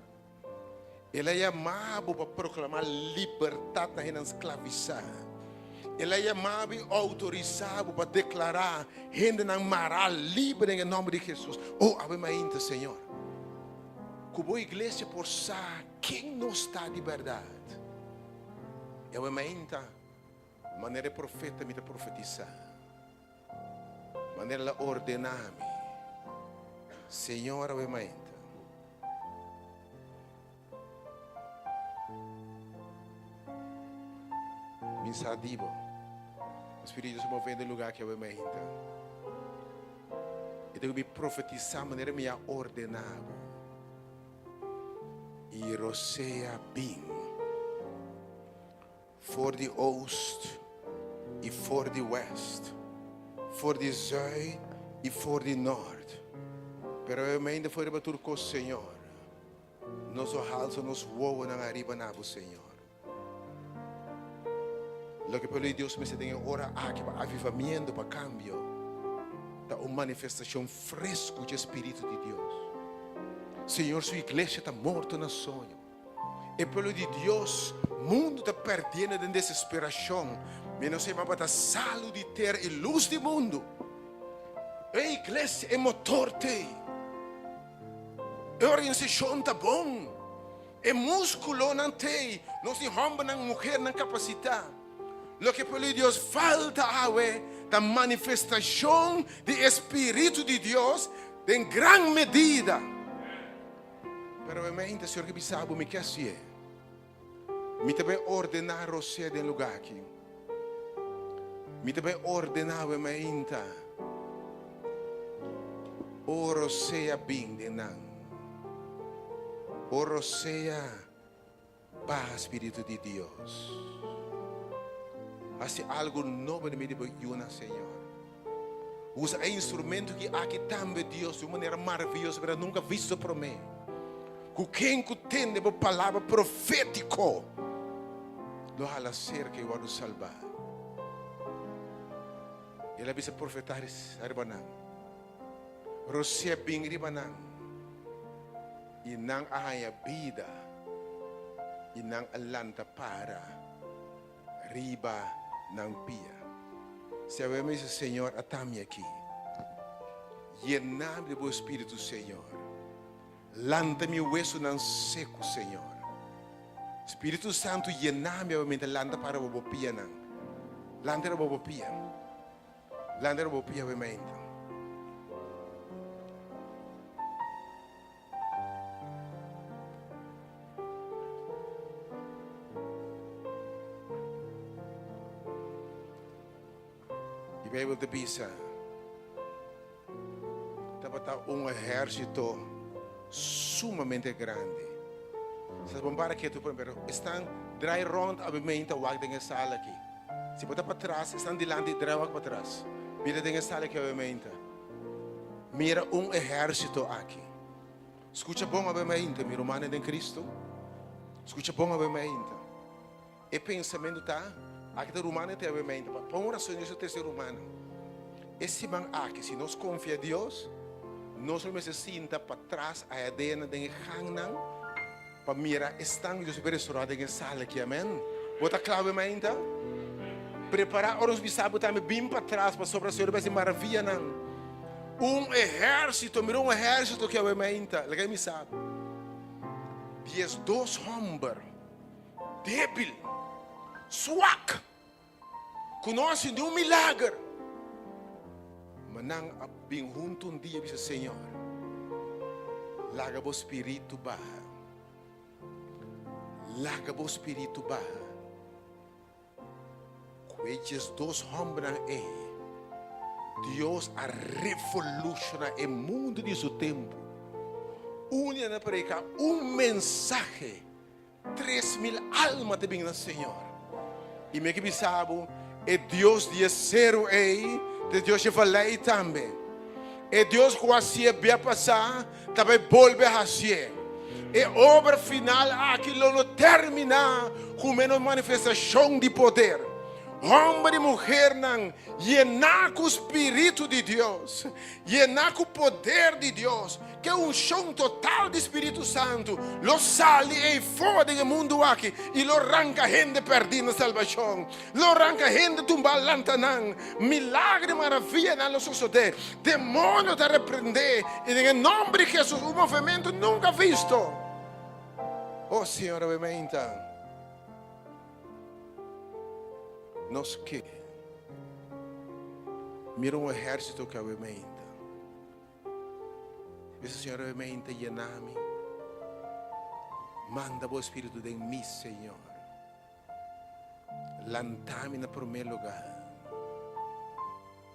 Speaker 5: El a yama bo pa proklamá libertat na hendenan sklavisá. El a yama bo i outorisá bo pa deklará hendenan mará liber den e nòmber di Hesus. O, awe mainta, Señor, ku bo iglesia por sa ken nos ta di bèrdat. I awe mainta, manera e profeta mi ta profetisá, manera el a ordená mi, Señor, awe mainta, mi sa di bo, e Spiritu ta move den e lugá aki awe mainta. I ta ku mi profetisá manera mi a ordená bo. I rosea bin for di oost i for di west, for di zuid i for di nort. Pero e mente for riba tur kos, Señor. Nos lo halsa nos wowonan ariba na bo, Señor. Loke pueblo di Dios mester den e ora aki pa avivamiento, pa cambio, ta un manifestacion fresco dje Spiritu di Dios. Señor su iglesia ta morto na soño. E pueblo di Dios, mundo ta perdiendo den desesperacion. Mi nos yama pa ta salu di tera y luz di mundo. E iglesia, e motor t'ey. E organisacion ta bon. E múskulonan t'ei, nos tin hòmbernan i muhernan kapasitá. Loke pueblo di Dios falta awe ta manifestashon di e spiritu di Dios den gran medida. Pero obviamente Señor ke bisa bo, mi ke hasié. Mi ta bai ordená rosé den lugá aki. Mi ta bai ordená awe mainta. O rosea bin den nan. O rosea baha Spiritu di Dios. Hasi algu nobo den medio di bo yunan, Señor. Usa e instrumento ki aki tambe, Dios, di un manera maraviyoso, manera nunka visto promé. Ku ken ku tende bo palabra profétiko lo hala serka i wòrdu salbá. El a bisa profetá riba nan. Rosé bin riba nan i nan a haña bida i nan a lanta para riba nan pia. Si awe mi bisa, Señor, ata mi aki. Yena mi di bo Spiritu, Señor. Lanta mi wesunan seku, Señor. Spiritu Santu, yena mi awe mi ta lanta para riba bo pianan. Lanta riba bo pia. Lanta riba bo pia awe mainta. E Bijbel ta bisa, Tabata un ehérsito sumamente grandi. Sa bon para ketu por pero esnan drai rond awe meinta wak den e sala aki. Si bo ta patras, esnan dilanti drai wak patras. Bira den e sala aki awe meinta. Mira un ehérsito aki. Skucha bon awe meinta, mi rumannan den Cristo. Skucha bon awe meinta. E pensamentu ta, Aki ta rumannan te awe meinta. Pa un rason Dios a trese rumannan. E siman aki, si nos konfia Dios, nos lo mester sinta patras aya den den e gangnan pa mira esnan ku Dios a por restorá den e sala aki. Amen. Bo ta kla awe meinta? Prepará ora nos bisa bo tambe bin patras pasobra Señor a bai hasi maravianan. Un ehérsito, mira un ehérsito aki awe meinta. Laga mi sa. 12 hòmber. Débil, swak, ku no a sinti un milager. Ma nan a bin huntu un dia i bisa, Señor, laga bo spiritu baha. Laga bo spiritu baha. Ku e 12 hòmbernan ei, Dios a revolushoná e mundu di su tempu. Un dia nan a prediká un mensahe. 3000 alma ta bin na Señor. I mi ke bisa bo, e Dios di e seru ei ta e Dios di e valei tambe. E Dios ku a hasié bia pasá ta bai bolbe hasié. E obra final aki lo no terminá ku menos manifestashon di poder. Hòmber i muhernan yená ku spiritu di Dios, yená ku poder di Dios, Ke unshon total di Spiritu Santu lo sali eifó den e mundu aki i lo ranka hende pèrdí na salbashon, lo ranka hende tumbá lanta nan. Milagro i maravianan lo sosodé, demonio ta reprendé i den e nòmber di Hesus un movementu nunka visto. O Señor, awe mainta nos ke mira un ehérsito ku awe mainta. Bisa, Señor, awe mainta yena mi. Manda bo Espíritu den mi, Señor. Lanta mi na promé lugá.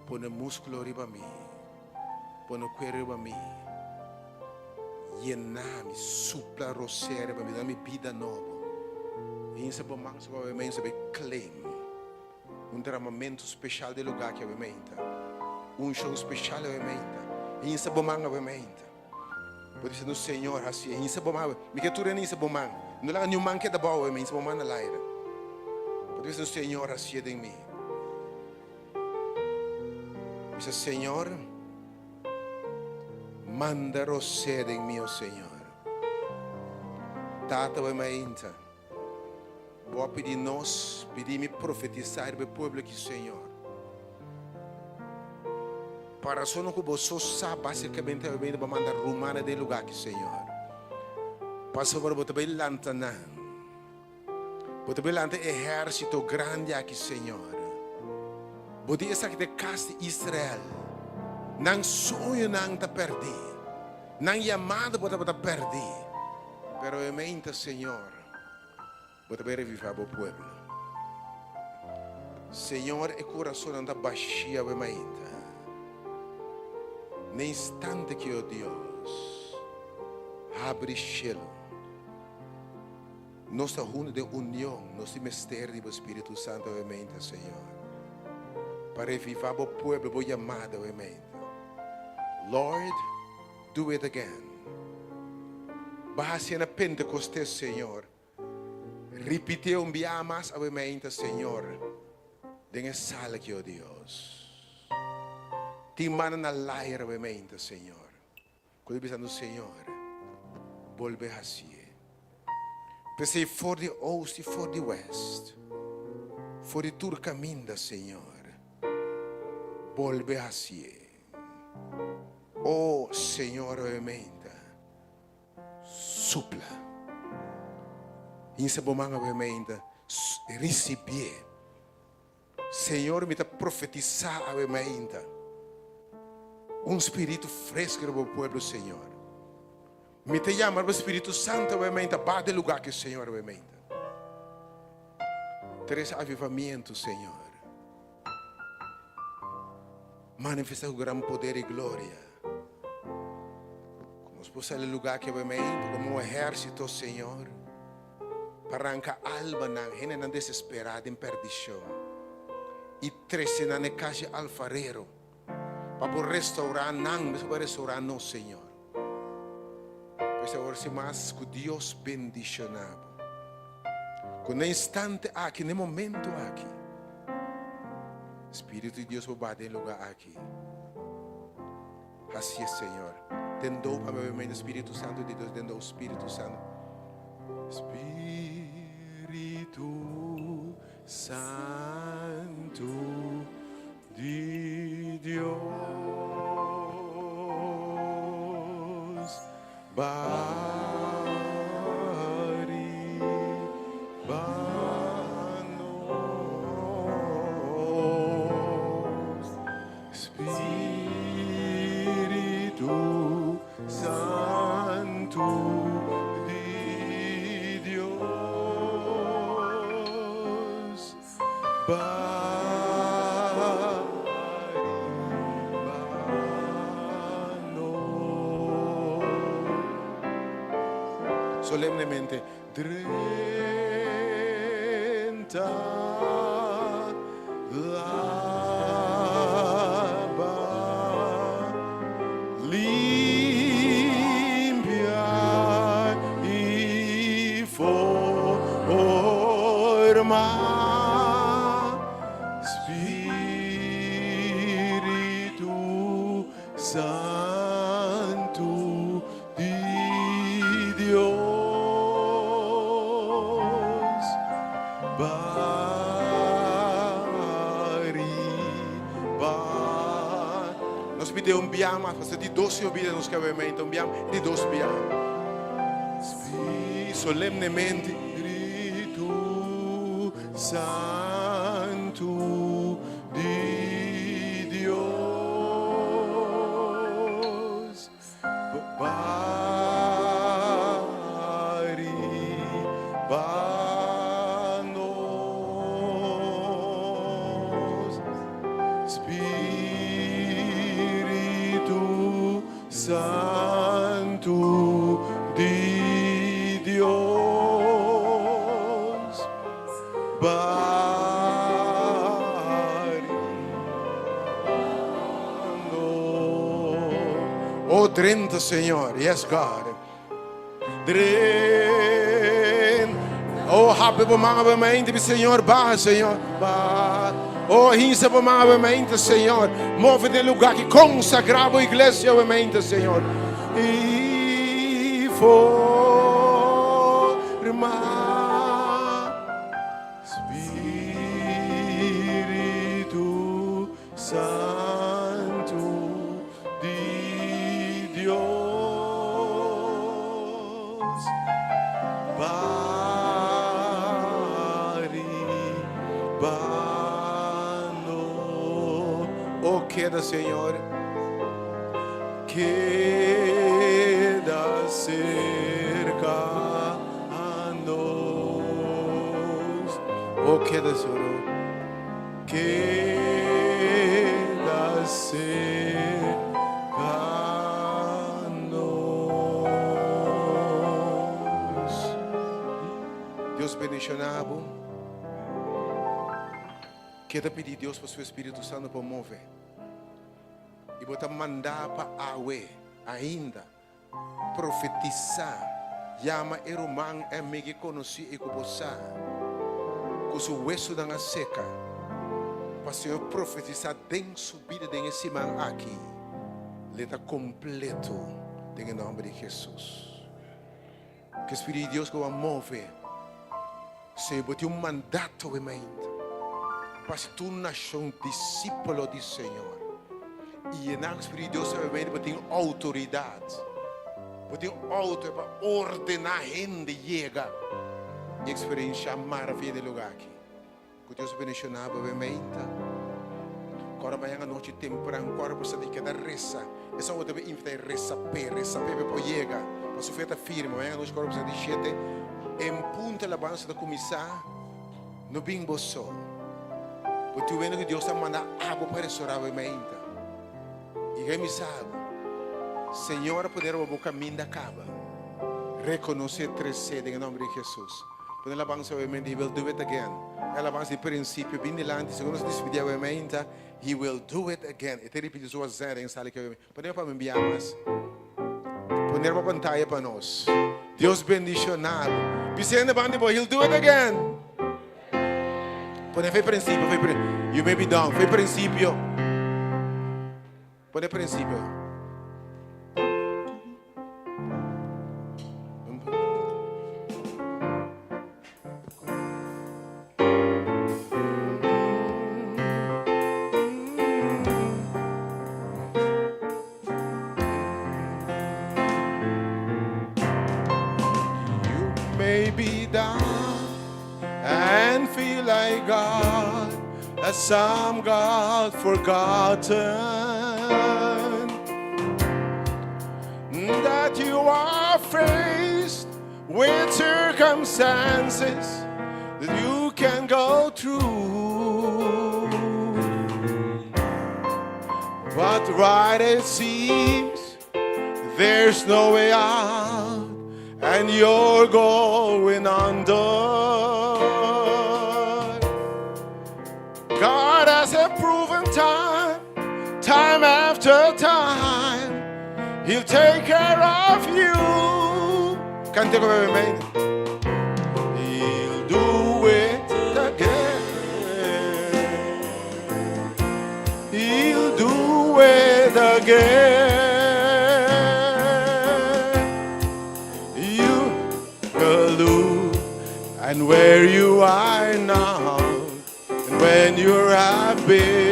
Speaker 5: Pone múskulo riba mi. Pone kuero riba mi. Yena mi, supla rosea riba mi, da mi bida nobo. Hinsa bo man so awe mainta be claim. Un dramamentu speshal di lugá aki awe mainta. Un shon speshal awe mainta. Hinsa bo man awe mainta. Bo ta diciendo, Señor, hasi e. Hinsa bo man awe. Mi ke tur hende hinsa bo man. No laga niun man keda bou awe, hinsa bo man na laira. Bo ta diciendo, Señor, hasi e den mi. Bisa, Señor, manda rosé den mi, o Señor. Tata awe mainta. Bo a pidi nos, pidi mi profetisá riba e pueblo aki, Señor. Pa rasonnan ku bo so sa, básikamente awe bini bo a manda rumannan den e lugá aki, Señor. Pasobra bo ta bai lanta nan. Bo ta bai lanta e ehérsito grandi aki, Señor. Bo di esaki ta e kas di Israel. Nan soñonan ta pèrdí. Nan yamada bo tabata pèrdí. Pero e meinta, Señor, bo ta bai revivá bo pueblo. Señor, e kurasonnan ta bashí awe mainta. Na instante ki, o Dios, habri shelu. Nos ta huntu den union, nos tin mester di bo Spiritu Santu awe mainta, Señor, pa revivá bo pueblo, bo yamada awe mainta. Lord, do it again. Bo a hasié na Pentekostes, Señor. Ripitié un biaha mas awe meinta, Señor, den e sala aki, o Dios. Tin mana na laira awe meinta, Señor, ku ta bisando, Señor, bolbe hasié. P'esei for di oost i for di west, for di tur kaminda, Señor, bolbe hasié. O Señor, awe meinta. Supla. Hinsa bo man awe mainta, risibié. Señor, mi ta profetisá awe mainta un spiritu fresco riba bo pueblo, Señor. Mi ta yama riba Spiritu Santo awe mainta, ba den lugá aki, Señor, awe mainta. Trese avivamiento, Señor. Manifestá ku gran poder i gloria. Ku nos por sali lugá ki awe meinta komo un ehérsito, Señor, pa ranka almanan, hendenan desesperá den perdishon, i trese nan na e kas di alfarero, pa por restourá nan, meskos ku bo a restourá nos, Señor. Pues awor si mas ku Dios bendishoná bo. Ku na instante aki, na e momento aki, Spiritu di Dios por baha den e lugá aki. Hasié, Señor. Den dou pa mi mente, Spiritu Santu di Dios, den dou, Spiritu Santu. Spiritu Santu di Dios, ba riba nos. Spiritu Santu di Dios, ba riba nos. Solemnemente, drenta laba, limpia i forma. Spiritu Santu di Dios, ba riba. Nos pidi un bia mas, pasobra di dos yobida nos ke bai un bia, di dos bia. Solemnemente, Spiritu Santu di Dios, ba riba nos. Spiritu Santu di Dios, ba riba nos. Oh, drenta, Señor. Yes, God. Dren. Oh, habri bo man awe mente, Señor, baha, Señor. Baha. Oh, hinsa bo man awe mente, Señor. Move den lugá aki konsagrá bo iglesia awe mente, Señor. I forma Spiritu Santu di Dios, ba riba nos. Oh, keda, Señor, keda serka nos. Oh, keda, Señor. Keda serka nos. Dios bendiciona bo. Keda pidi Dios pa su Espiritu Santo pa move. Y bo ta manda pa awe ainda profetisa. Yama e ruman, e amigu i konosí i ku bo sa ku su wesunan a seka, pa Señor profetisá den su bida den e siman aki, l'e ta kompleto den e nòmber di Hesus. Ku e Spiritu di Dios ku a move, Señor, bo tin un mandato awe mainta pa hasi tur nashon disípulo di Señor. I yená ku Spiritu di Dios awe mainta bo tin outoridat. Bo tin outoridat pa ordená hende yega i eksperenshá maravia den e lugá aki. Ku Dios bendishoná bo awe mainta. Kòrda mañan anochi tempran kòrda bo sa di keda resa. Esnan ku ta bin invitá e resa p'e, resa p'e pa e por yega, pa su fe ta firme. Mañan anochi kòrda bo sa di shete en punto alabansa ta kuminsá. No bin bo so. Bo tin wende ku Dios a manda abo pa restorá awe mainta. I ke mi sa bo, Señor a pone riba bo kaminda kaba. Rekonosé tresé den e nòmber di Hesus. Pone alabansa awe mainta, He will do it again. E alabansa di prinsipio bin dilanti, segun nos dispidí awe mainta, He will do it again. E ta ripití su azèn den sala aki awe mainta. Pone pa mi bia mas. Pone riba pantaya pa nos. Dios bendishoná bo. Bisa hende banda di bo, He'll do it again. Pone fe prinsipio, fe prinsipio. You may be down. Fe prinsipio. Pone prinsipio. You may be down and feel like God has some God forgotten that you are faced with circumstances that you can go through. But right it seems there's no way out and you're going under. God has a proven time, time after time. He'll take care of you. Kanta ku mi. He'll do it again. He'll do it again. You look and where you are now and when you have been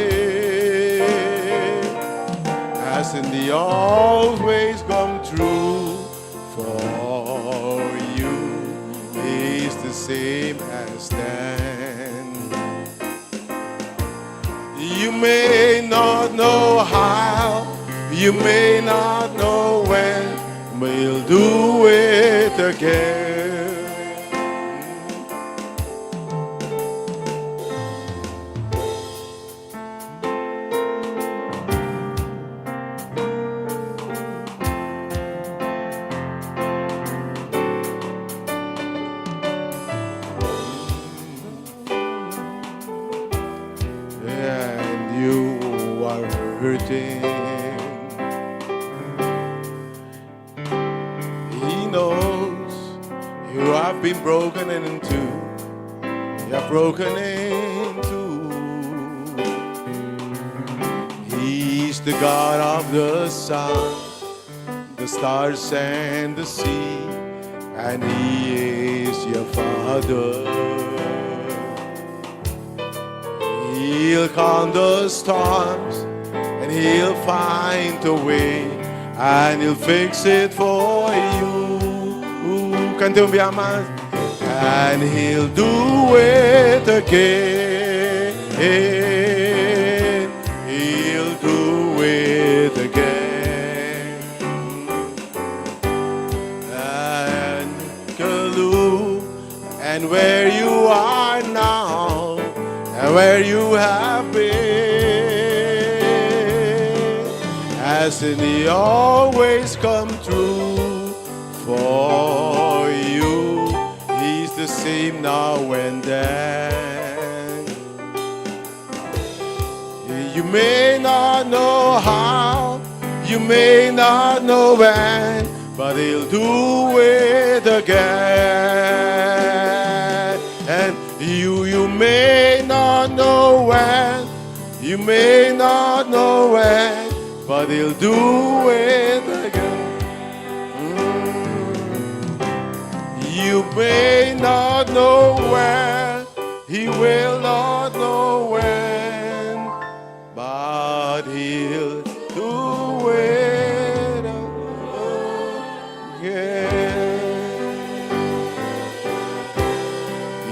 Speaker 5: as in the always come true for you is the same as then. You may not know how, you may not know when, but he'll do it again. And you are hurting. He knows you have been broken into. You have broken into. He's the God of the sun, the stars and the sea, and He is your Father. He'll calm the storms and he'll find a way and he'll fix it for you. Kanta un bia mas. And he'll do it again. He'll do it again. And Kalu, and where you are now, and where you have been, as in he always come true for you. He's the same now and then. You may not know how, you may not know when, but he'll do it. it again. You may not know when, you may not know when, but he'll do it again. You may not know when, he will not know when, but he'll do it again.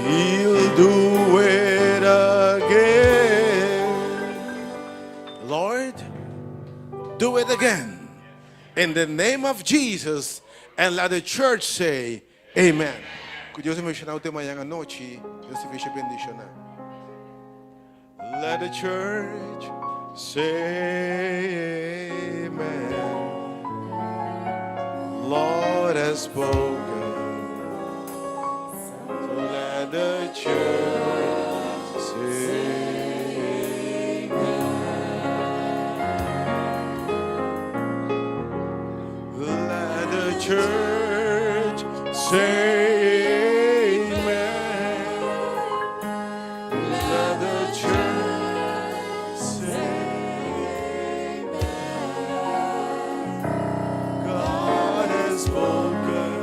Speaker 5: He'll do it again. Lord, do it again. In the name of Jesus, and let the church say, Amen. Ku Dios bendishoná bo mañan anochi. Dios ta bendishoná. Let the church say amen. Lord has spoken. So let the church say amen. Let the church say amen. Let the church say amen. God has spoken.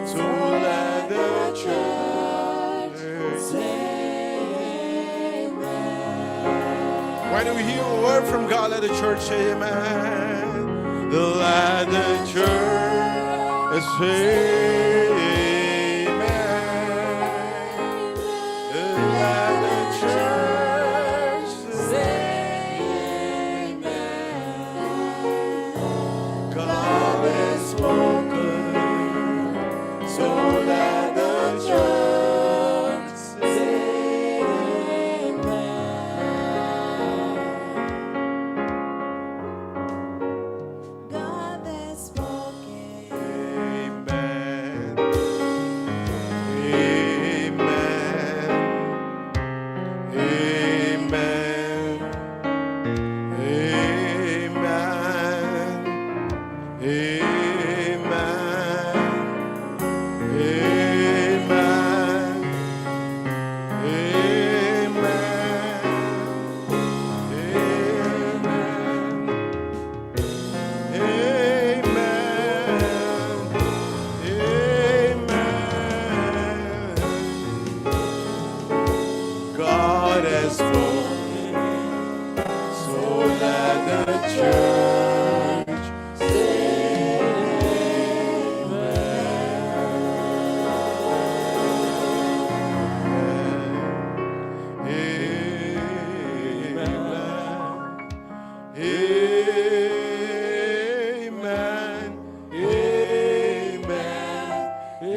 Speaker 5: So let the church say amen. When we hear a word from God, let the church say amen. Let the church say amen. Let the church say amen. God has spoken. So let the church say amen.
Speaker 1: God has spoken.
Speaker 5: Amen. Amen. Amen. Amen. Amen. Amen. Amen. Amen. Amen. Amen. God has spoken, so let the church say amen. Amen. Amen. Amen. Amen. Amen.